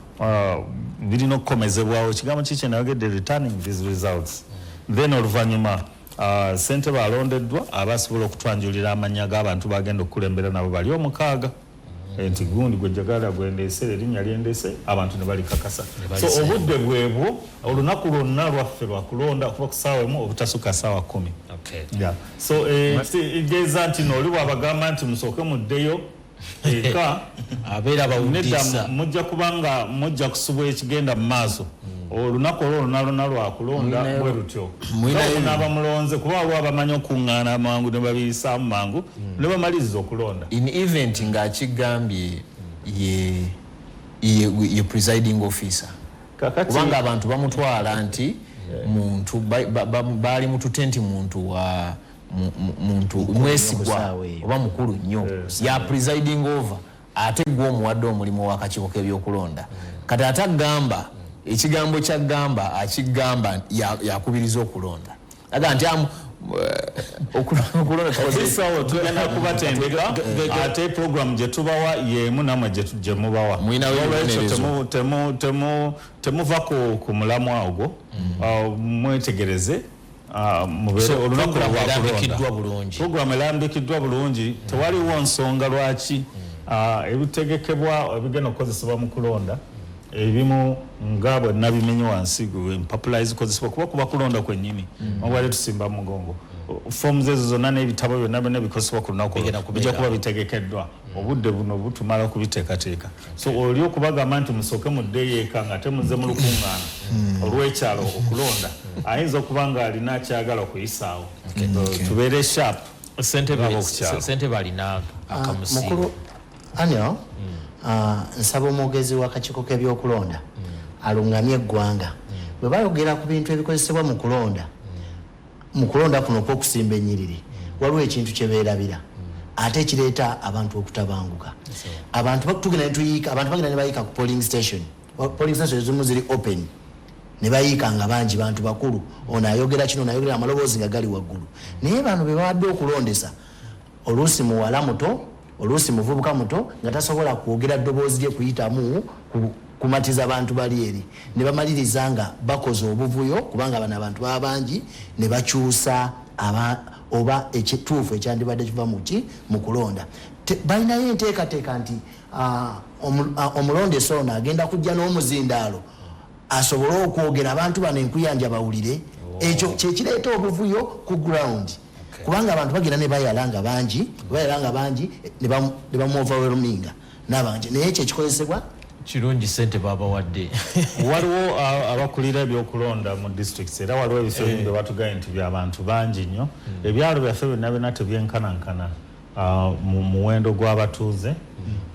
birina okukomezebwawo, ekigambo kiki nayogedde, returning these results. Then oluvannyuma ssentebe alondeddwa aba asobola okutwanjulira amannya g'abantu bagenda okukulembera nabo bali 6, nti gundi gwe njagala gwendeese, erinnya lyendese, abantu ne balikakasa. So obudde bwebwo, olunaku lwonna lwaffe lwakulonda okuva ku ssaawa 1 obutasukka ssaawa 10. Yeah. So kitegeeza nti nooli bw'abagamba nti musooke muddeyo eka, abeera nedda, bawuddisa. Mujja kubanga mujja kusubwa ekigenda mu maaso. Olunaku olwo lwonna lwonna lwakulonda bwe lutyo. Naaba mulonze, kuba waliwo abamanyi okuŋŋaana amangu ne babiyisaamu mangu ne bamaliriza okulonda. In event ng'akigambye ye presiding officer, Kakati kubanga abantu bamutwala nti muntu baali mutute nti muntu wa muntu mwesigwa Ssaawa eyo. oba mukulu nnyo ya presiding over, ate gwe omuwadde omulimu w'akakiiko k'ebyokulonda. Kati ate agamba ekigambo kyagamba akigamba yakubiriza okulonda, aga nti okulonda Ofiisawo tugenda kubatendeka, ate program gye tubawa yemu namwe gye mubawa. Mulinawo Olwekyo ebibonerezo. temuva ku mulamwa ogwo. Mwetegereze, mubeere So, olunaku program lwa kulonda. erambikiddwa bulungi. Program erambikiddwa bulungi, tewaliwo nsonga lwaki ebitegekebwa ebigenda okukozesebwa mu kulonda ebimu nga bwe nabimenye wansi, empapula ezikozesebwa kuba kuba kulonda kwennyini, obwali tusimba mugongo, forms ezo zonna n'ebitabo byonna byonna bikozesebwa ku lunaku olwo Bigenda kubeera. bijja kuba bitegekeddwa. Obudde buno butumala kubiteekateeka. So oli okubagamba nti musooke muddeyo eka nga temuze mu lukuŋŋaana olw'ekyalo okulonda, ayinza okuba nga alina kyagala okuyisaawo. So, tubeere sharp ng'ab'oku kyalo. Ssentebe alina akamusiimo. Mukulu Anio, nsaba omwogezi w'akakiiko k'ebyokulonda alungamye eggwanga bwe bayogera ku bintu ebikozesebwa mu kulonda. Mu kulonda kuno okw'okusimba ennyiriri, waliwo ekintu kye beerabira. Ate ekireeta abantu okutabanguka, abantu tugenda netuyiika, abantu bagenda ne bayiika ku polling station. Polling station ezimu ziri open, ne bayiika nga bangi, bantu bakulu, ono ayogera kino, ono ayogera, amaloboozi nga gali waggulu. Naye bano be babadde okulondesa, oluusi muwala muto, oluusi muvubuka muto nga tasobola kwogera ddoboozi lye kuyitamu kumatiza bantu bali eri, ne bamaliriza nga bakoze obuvuyo, kubanga bano abantu baba bangi, ne bakyusa oba ekituufu ekyandibadde kiva muki mu kulonda. Balinayo enteekateeka nti omulondesa ono agenda kujja n'omuzindaalo asobole okwogera, abantu bano enkuyanja bawulire. Ekyo kyekireeta obuvuyo ku ground, kubanga abantu bagenda ne bayala nga bangi, bayala nga bangi, ne bamu overwhelminga n'abangi. Naye ekyo ekikozesebwa Kirungi sente babawadde. Waliwo abakulira ebyokulonda mu districts, era waliwo ebifo ebimu bye batugambye nti byabantu bangi nnyo. Ebyalo byaffe byonna byonna tebyenkanankana mu muwendo gw'abatuuze.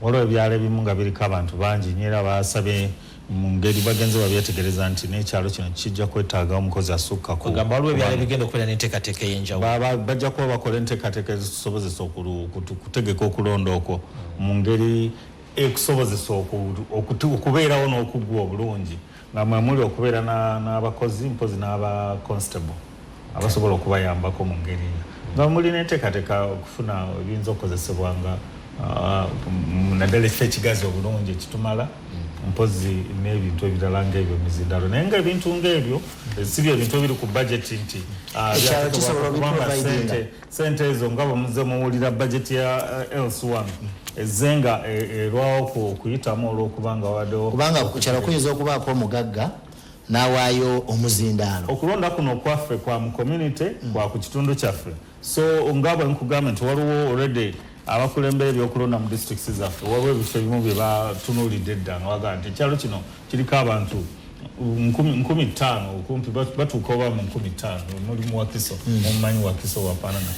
Waliwo ebyalo ebimu nga biriko abantu bangi nnyo, era basabye mu ngeri bagenze babyetegereza nti n'ekyalo kino kijja kwetaaga omukozi asukka ku Kugamba waliwo ebyalo ebigenda okubeera n'enteekateeka ey'enjawulo. Bajja kuba bakola enteekateeka ezitusobozesa kutegeka okulonda okwo mu ngeri ekusobozesa okubeerawo n'okuggwa obulungi, nga mwe muli okubeera n'abakozi, mpozi n'aba constable abasobola okubayambako mu ngeri eyo, nga muli n'enteekateeka okufuna ebiyinza okukozesebwa nga naddala ekifo ekigazi obulungi ekitumala, mpozi n'ebintu ebirala ng'ebyo, emizindalo. Naye nga ebintu ng'ebyo si bye bintu ebiri ku budget nti Ekyalo byateekebwako, kisobola kubanga obiprovidinga. Sente ezo nga bwe muze muwulira budget ya LC1 ezze nga erwawo okuyitamu olw'okubanga wabaddewo Kubanga ku kyalo kuyinza okubaako omugagga n'awaayo omuzindaalo. Okulonda kuno okwaffe kwa mu community, kwa ku kitundu kyaffe. So nga bwe nkugambye nti waliwo already abakulembera ebyokulonda mu districts zaffe, waliwo ebifo ebimu bye batunuulidde edda nga bagamba nti ekyalo kino kiriko abantu 5,000 okumpi, batuuka oba mu 5,000. Muli mu Wakiso, mumanyi Wakiso wafaanana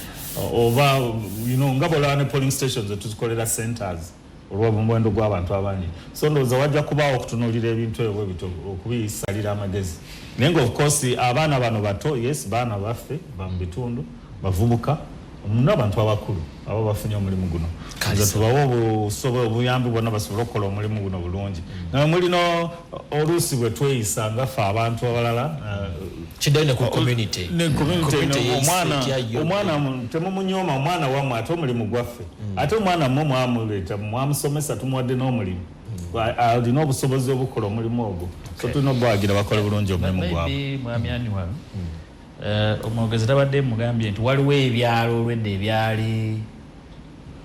oba nga bwolaba ne polling stations etuzikolera centers olw'omuwendo gw'abantu abangi. So ndowooza wajja kubaawo okutunuulira ebintu ebyo bwe bityo okubisalira amagezi. Naye nga of course abaana bano bato, yes, baana baffe ba mu bitundu, bavubuka n'abantu abakulu aba bafunye omulimu guno, nze tubawe obuyambi bwonna basobole okukola omulimu guno bulungi, nga mulina oluusi bwe tweyisa nga ffe abantu abalala. Kiddayo ne ku community. Ne community. Community yeeyisa Omwana etya yo? Omwana temumunyooma, omwana wammwe, ate omulimu gwaffe, ate omwana mmwe mwamuleeta, mwamusomesa, tumuwadde n'omulimu. Alina obusobozi obukola omulimu ogwo, so tulina obuwagira bakole bulungi omulimu gwabwe. Maybe mwami Aniwal, omwogezi tabadde mugambye nti waliwo ebyalo olwedde ebyali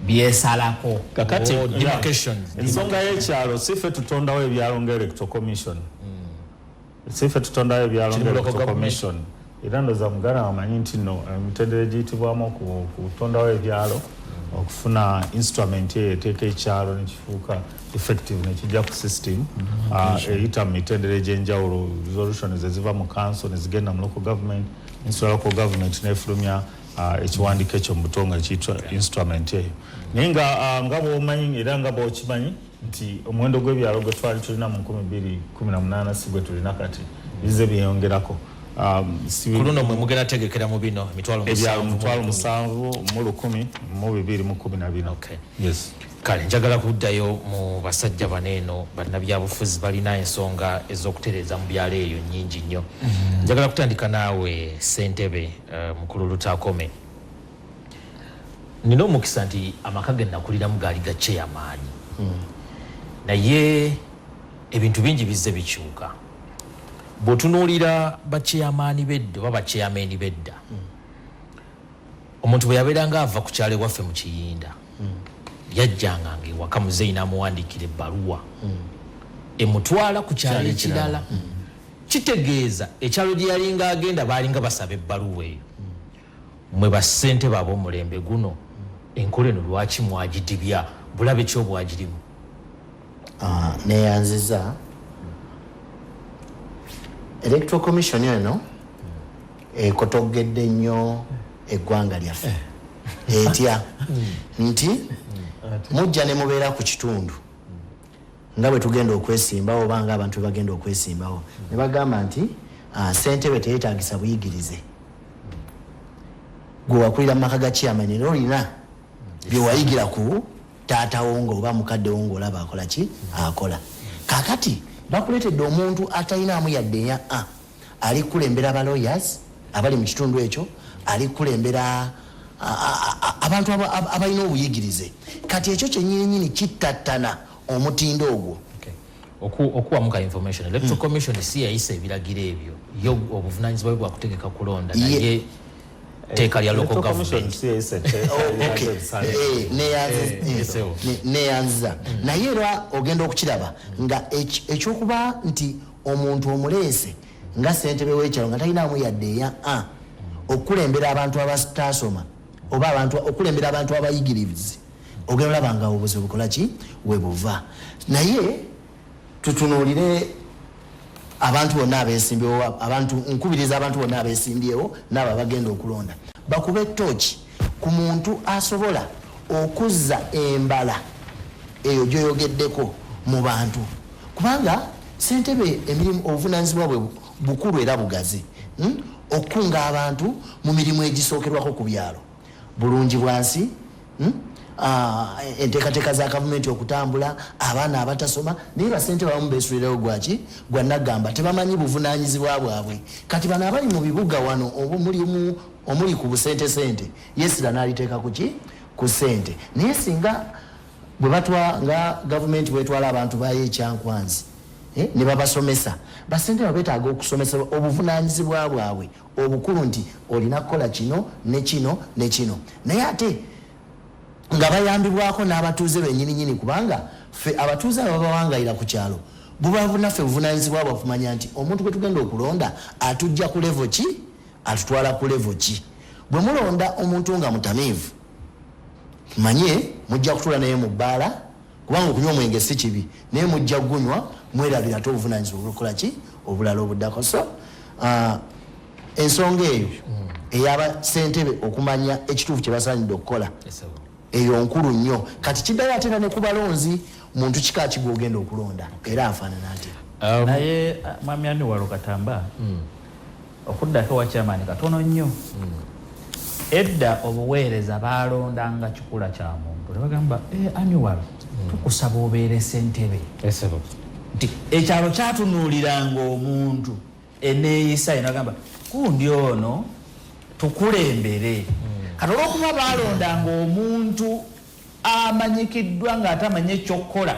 byesalako. Kakati Oh, demarcations. Ensonga y'ekyalo, si ffe tutondawo ebyalo nga Electoral Commission, si ffe tutondawo ebyalo Kiri nga mu local Electoral government. Commission. Era ndowooza muganda wamanyi nti nno emitendera egiyitibwamu okutondawo ebyalo, okufuna instrument eyo eteeka ekyalo nekifuuka effective nekijja ku system, eyita mu mitendera egy'enjawulo, resolutions eziva mu council nezigenda mu local government, local government nefulumya ekiwandiiko ekyo mu butongole kiyitwa instrument eyo. Naye nga nga bw'omanyi era nga bw'okimanyi nti omuwendo gw'ebyalo gwe twali tulina mu 2018 si gwe tulina kati, bize byeyongerako. Ku luno mwe mugenda tegekera mu bino emitwalo Ebyalo 7 mu 7,000 1,000. 214. Okay. Yes. Kale njagala kuddayo mu basajja bano eno bannabyabufuzi, balina ensonga ez'okutereeza mu byalo eyo nnyingi nnyo. Njagala kutandika naawe ssentebe mukulu Lutakome. Nina omukisa nti amaka ge nakuliramu gaali ga chairman, naye ebintu bingi bizze bikyuka. Bw'otunuulira bachairman bedda oba bachairman bedda, omuntu bwe yabeeranga ava ku kyalo ewaffe mu Kiyinda, yajjanga nga ewaka muzeeyi n'amuwandiikira ebbaluwa emutwala ku kyalo ekirala. Kitegeeza ekyalo gye yalinga agenda baalinga basaba ebbaluwa eyo. Mwe bassentebe ab'omulembe guno, enkola eno lwaki mwagidibya? Bulabe ki obwagirimu? Neyanziza. Electoral Commission eno ekotogedde nnyo eggwanga lyaffe. Etya nti mujja ne mubeera ku kitundu nga bwe tugenda okwesimbawo oba nga abantu bwe bagenda okwesimbawo, ne bagamba nti ssentebe teyeetagisa buyigirize, gwe wakulira mu maka ga chairman era olina Byewayigira ku taatawo nga oba mukaddewo ngaolaba akola ki, akola. Kakati bakuleetedde omuntu atalinaamu yadde eya a ali kukulembera ba lawyers abali mu kitundu ekyo, ali kukulembera abantu abalina obuyigirize. Kati ekyo kyenyininyini kittattana omutindo ogwo. Okuwamu ka information, Electoral Commission si yayisa ebiragiro ebyo, yo obuvunanyizibwa bwe bwakutegeka kulonda, naye teeka lya local government. Neyanziza. Naye era ogenda okukiraba nga ekyokuba nti omuntu omuleese nga ssentebe w'ekyalo nga talinamu yadde eya a okukulembera abantu abatasoma oba abantu okulembera abantu abayigirizi, ogenda olaba nga obuzibu bukola ki, we buva. Naye tutunuulire abantu bonna abesimbyewo, abantu nkubiriza abantu bonna abesimbyewo n'abo abagenda okulonda bakube tooki ku muntu asobola okuzza embala eyo gyoyogeddeko mu bantu, kubanga ssentebe emirimu obuvunanyizibwa bwe bukulu era bugazi, Okukunga abantu mu mirimu egisookerwako ku byalo, bulungi bwansi, Enteekateeka za gavumenti okutambula, abaana abatasoma. Naye basente bamu besulirewo gwaki gwanagamba tebamanyi buvunanyizibwa bwabwe. Kati bano abali mu bibuga wano omuli ku busente sente, yesira n'aliteeka kuki ku sente. Naye singa bwe batwa nga gavumenti bwetwala abantu bayo ekyankwanzi, ne babasomesa, basente babetaaga okusomesebwa obuvunanyizibwa bwabwe obukulu, nti olina kukola kino ne kino ne kino, naye ate nga bayambibwako n'abatuuze bennyininyini, kubanga ffe abatuuze ababawangayira ku kyalo buba naffe buvunanyizibwa bwakumanya nti omuntu gwe tugenda okulonda atujja ku level ki, atutwala ku level ki. Bwe mulonda omuntu nga mutamiivu, manye mujja kutuula naye mu bbaala, kubanga okunywa omwenge si kibi, naye mujja kugunywa mwerabira ate obuvunanyizibwa obulukola ki obulala obuddako. So ensonga eyo eyaba ssentebe okumanya ekituufu kye basaanidde okukola eyo nkulu nnyo. Kati kiddayo ate era ne ku balonzi, muntu kika ki gw'ogenda okulonda era afaanana atya? Naye mwami Aniwalo Katamba, okuddako ewa chairman katono nnyo. Edda obuweereza baalondanga kikula kya muntu, ne bagamba, Aniwalo, tukusaba obeere ssentebe. Nti ekyalo kyatunuuliranga omuntu eneeyisa ye, nagamba gundi ono tukulembere. Kati olw'okuba baalondanga omuntu amanyikiddwa ng'ate amanyi ekyokukola,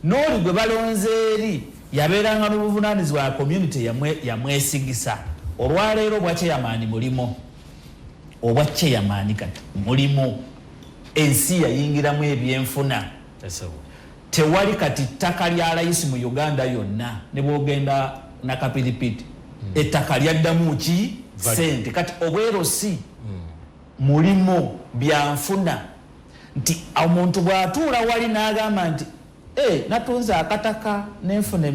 n'oli gwe balonze eri yabeeranga n'obuvunaanyizibwa ya community yamwesigisa. Olwaleero obwa chairman mulimu, obwa chairman kati mulimu, ensi yayingiramu ebyenfuna. Tewali kati ttaka lya layisi mu Uganda yonna, ne bw'ogenda nakapiripiti ettaka lyaddamu ki sente. Kati obwerosi mulimu byanfuna, nti omuntu bw'atuula wali n'agamba nti natunze akataka nenfuna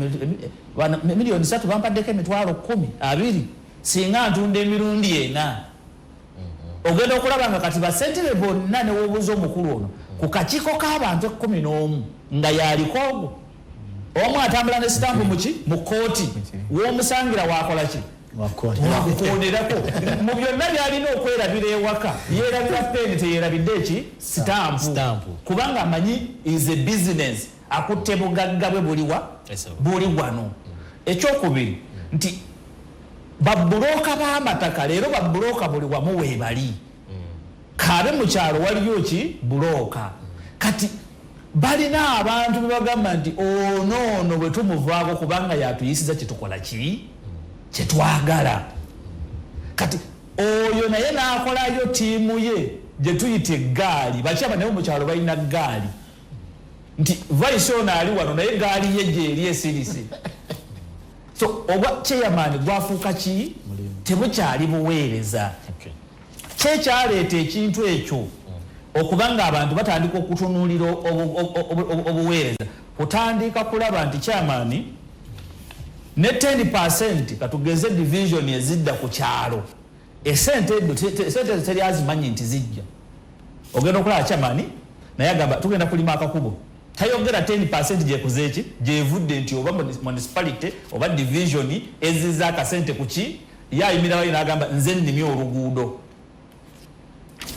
miliyoni 3, bampaddeko emitwalo 10 abiri, singa ntunda emirundi 4. Ogenda okulaba nga kati basentebe bonna ne wobuuza omukulu ono ku kakiiko k'abantu 11 nga yaliko ogwo omu atambula ne sitampu muki mu kkooti, w'omusangira wakola ki, wakukonerako mu byonna byalina okwerabira ewaka, yeerabira peeni, teyerabidde eki sitampu, kubanga amanyi is a business, akutte bugagga bwe buliwa buli wano. Ekyokubiri nti babulooka b'amataka leero babulooka buli wamu weebali, kaabe mu kyalo waliyo ki bulooka. Kati balina abantu be bagamba nti ono ono bwe tumuvaako kubanga yatuyisiza kyetukola ki kyetwagala. Kati oyo naye n'akolayo ttiimu ye gye tuyita eggaali, bakyaba naye mu kyalo balina ggaali, nti vice ono ali wano naye gaali ye gyeri esirise. So obwa chairman gwafuuka ki, tebukyali buweereza. Kyekyaleeta ekintu ekyo okuba nga abantu batandika okutunuulira obuweereza, kutandika kulaba nti chairman ne 10%, katugeze division ezidda ku kyalo, esente ezo teri azimanyi nti zijja. Ogenda okulaba chairman naye agamba tugenda kulima akakubo, tayogera 10% gyekuze eki gyevudde, nti oba municipality oba division ezizza akasente ku ki, ye ayimira wayo n'agamba nze nnimye oluguudo.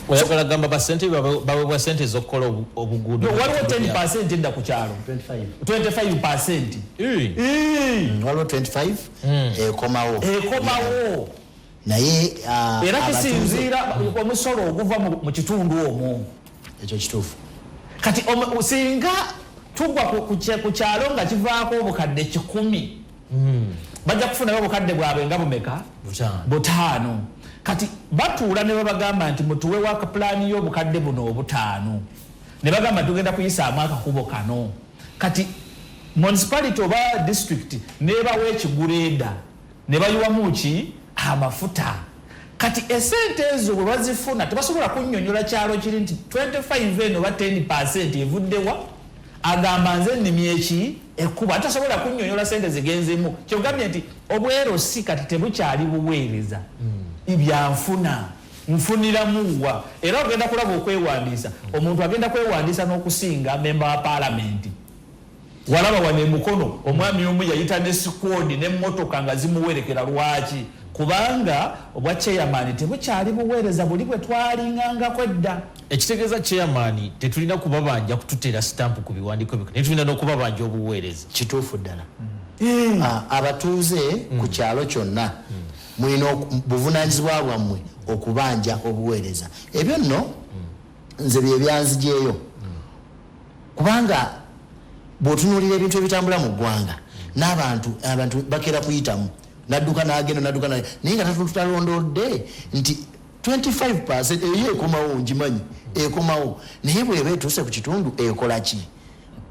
Oyagala gamba basente bawebwa sente ez'okukola obuguudo? Waliwo 10% edda ku kyalo, 25%. Waliwo 25 ekomawo. Ekomawo. Naye era kisinziira omusolo oguva mu kitundu omwo. Ekyo kituufu. Kati singa tugwa ku kyalo nga kivaako obukadde 100, bajja kufunayo obukadde bwabwe nga bumeka? 5. Kati batuula ne babagamba nti mutuwe work plan y'obukadde buno 5, ne bagamba tugenda kuyisaamu akakubo kano. Kati municipality oba district nebawa ekigureeda ne bayiwamu ki? Amafuta. Kati esente ezo bwe bazifuna tebasobola kunnyonnyola kyalo kiri nti 25 eno oba 10% evuddewa. Agamba nze nnimye eki ekkubo, ate tasobola kunnyonnyola sente zigenzemu. Kyogambye nti obwero si kati tebukyali buweereza, byanfuna nfuniramuwa. Era ogenda kulaba okwewandiisa, omuntu agenda kwewandiisa n'okusinga memba wa paalamenti. Walaba wano emukono omwami omu yayita ne squad n'emmotoka nga zimuwerekera. Lwaki? Kubanga obwa chairman tebukyali buweereza buli bwe twalingangako edda. Ekitegeeza chairman tetulina kubabanja kututeera sitampu ku biwandiiko biko, naye tulina n'okubabanja obuweereza. Kituufu ddala. Abatuuze ku kyalo kyonna mulina buvunaanyizibwa bwammwe okubanja obuweereza. Ebyo nno nze bye byanzijeeyo, kubanga bw'otunuulira ebintu ebitambula mu ggwanga n'abantu, abantu bakeera kuyitamu nadduka n'agenda nadduka, naye nga tutalondodde nti 25% eyo ekomawo. Ngimanyi ekomawo, naye bweba etuuse ku kitundu ekola ki?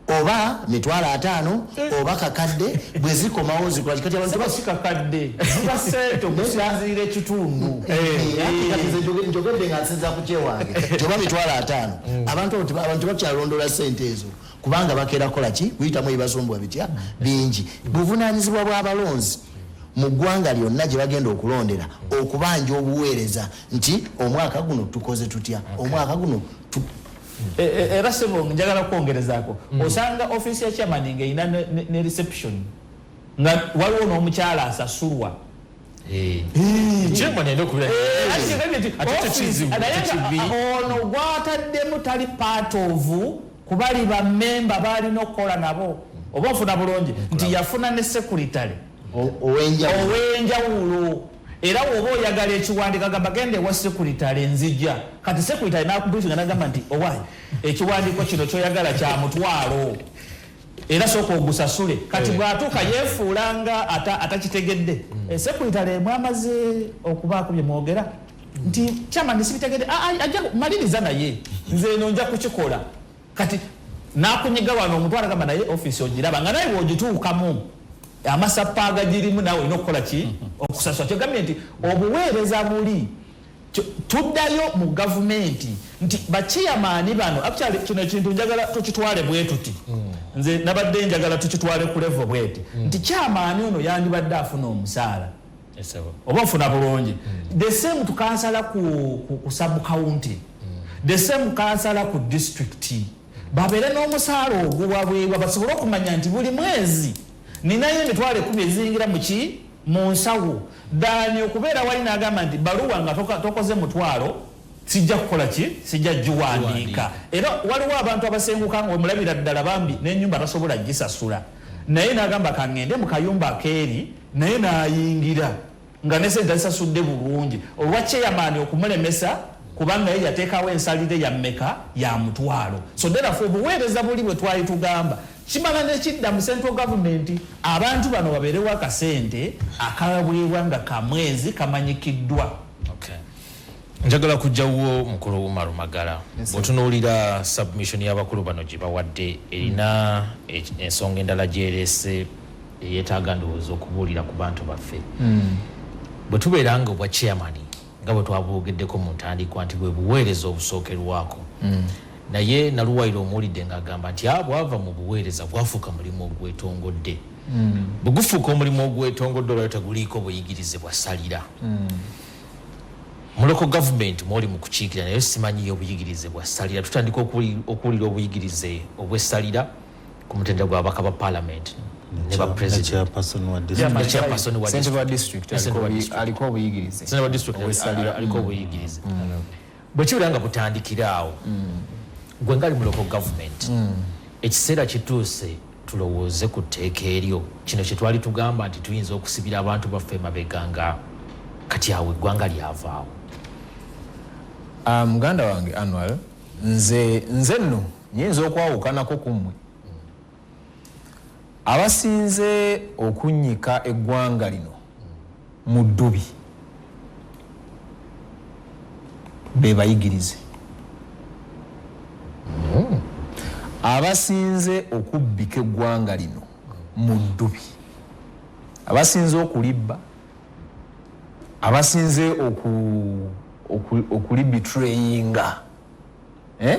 Oba 50,000 oba kakadde, bwe zikomawo zikola ki? Kati abantu si kakadde, ziba sente okusinziira ekitundu. Kati nze njogedde nga nsinza ku kyewange nti oba 50,000, abantu abo abantu bakyalondola sente ezo kubanga bakeera kukola ki? Kuyitamu ebibasumbwa bitya bingi. Buvunaanyizibwa bw'abalonzi mu ggwanga lyonna gye bagenda okulondera okubanja obuweereza nti omwaka guno tukoze tutya, omwaka guno Era sebo, njagala kwongerezaako, osanga ofiisi ya chairman ng'erina ne reception nga waliwo n'omukyala asasulwa. Chairman alina okubeera Ate Ate tekizibu, naye nga tekibi. Ono gwataddemu tali part of kubali bamemba balina okukola nabo, oba ofuna bulungi nti yafuna ne secretary Ow'enjawulo. Ow'enjawulo. Era woba oyagala ekiwandiiko agamba genda ewa secretary nzija. Kati secretary nakubriefinga nagamba nti owaayi, ekiwandiiko kino kyoyagala kya mutwalo, era sooka ogusasule. Kati bw'atuuka yeefuula nga atakitegedde. Secretary mwamaze okubaako bye mwogera nti chairman sibitegedde. Ajja maliriza naye nze eno nja kukikola. Kati nakunyiga wano omutwalo, agamba naye ofiisi ogiraba nga naye bw'ogituukamu amasapa agagirimu naawe olina okukola ki? Okusasula. Kyogambye nti obuweereza buli tuddayo mu gavumenti nti bachairman bano, actually kino ekintu njagala tukitwale bwe tuti. Nze nabadde njagala tukitwale ku level bweti nti chairman ono yandibadde afuna omusaala, oba ofuna bulungi, the same tukansala ku sub county, the same kansala ku district, babeere n'omusaala oguwabwebwa basobole okumanya nti buli mwezi ninayo 100,000 eziyingira muki mu nsawo dani okubeera wali n'agamba nti baluwa nga tokoze mutwalo sijja kukola ki, sijja giwandiika. Era waliwo abantu abasenguka nga omulabira ddala bambi n'ennyumba tasobola gisasula, naye n'agamba kaŋŋende mu kayumba akeeri, naye n'ayingira nga ne sente azisasudde bulungi olwa chairman okumulemesa kubanga ye yateekawo ensalire ya mmeka? Ya mutwalo. So therefore obuweereza buli bwe twali tugamba kimala nekidda mu central government, abantu bano babeerewo akasente akabweebwa nga kamwezi kamanyikiddwa. Okay. Njagala kujjawo mukulu Umaru Magala, bw'otunuulira submission y'abakulu bano gye bawadde, erina ensonga endala gyereese eyeetaaga ndowooza okubuulira ku bantu baffe. Bwe tubeera nga obwa chairman nga bwe twabwogeddeko mu ntandikwa nti bwe buweereza obusookerwako, naye Naluwayiro omuwulidde ng'agamba nti bwava mu buweereza bwafuuka mulimu ogwetongodde. Bwe gufuuka omulimu ogwetongodde, olwayo teguliiko buyigirize bwa ssalira. Mu local government mwoli mu kukiikira, naye simanyiyo obuyigirize bwa ssalira. Tutandika okuwulira obuyigirize obw'essalira ku mutendera gw'ababaka ba parliament ne ba Ne president. Chairperson wa district. Ne chairperson wa Ssentebe wa district. district Ssentebe wa district. aliko obuyigirize Ssentebe wa district obw'essalira. aliko obuyigirize. Bwe kibeera nga butandikira awo, gwe ngali mu local government, ekiseera kituuse tulowooze ku tteeka eryo. Kino kye twali tugamba nti tuyinza okusibira abantu baffe emabega, nga kati awo eggwanga lyavaawo. Ah, muganda wange Anwar, nze nno nyinza okwawukanako ku mmwe. Abasinze okunnyika eggwanga lino mu ddubi be bayigirize. Abasinze okubbika eggwanga lino mu ddubi, abasinze okulibba, abasinze okulibetrayinga, eh?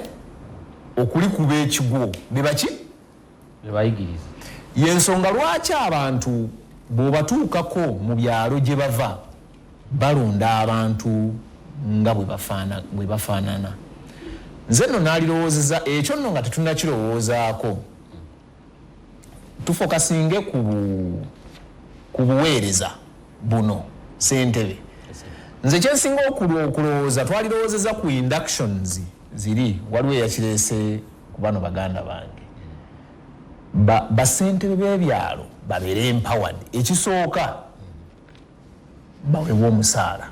Okulikuba ekigwo, be baki? Bebayigirize. Yensonga lwaki abantu bw'obatuukako mu byalo gye bava balonda abantu nga bwe bafaanana. Nze nno naalirowoozeza ekyo nno nga tetunnakirowoozaako, tufokasinge ku buweereza buno. Ssentebe, nze kyensinga okulowooza, twalirowoozeza ku inductions ziri. Waliwo eyakireese ku bano baganda bange, basentebe b'ebyalo babeere empowered. Ekisooka, baweebwe omusaala,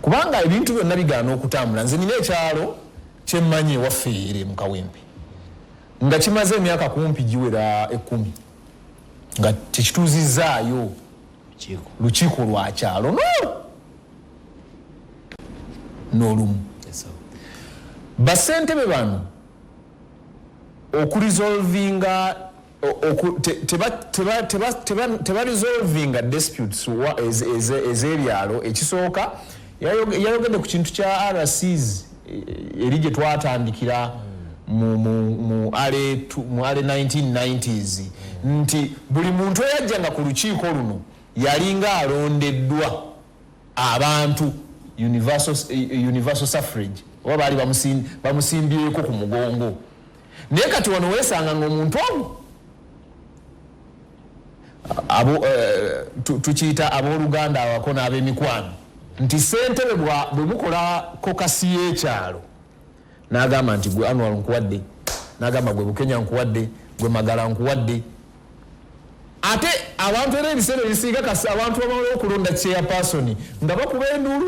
kubanga ebintu byonna bigaana okutambula. Nze nina ekyalo kyemmanyi ewaffe ere mu Kawempe nga kimaze emyaka kumpi giwera 10 nga tekituuzizaayo lukiiko lwa kyalo n'olumu. Basentebe bano okuresolvinga teba resolvinga disputes ez'ebyalo. Ekisooka, yayogedde ku kintu kya RCs, eri gye twatandikira mu early 1990s, nti buli muntu eyajjanga ku lukiiko luno yalinga alondeddwa abantu, universal suffrage, oba baali bamusimbyeko ku mugongo. Naye kati wano weesanga nga omuntu ogwo abo tukiyita abooluganda abako n'ab'emikwano, nti ssentebe bwe mukola caucus y'ekyalo n'agamba nti gwe Anwar nkuwadde, n'agamba gwe Bukenya nkuwadde, gwe Magala nkuwadde. Ate abantu era ebiseera ebisinga kasi abantu bamala okulonda chairperson nga bakuba enduulu,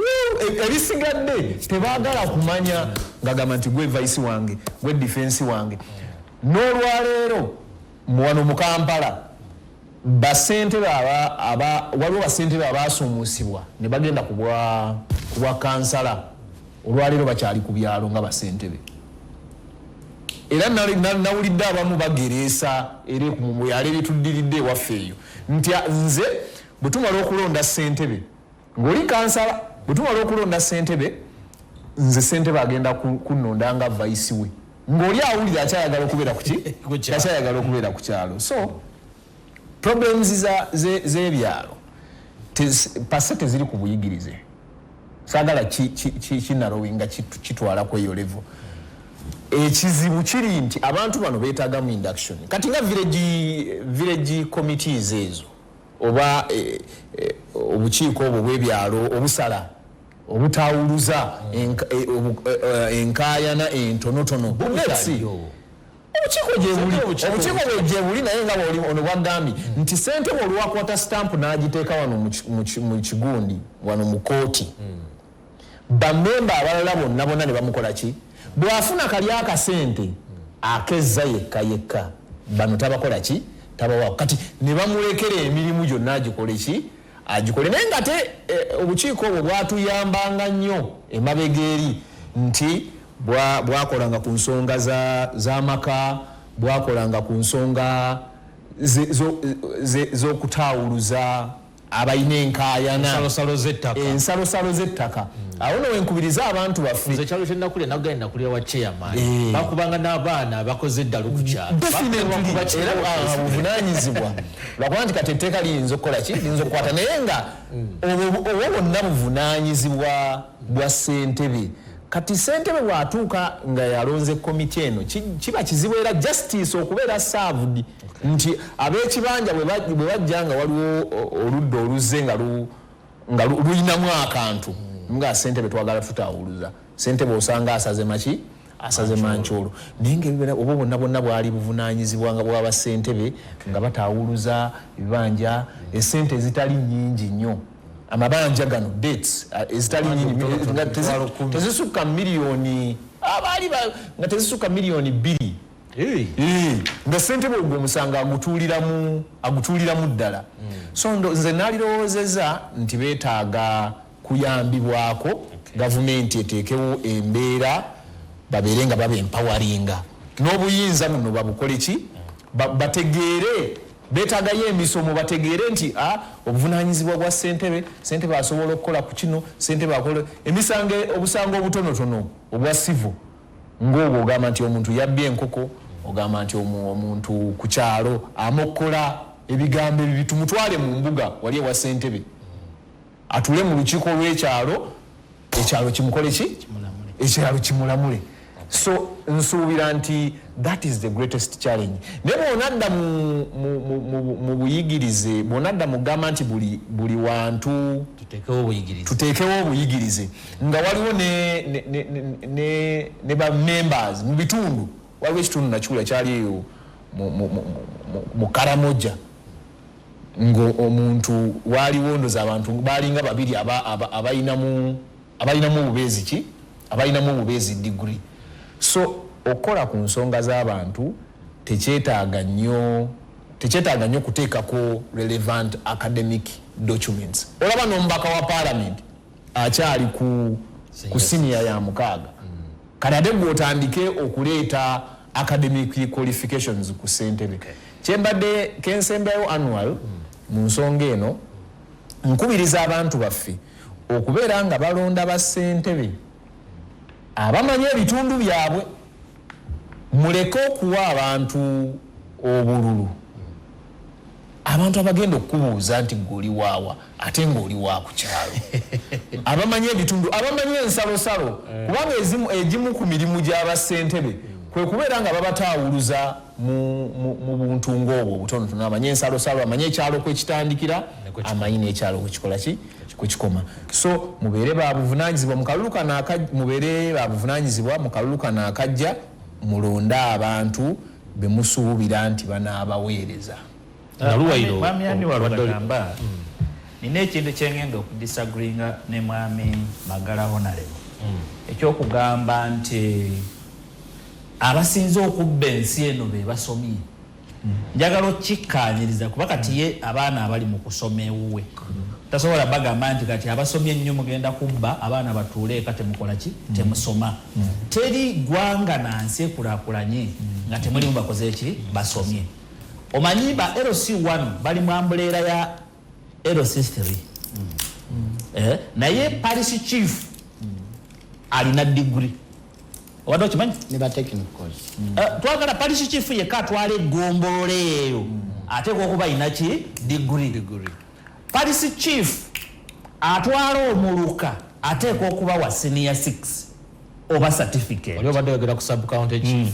ebisigadde tebaagala kumanya, ngagamba nti gwe vice wange, gwe defense wange. N'olwaleero wano mu Kampala basentebe waliwo basentebe abasuumusibwa ne bagenda ku bwa kansala. Olwaleero bakyali ku byalo nga basentebe. Era nawulidde abamu bagereesa era mu byalo ebituddiridde ewaffe eyo nti nze bwe tumala okulonda ssentebe, ng'oli kansala, bwe tumala okulonda ssentebe, nze ssentebe agenda kunnonda nga vice we, ng'oli awulira akyayagala okubeera kuki? Akyayagala okubeera ku kyalo. So problems z'ebyalo pase teziri ku buyigirize. Saagala kinarrowinga kitwala ku eyo level. Ekizibu kiri nti abantu bano beetagamu induction. Kati nga village committees ezo oba obukiiko obwo bw'ebyalo obusala, obutawuluza enkaayana entonotono. Let's see. Obukiiko gyebuli, obukiiko bwe gyebuli, naye nga bwoli ono bwagambye nti ssentebe olwakwata stamp n'agiteeka wano mu kigundi wano mu kooti, bamemba abalala bonna bonna ne bamukola ki? Bw'afuna kali akasente akezza yekka yekka, bano tabakola ki? Tabawa. Kati ne bamulekera emirimu gyonna agikole ki? Agikole. Naye nga te obukiiko obwo bwatuyambanga nnyo emabega eri, nti bwakolanga ku nsonga z'amaka, bwakolanga ku nsonga z'okutaawuluza abalina enkaayana. Ensalosalo z'ettaka. Ensalosalo z'ettaka. Awo no wenkubiriza abantu baffe. Nze ekyalo kyenakulira, nagenda nakulira wa chairman, bakubanga n'abaana abakoze eddalu ku kyalo. Definitely. Era buvunanyizibwa, lwakuba nti kati etteeka liyinza okukola ki? Liyinza okukwata, naye nga obwo bwonna buvunanyizibwa bwa ssentebe. Kati ssentebe bw'atuuka nga yalonze komiti eno, kiba kizibu era justice okubeera served, nti ab'ekibanja bwe bajja nga waliwo oludda oluzze nga lulinamu akantu. Nga ssentebe twagala tutawuluza ssentebe, osanga asaze maki, asaze mankyolo, naye nga oba bwonna bwonna bwali buvunanyizibwa nga bwaba ssentebe, nga batawuluza ebibanja, esente ezitali nyingi nnyo, amabanja gano, debts ezitali nyingi, nga tezisukka miliyoni, abaali nga tezisukka miliyoni 2, nga ssentebe ogwo omusango agutuuliramu ddala. So nze naalirowoozezza nti beetaaga kuyambibwako gavumenti eteekewo embeera babeere nga baba empoweringa n'obuyinza buno babukole ki, bategeere beetaagayo emisomo, bategeere nti obuvunanyizibwa bwa ssentebe, ssentebe asobola okukola ku kino, ssentebe akola emisango, obusango obutonotono obwa civil, ng'obwo ogamba nti omuntu yabbye enkoko, ogamba nti omuntu ku kyalo amokkola ebigambo ebibi, tumutwale mu mbuga wali ewa ssentebe atule mu lukiiko lw'ekyalo, ekyalo kimukole ki, ekyalo kimulamule. So nsuubira nti that is the greatest challenge. Naye bwonadda mu buyigirize, bwonadda mugamba nti buli wantu tuteekewo obuyigirize, nga waliwo ne ba members mu bitundu. Waliwo ekitundu nakiwula kyali eyo mu Karamoja, ngaomuntu waliwo ndoza abantu balinga babiri abalinamu obubeezi ki, abalinamu obubeezi degree. So okukola ku nsonga z'abantu tekyetaaga nnyo kuteekako relevant academic documents. Olaba n'omubaka wa parliament akyali ku siniya ya 6. Kati ate gwe otandike okuleeta academic qualifications ku ssentebe. Kyembadde kensembayo annual mu nsonga eno, nkubiriza abantu baffe okubeera nga balonda bassentebe abamanyi ebitundu byabwe. Muleke okuwa abantu obululu, abantu abagenda okukubuuza nti gwe oli waawa ate ng'oli wa ku kyalo, abamanyi ebitundu, abamanyi ensalosalo, kubanga egimu ku mirimu gy'abassentebe kwe kubeera nga babataawuluza mu buntu ng'obwo obutonotono, amanyi ensalosalo, amanyi ekyalo kwekitandikira, amanyi n'ekyalo kwekikola ki, kwekikoma. So mubeere babuvunanyizibwa mu kalulu kano, mubeere babuvunanyizibwa mu kalulu kano akajja, mulonde abantu bemusuubira nti banaabaweereza. Naluwayiro. Mwami Aniwalo, bagamba nina ekintu kyengenda okudisagreeinga ne mwami Magala Honorable, ekyokugamba nti abasinze okubba ensi eno be basomye. Njagala okikkaanyiriza, kuba kati ye abaana abali mu kusoma ewuwe tasobola bagamba nti kati abasomye ennyo mugenda kubba, abaana batuule eka temukola ki, temusoma. Teri ggwanga nansi ekulaakulanye nga temulimu bakoze ki, basomye. Omanyi ba LC1 bali mu umbrella ya LC3, naye parish chief alina degree, obadde okimanyi? Ne ba technicals. Twagala parish chief yekka atwala eggombolola eyo ateekwa okuba alina ki, degree. Parish chief atwala omuluka ateekwa okuba wa senior 6 oba certificate. Oli obadde oyogera ku sub county chief.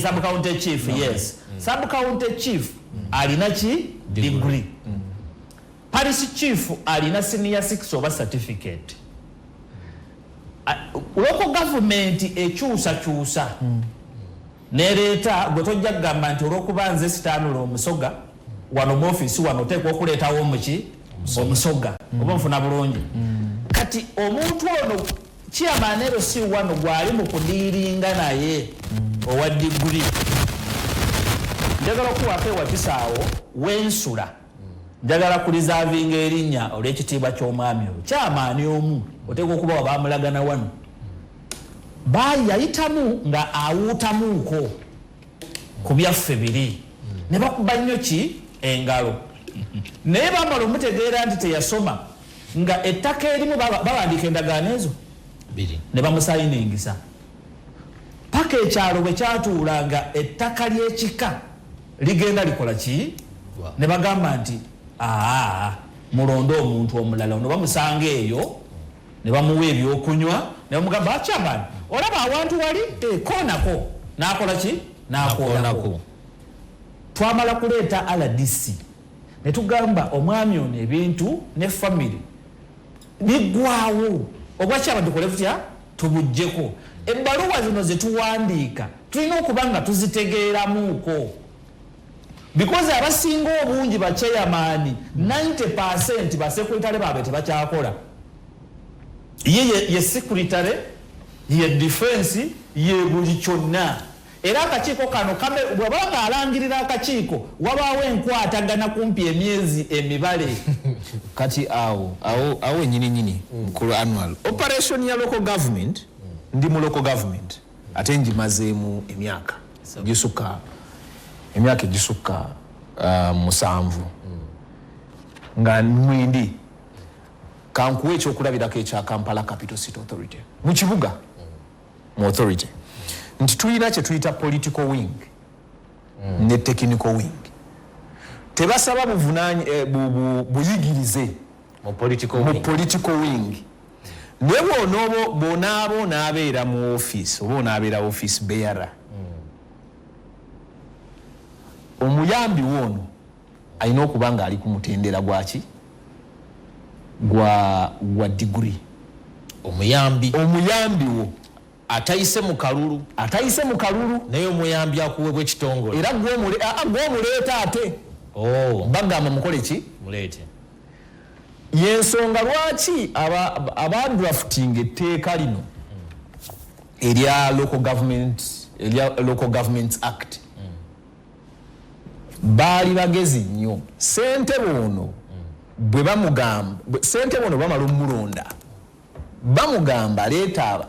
Sub county chief, yes. Sub county chief alina ki, degree. Parish chief alina senior 6 oba certificate. Local government ekyusakyusa nereeta gwe tojja kugamba nti olwokuba nze sitaanula omusoga wano mu ofiisi wano oteekwa okuleetawo omuki, omusoga, oba nfuna bulungi. Kati omuntu ono chairman LC wano gwali mu kudealinga naye owa degree, njagala okuwaako ewakisaawo wensula, njagala kureservinga erinnya olw'ekitiibwa ky'omwami oyo. Kyamaani omu oteekwa okuba wabamulagana wano baali yayitamu nga awuutamuuko ku byaffe biri ne bakuba nnyo ki engalo, naye bamala omutegeera nti teyasoma, nga ettaka erimu bawandiika endagaano ezo biri ne bamusayiningisa paka ekyalo bwe kyatuula nga ettaka ly'ekika ligenda likola ki, ne bagamba nti aa, mulonde omuntu omulala. Ono bamusanga eyo ne bamuwa ebyokunywa ne bamugamba, akyamaani olaba awantu wali, koonako, n'akola ki, n'akoonako. Nakoonako. Twamala kuleeta RDC ne tugamba omwami ono ebintu ne famire biggwawo. Obwa chairman tukole tutya? Tubuggyeko. Ebbaluwa zino zetuwandiika tulina okuba nga tuzitegeeramuuko, because abasinga obungi ba chairman, 90% ba secretary baabwe tebakyakola. Ye secretary, ye defense, ye buli kyonna. Era akakiiko kano bw'aba nga alangirira akakiiko, wabaawo enkwatagana kumpi emyezi emibale. Kati awo wenyini nyini, mukulu Annual, operation ya local government, ndi mu local government ate ngimazeemu emyaka egisukka 7 nga mwindi. Kankuwa ekyokulabirako ekya Kampala Capital City Authority mu kibuga, mu authority, nti tulina kye tuyita political wing ne technical wing. Tebasaba buyigirize mu political mu wing. Political wing. Naye bw'onaaba onaabeera mu office oba onaabeera office bearer, omuyambi woono alina okuba nga ali ku mutendera gwaki? Gwa degree. Omuyambi? Omuyambi wo. Atayise mu kalulu? Atayise mu kalulu. Naye omuyambi akuweebwa ekitongole? Era gwomuleeta ate. Oh. Bagamba mukole ki? Muleete. Yensonga lwaki abadrafting etteeka lino erya local government, erya Local Government Act, baali bagezi nnyo. Sentebe ono bwe bamugamba, sentebe ono bamala omulonda, bamugamba, "Leeta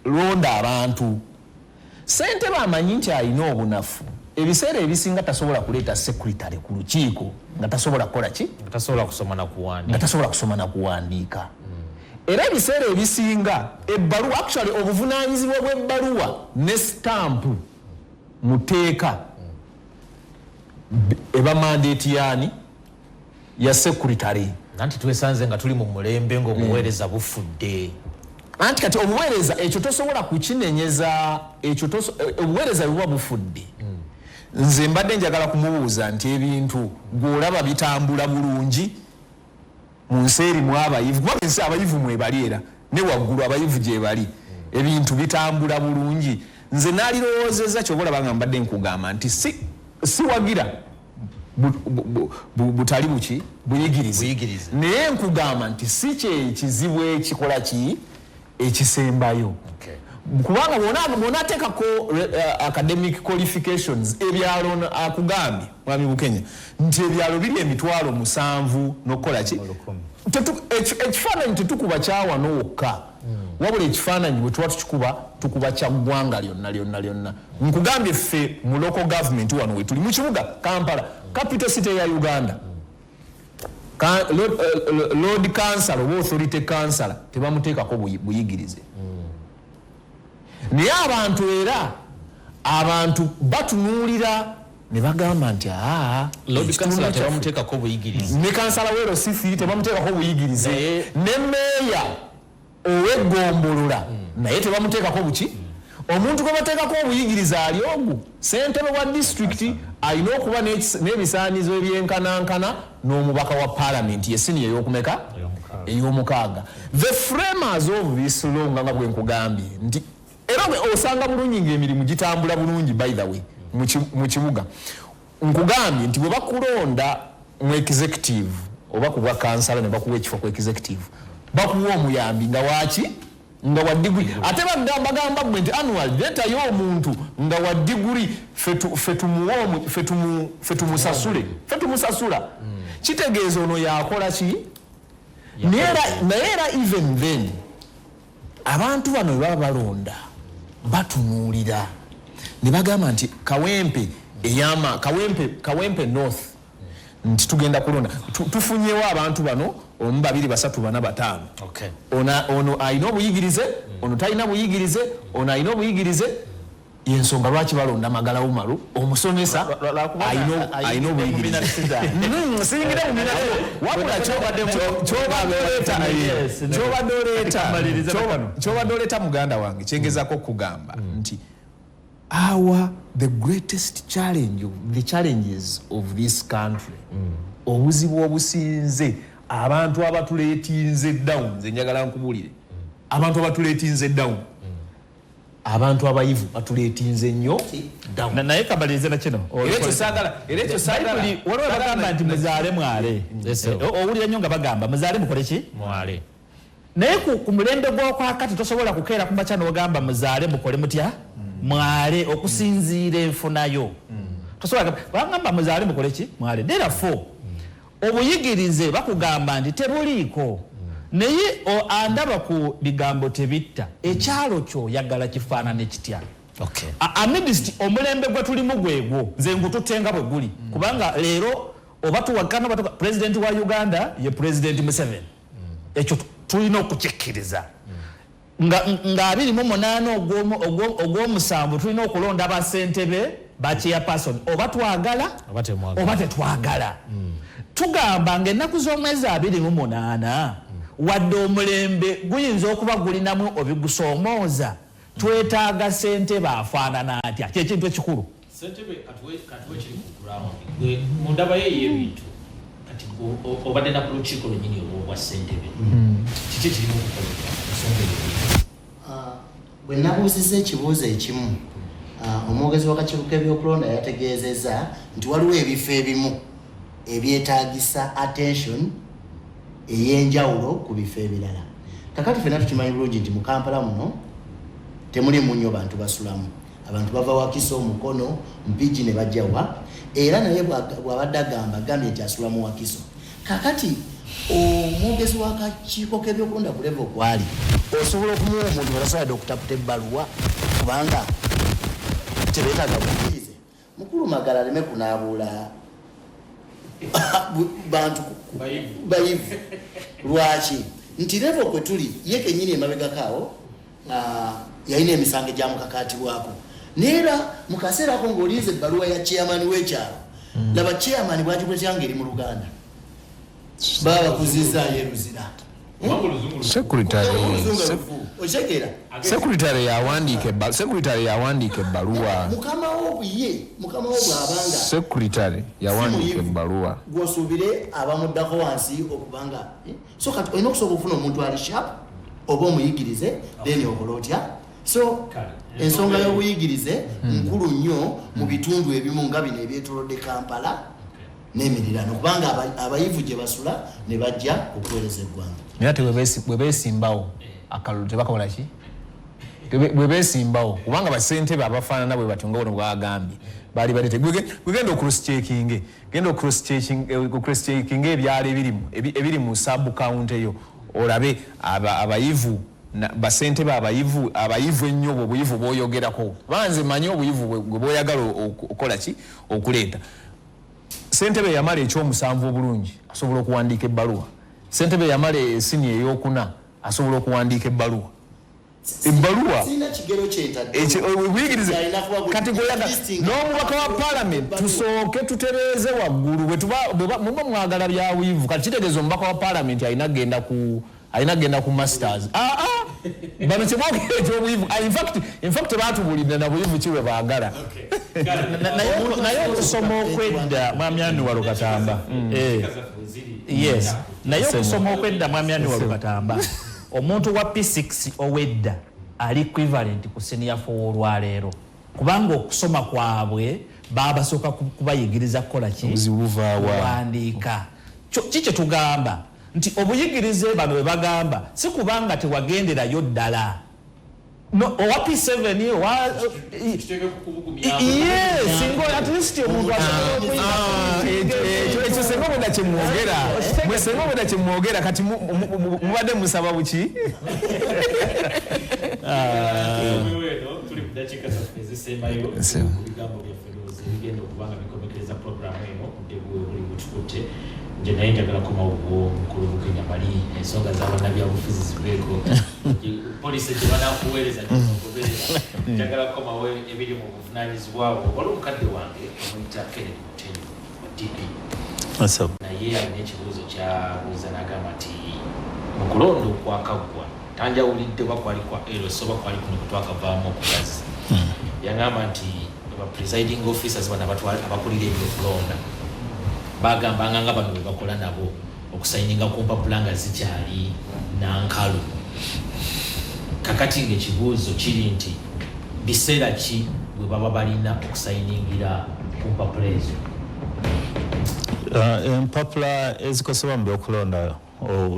londa abantu." Sentebe amanyi nti alina obunafu. Ebiseera ebisinga tasobola kuleeta secretary ku lukiiko nga tasobola kukola ki? Nga tasobola kusoma na kuwandiika. Nga tasobola kusoma na kuwandiika. Era ebiseera ebisinga ebbaluwa, actually obuvunanyizibwa bw'ebbaluwa ne stampu mu tteeka eba mandate yaani? Ya secretary. Nanti twesanze nga tuli mu mulembe ng'obuweereza bufudde. Anti kati obuweereza, ekyo tosobola kukinenyeza. Ekyo obuweereza buba bufudde. Nze mbadde njagala kumubuuza nti ebintu gw'olaba bitambula bulungi mu nsi erimu abayivu? Kuba ensi abayivu mwebali, era ne waggulu abayivu gyebali, ebintu bitambula bulungi? Nze naalirowoozezza, kyoba olaba nga mbadde nkugamba nti siwagira butali buki? Buyigirize. Buyigirize. Naye nkugamba nti si kyekizibu ekikola ki ekisembayo, kubanga bw'onaateekako academic qualifications, ebyalo, akugambye mwami Bukenya nti ebyalo biri 70,000 n'okukola ki? Ekifaananyi tetukuba kyawano wokka, wabula ekifaananyi bwe tuba tukikuba, tukuba kya ggwanga lyonna lyonna lyonna. Nkugambye, ffe mu local government wano wetuli mu kibuga Kampala, capital city ya Uganda, Lord Councillor oba authority councillor tebamuteekako buyigirize. Naye abantu, era abantu batunuulira ne bagamba nti aa Lord ekitundu Councillor kyaffe- tebamuteekako buyigirize? Ne kansala w'e LC3 tebamuteekako buyigirize. Naye- Ne meeya ow'eggombolola naye tebamuteekako buki. Omuntu gwe bateekako obuyigirize ali ogu ssentebe wa disitulikiti, alina okuba n'ebisaanizo ebyenkanankana n'omubaka wa paalamenti, ye siniya ey'okumeka? Ey'omukaaga. The framers of this law, nga bwe nkugambye nti era osanga bulungi ng'emirimu gitambula bulungi. By the way, mu kibuga nkugambye nti bwe bakulonda mu executive oba ku bwa kansala ne bakuwa ekifo ku executive, bakuwa omuyambi nga waki? Nga wa diguri. Ate bagamba gwe nti, "Annual, leetayo omuntu nga wa diguri, ffe tumusasule." Ffe tumusasula, kitegeeza ono yakola ki? Naye era even then, abantu bano bwe baba balonda, batunuulira ne bagamba nti Kawempe eyama Kawempe North, nti tugenda kulonda, tufunyewo abantu bano, omu, babiri, basatu, bana, bataano. Ono alina obuyigirize, ono talina buyigirize, ono alina obuyigirize. Yensonga lwaki balonda Magala Umaru, omusomesa, alina obuyigirize. Siyingire mu mina, wabula kyobadde oleeta, muganda wange, kyengezaako okugamba nti our the greatest challenge of the challenges of this country, obuzibu obusinze abantu abatuleetinze down, nze njagala nkubuulire. Abantu abatuletinze down, abantu abayivu batuletinze nnyo down. Naye kabalirize na kino. Era ekyo saagala, era ekyo saagala. Bayibuli waliwo bagamba nti muzaale mwale. Yes, sir. Owulira nnyo nga bagamba muzaale mukole ki? Mwale. Naye ku mulembe gw'okwakati tosobola kukeera ku makya n'ogamba muzaale mukole mutya? Mwale okusinziira enfunayo. Tosobola bagamba muzaale mukole ki? Mwale. Therefore, obuyigirize bakugamba nti tebuliiko. Naye andaba ku bigambo tebitta. Ekyalo ky'oyagala kifaanane kitya? Amidst omulembe gwe tulimu gwegwo, nze ngututte nga bwe guli. Kubanga leero oba tuwakana oba president wa Uganda ye President Museveni. Ekyo tulina okukikkiriza. Nga 28 ogw'omusanvu tulina okulonda abasentebe ba chairperson, oba twagala oba temwagala. Oba tetwagala. Tugamba ng'ennaku z'omwezi 28, wadde omulembe guyinza okuba gulinamu obigusoomooza, twetaaga ssentebe afaanana atya? Kyekintu ekikulu. Ssentebe katuwe kiri ku ground, gwe mu ndaba ye ey'ebintu kati obadde na ku lukiiko lwennyini olw'obwa ssentebe, kiki ekirimu okukolebwa ensonga eyo? Bwe nabuuzizza ekibuuzo ekimu, omwogezi w'akakiiko k'ebyokulonda yategeezezza nti waliwo ebifo ebimu ebyetaagisa attention ey'enjawulo ku bifo ebirala. Kakati ffenna tukimanyi bulungi nti mu Kampala muno temulimu nnyo bantu basulamu. Abantu bava Wakiso, Mukono, Mpigi ne bajjawa, era naye bw'abadde agamba, agambye nti asula mu Wakiso. Kakati omwogezi w'akakiiko k'ebyokulonda ku level kwali osobola okumuwa omuntu batasobola okutaputa ebbaluwa, kubanga tebeetaaga buyigirize. Mukulu Magala aleme kunaabuula bantu bayivu. Lwaki nti level kwe tuli, ye kennyini emabegako awo, yalina emisango egyamukakaatibwako, naye era mu kaseera ako ng'olinze ebbaluwa ya chairman w'ekyalo, laba chairman bwagikuletera ng'eri mu Luganda, baba bakuzizaayo eruzira. Secretary Okitegeera? Secretary yawandiika ebbaluwa. Mukama wo ye mukama wo bw'abanga Secretary yawandiika si muyivu, ebbaluwa. Gw'osuubire abamuddako wansi okubanga, eh? So kati olina okusooka okufuna omuntu ali sharp oba omuyigirize, then okola otya? So ensonga y'obuyigirize nkulu nnyo mu bitundu ebimu nga bino ebyetolodde Kampala n'emirirano, kubanga abayivu gye basula ne bajja okuweereza eggwanga. Naye ate bwe beesimbawo akalulu tebakola ki? Bwe beesimbawo, kubanga basentebe abafaanana bwe batyo nga buno bwagambye baali balete, gwegenda ocross-checkinge, genda ocross-checkinge ebyalo ebiri mu sub county eyo, olabe abayivu basentebe abayivu, abayivu ennyo, bwe obuyivu bw'oyogerako. Banze manyi obuyivu bwe bw'oyagala okukola ki, okuleeta. Sentebe yamala ekyomusanvu obulungi asobola okuwandiika ebbaluwa. Sentebe yamala esini eyokuna asobola okuwandiika ebbaluwa. Ebbaluwa Sirina kigero kyentadde. Obuyigirize. Alina kuba Kati gweyaga listing. N'omubaka wa parliament, tusooke tutereeze waggulu. Bwe muba mwagala bya buyivu, kati kitegeeza omubaka wa parliament alina kugenda ku masters. Bano kyebogera ekyobuyivu. In fact tebatubulidde na buyivu ki bwe baagala. Naye okusoma okwedda, mwami Aniwalo Katamba, yes, naye okusoma okwedda, mwami Aniwalo Katamba, omuntu wa P6 owedda ali equivalent ku senior 4 olwaleero, kubanga okusoma kwabwe babasooka kubayigiriza kukola ki? Obuzibu buvaawa? Kuwandiika. Ki kye tugamba nti obuyigirize bano bwe bagamba si kubanga tewagenderayo ddala. No, owa P7 owa, yes, ngo at least omuntu asobola okuyiga. Ekyo senga obwedda kyemwogera, mwe senga obwedda kyemwogera, kati mubadde musaba buki? Eno tuli ku dakiika zaffe ezisembayo ku bigambo byaffe, ndowooza ebigenda okuba nga bikomekereza puroguramu eno obudde bwe buli butukutte nje, naye njagala komawo gwo mukulu Bukenya mali ensonga z'abannabyabufuzi ziveeko, polisi gye banakuweereza gyezogoberera. Njagala kukomawo ebiri mu buvunaanyizibwa bwo. Waliwo mukadde wange omuyita Kennedy Mutenyo wa DP, naye alina ekibuuzo kyabuuza n'agamba nti mu kulonda okwakaggwa, tanjawulidde oba kwali kwa LC oba kwali kuno kutwakavaamu okugazi, yagamba nti ba presiding officers bano abakulira ebyokulonda bagambanga nga bano bwe bakola nabo okusayininga ku mpapula nga zikyali nankalu. Kakati ngaekibuuzo kiri nti biseera ki bwe baba balina okusayiningira ku mpapula ezo? Empapula ezikozesebwa mu byokulonda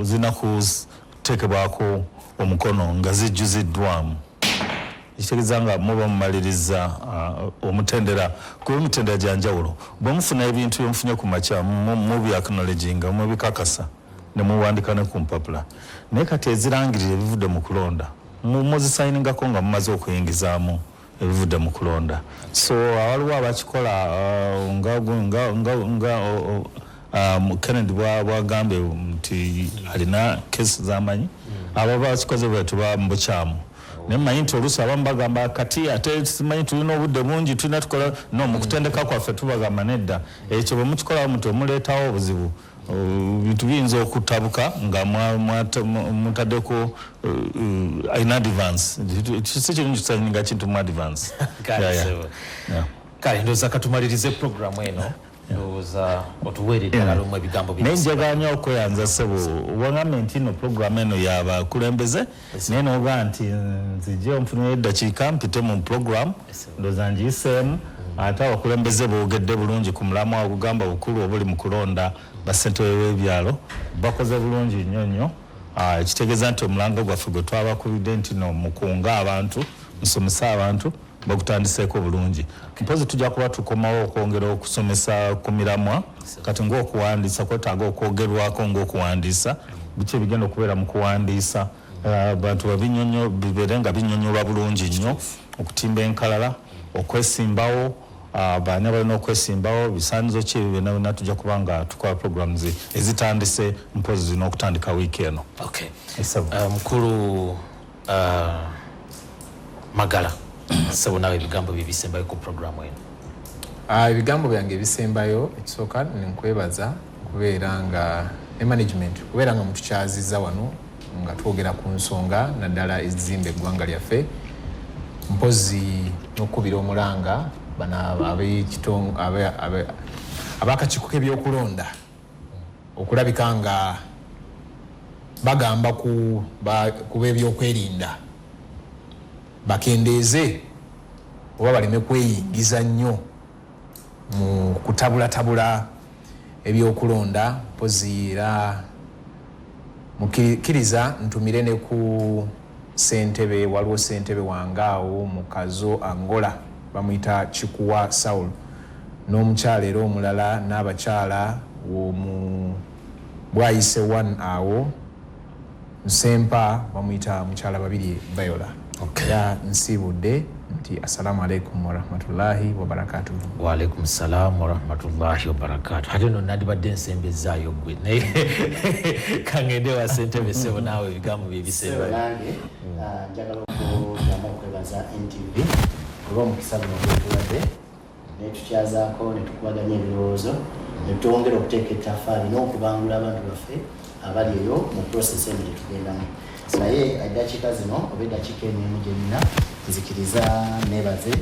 zirina kuteekebwako omukono nga zijjuziddwamu, ekitegeeza nga muba mumaliriza omutendera, kuba emitendera gya njawulo. Bwe mufuna ebintu byemufunye ku makya, mubi acknowledginga, mubikakasa ne muwandika ne ku mpapula. Naye kati ezirangirira ebivudde mu kulonda muzisayiningako nga mumaze okuyingizaamu ebivudde mu kulonda. So waliwo abakikola nga Kennedy bwagambye nti alina kesi z'amanyi, abo bakikoze bwe tuba mu bukyamu. Naye mmanyi nti oluusi abamu bagamba kati ate simanyi tulina obudde bungi, tulina tukola. No mu kutendeka kwaffe tubagamba nedda, ekyo bwe mukikolawo muti omuleetawo obuzibu. Bintu biyinza okutabuka nga mutaddeko in advance. Si kirungi kusayininga kintu mu advance. Kale, sebo. Kale ndowooza katumalirize programu eno. Ndowooza otuweere eddala lumu ebigambo. Naye njagala nnyo okweyanza, ssebo. Wagambye nti no programu eno yabakulembeze, naye nogaa nti nzije onfunire eddakiika mpite mu programu. Ndowooza ngiyiseemu. Ate abakulembeze boogedde bulungi ku mulamwa ogugamba bukulu obuli mu kulonda bassentebe b'ebyalo. Bakoze bulungi nnyo nnyo. Ekitegeeza nti omulanga gwaffe gwe twabakubidde nti no mukunga abantu, musomese abantu, bagutandiseeko bulungi. Mpozi tujja kuba tukomawo okwongera okusomesa ku miramwa. Kati ng'okuwandiisa kwetaaga okwogerwako, ng'okuwandiisa biki ebigenda okubeera mu kuwandiisa, abantu babinyonyo bibeere nga binyonyolwa bulungi nnyo, okutimba enkalala, okwesimbawo, baani abalina okwesimbawo, bisaanizo ki, ebyo byonna byonna tujja kuba nga tukola programs ezitandise mpozi zirina okutandika wiiki eno. Okay. Esebo. Mukulu Magala, sebo, nawe ebigambo bye bisembayo ku programu eno. Ebigambo byange ebisembayo, ekisooka nkwebaza kubeera nga ne management kubeera nga mutukyaziza wano nga twogera ku nsonga naddala ezizimba eggwanga lyaffe. Mpozi n'okukubira omulanga bano ab'akakiiko k'ebyokulonda okulabika nga bagamba ku b'ebyokwerinda bakendeeze oba baleme kweyingiza nnyo mu kutabulatabula ebyokulonda. Mpozi era mukkiriza ntumire ne ku ssentebe, waliwo ssentebe wange awo mu Kazo Angola, bamuyita Kikuwa Saul, n'omukyala era omulala n'abakyala womu Bwayise 1 awo Nsempa, bamuyita mukyala Babiri Viola. Era nsiibudde nti assalamu alaikum warahmatullahi wabarakatuhu. Waalaikum salam warahmatullahi wabarakatu. Ate no nandibadde nsembezaayo gwe, naye kangende wa ssentebe. Sebo, naawe ebigambo bye bisembayo. Nange njagala okugamba okwebaza NTV olw'omukisa guno gwetuwadde netukyazaako netukubaganya ebirowoozo netwongera okuteeka ettaffaali n'okubangula abantu baffe abali eyo mu process eno gyetugendamu. Naye eddakiika zino oba eddakiika eno emu gyenina, nzikiriza nebaze.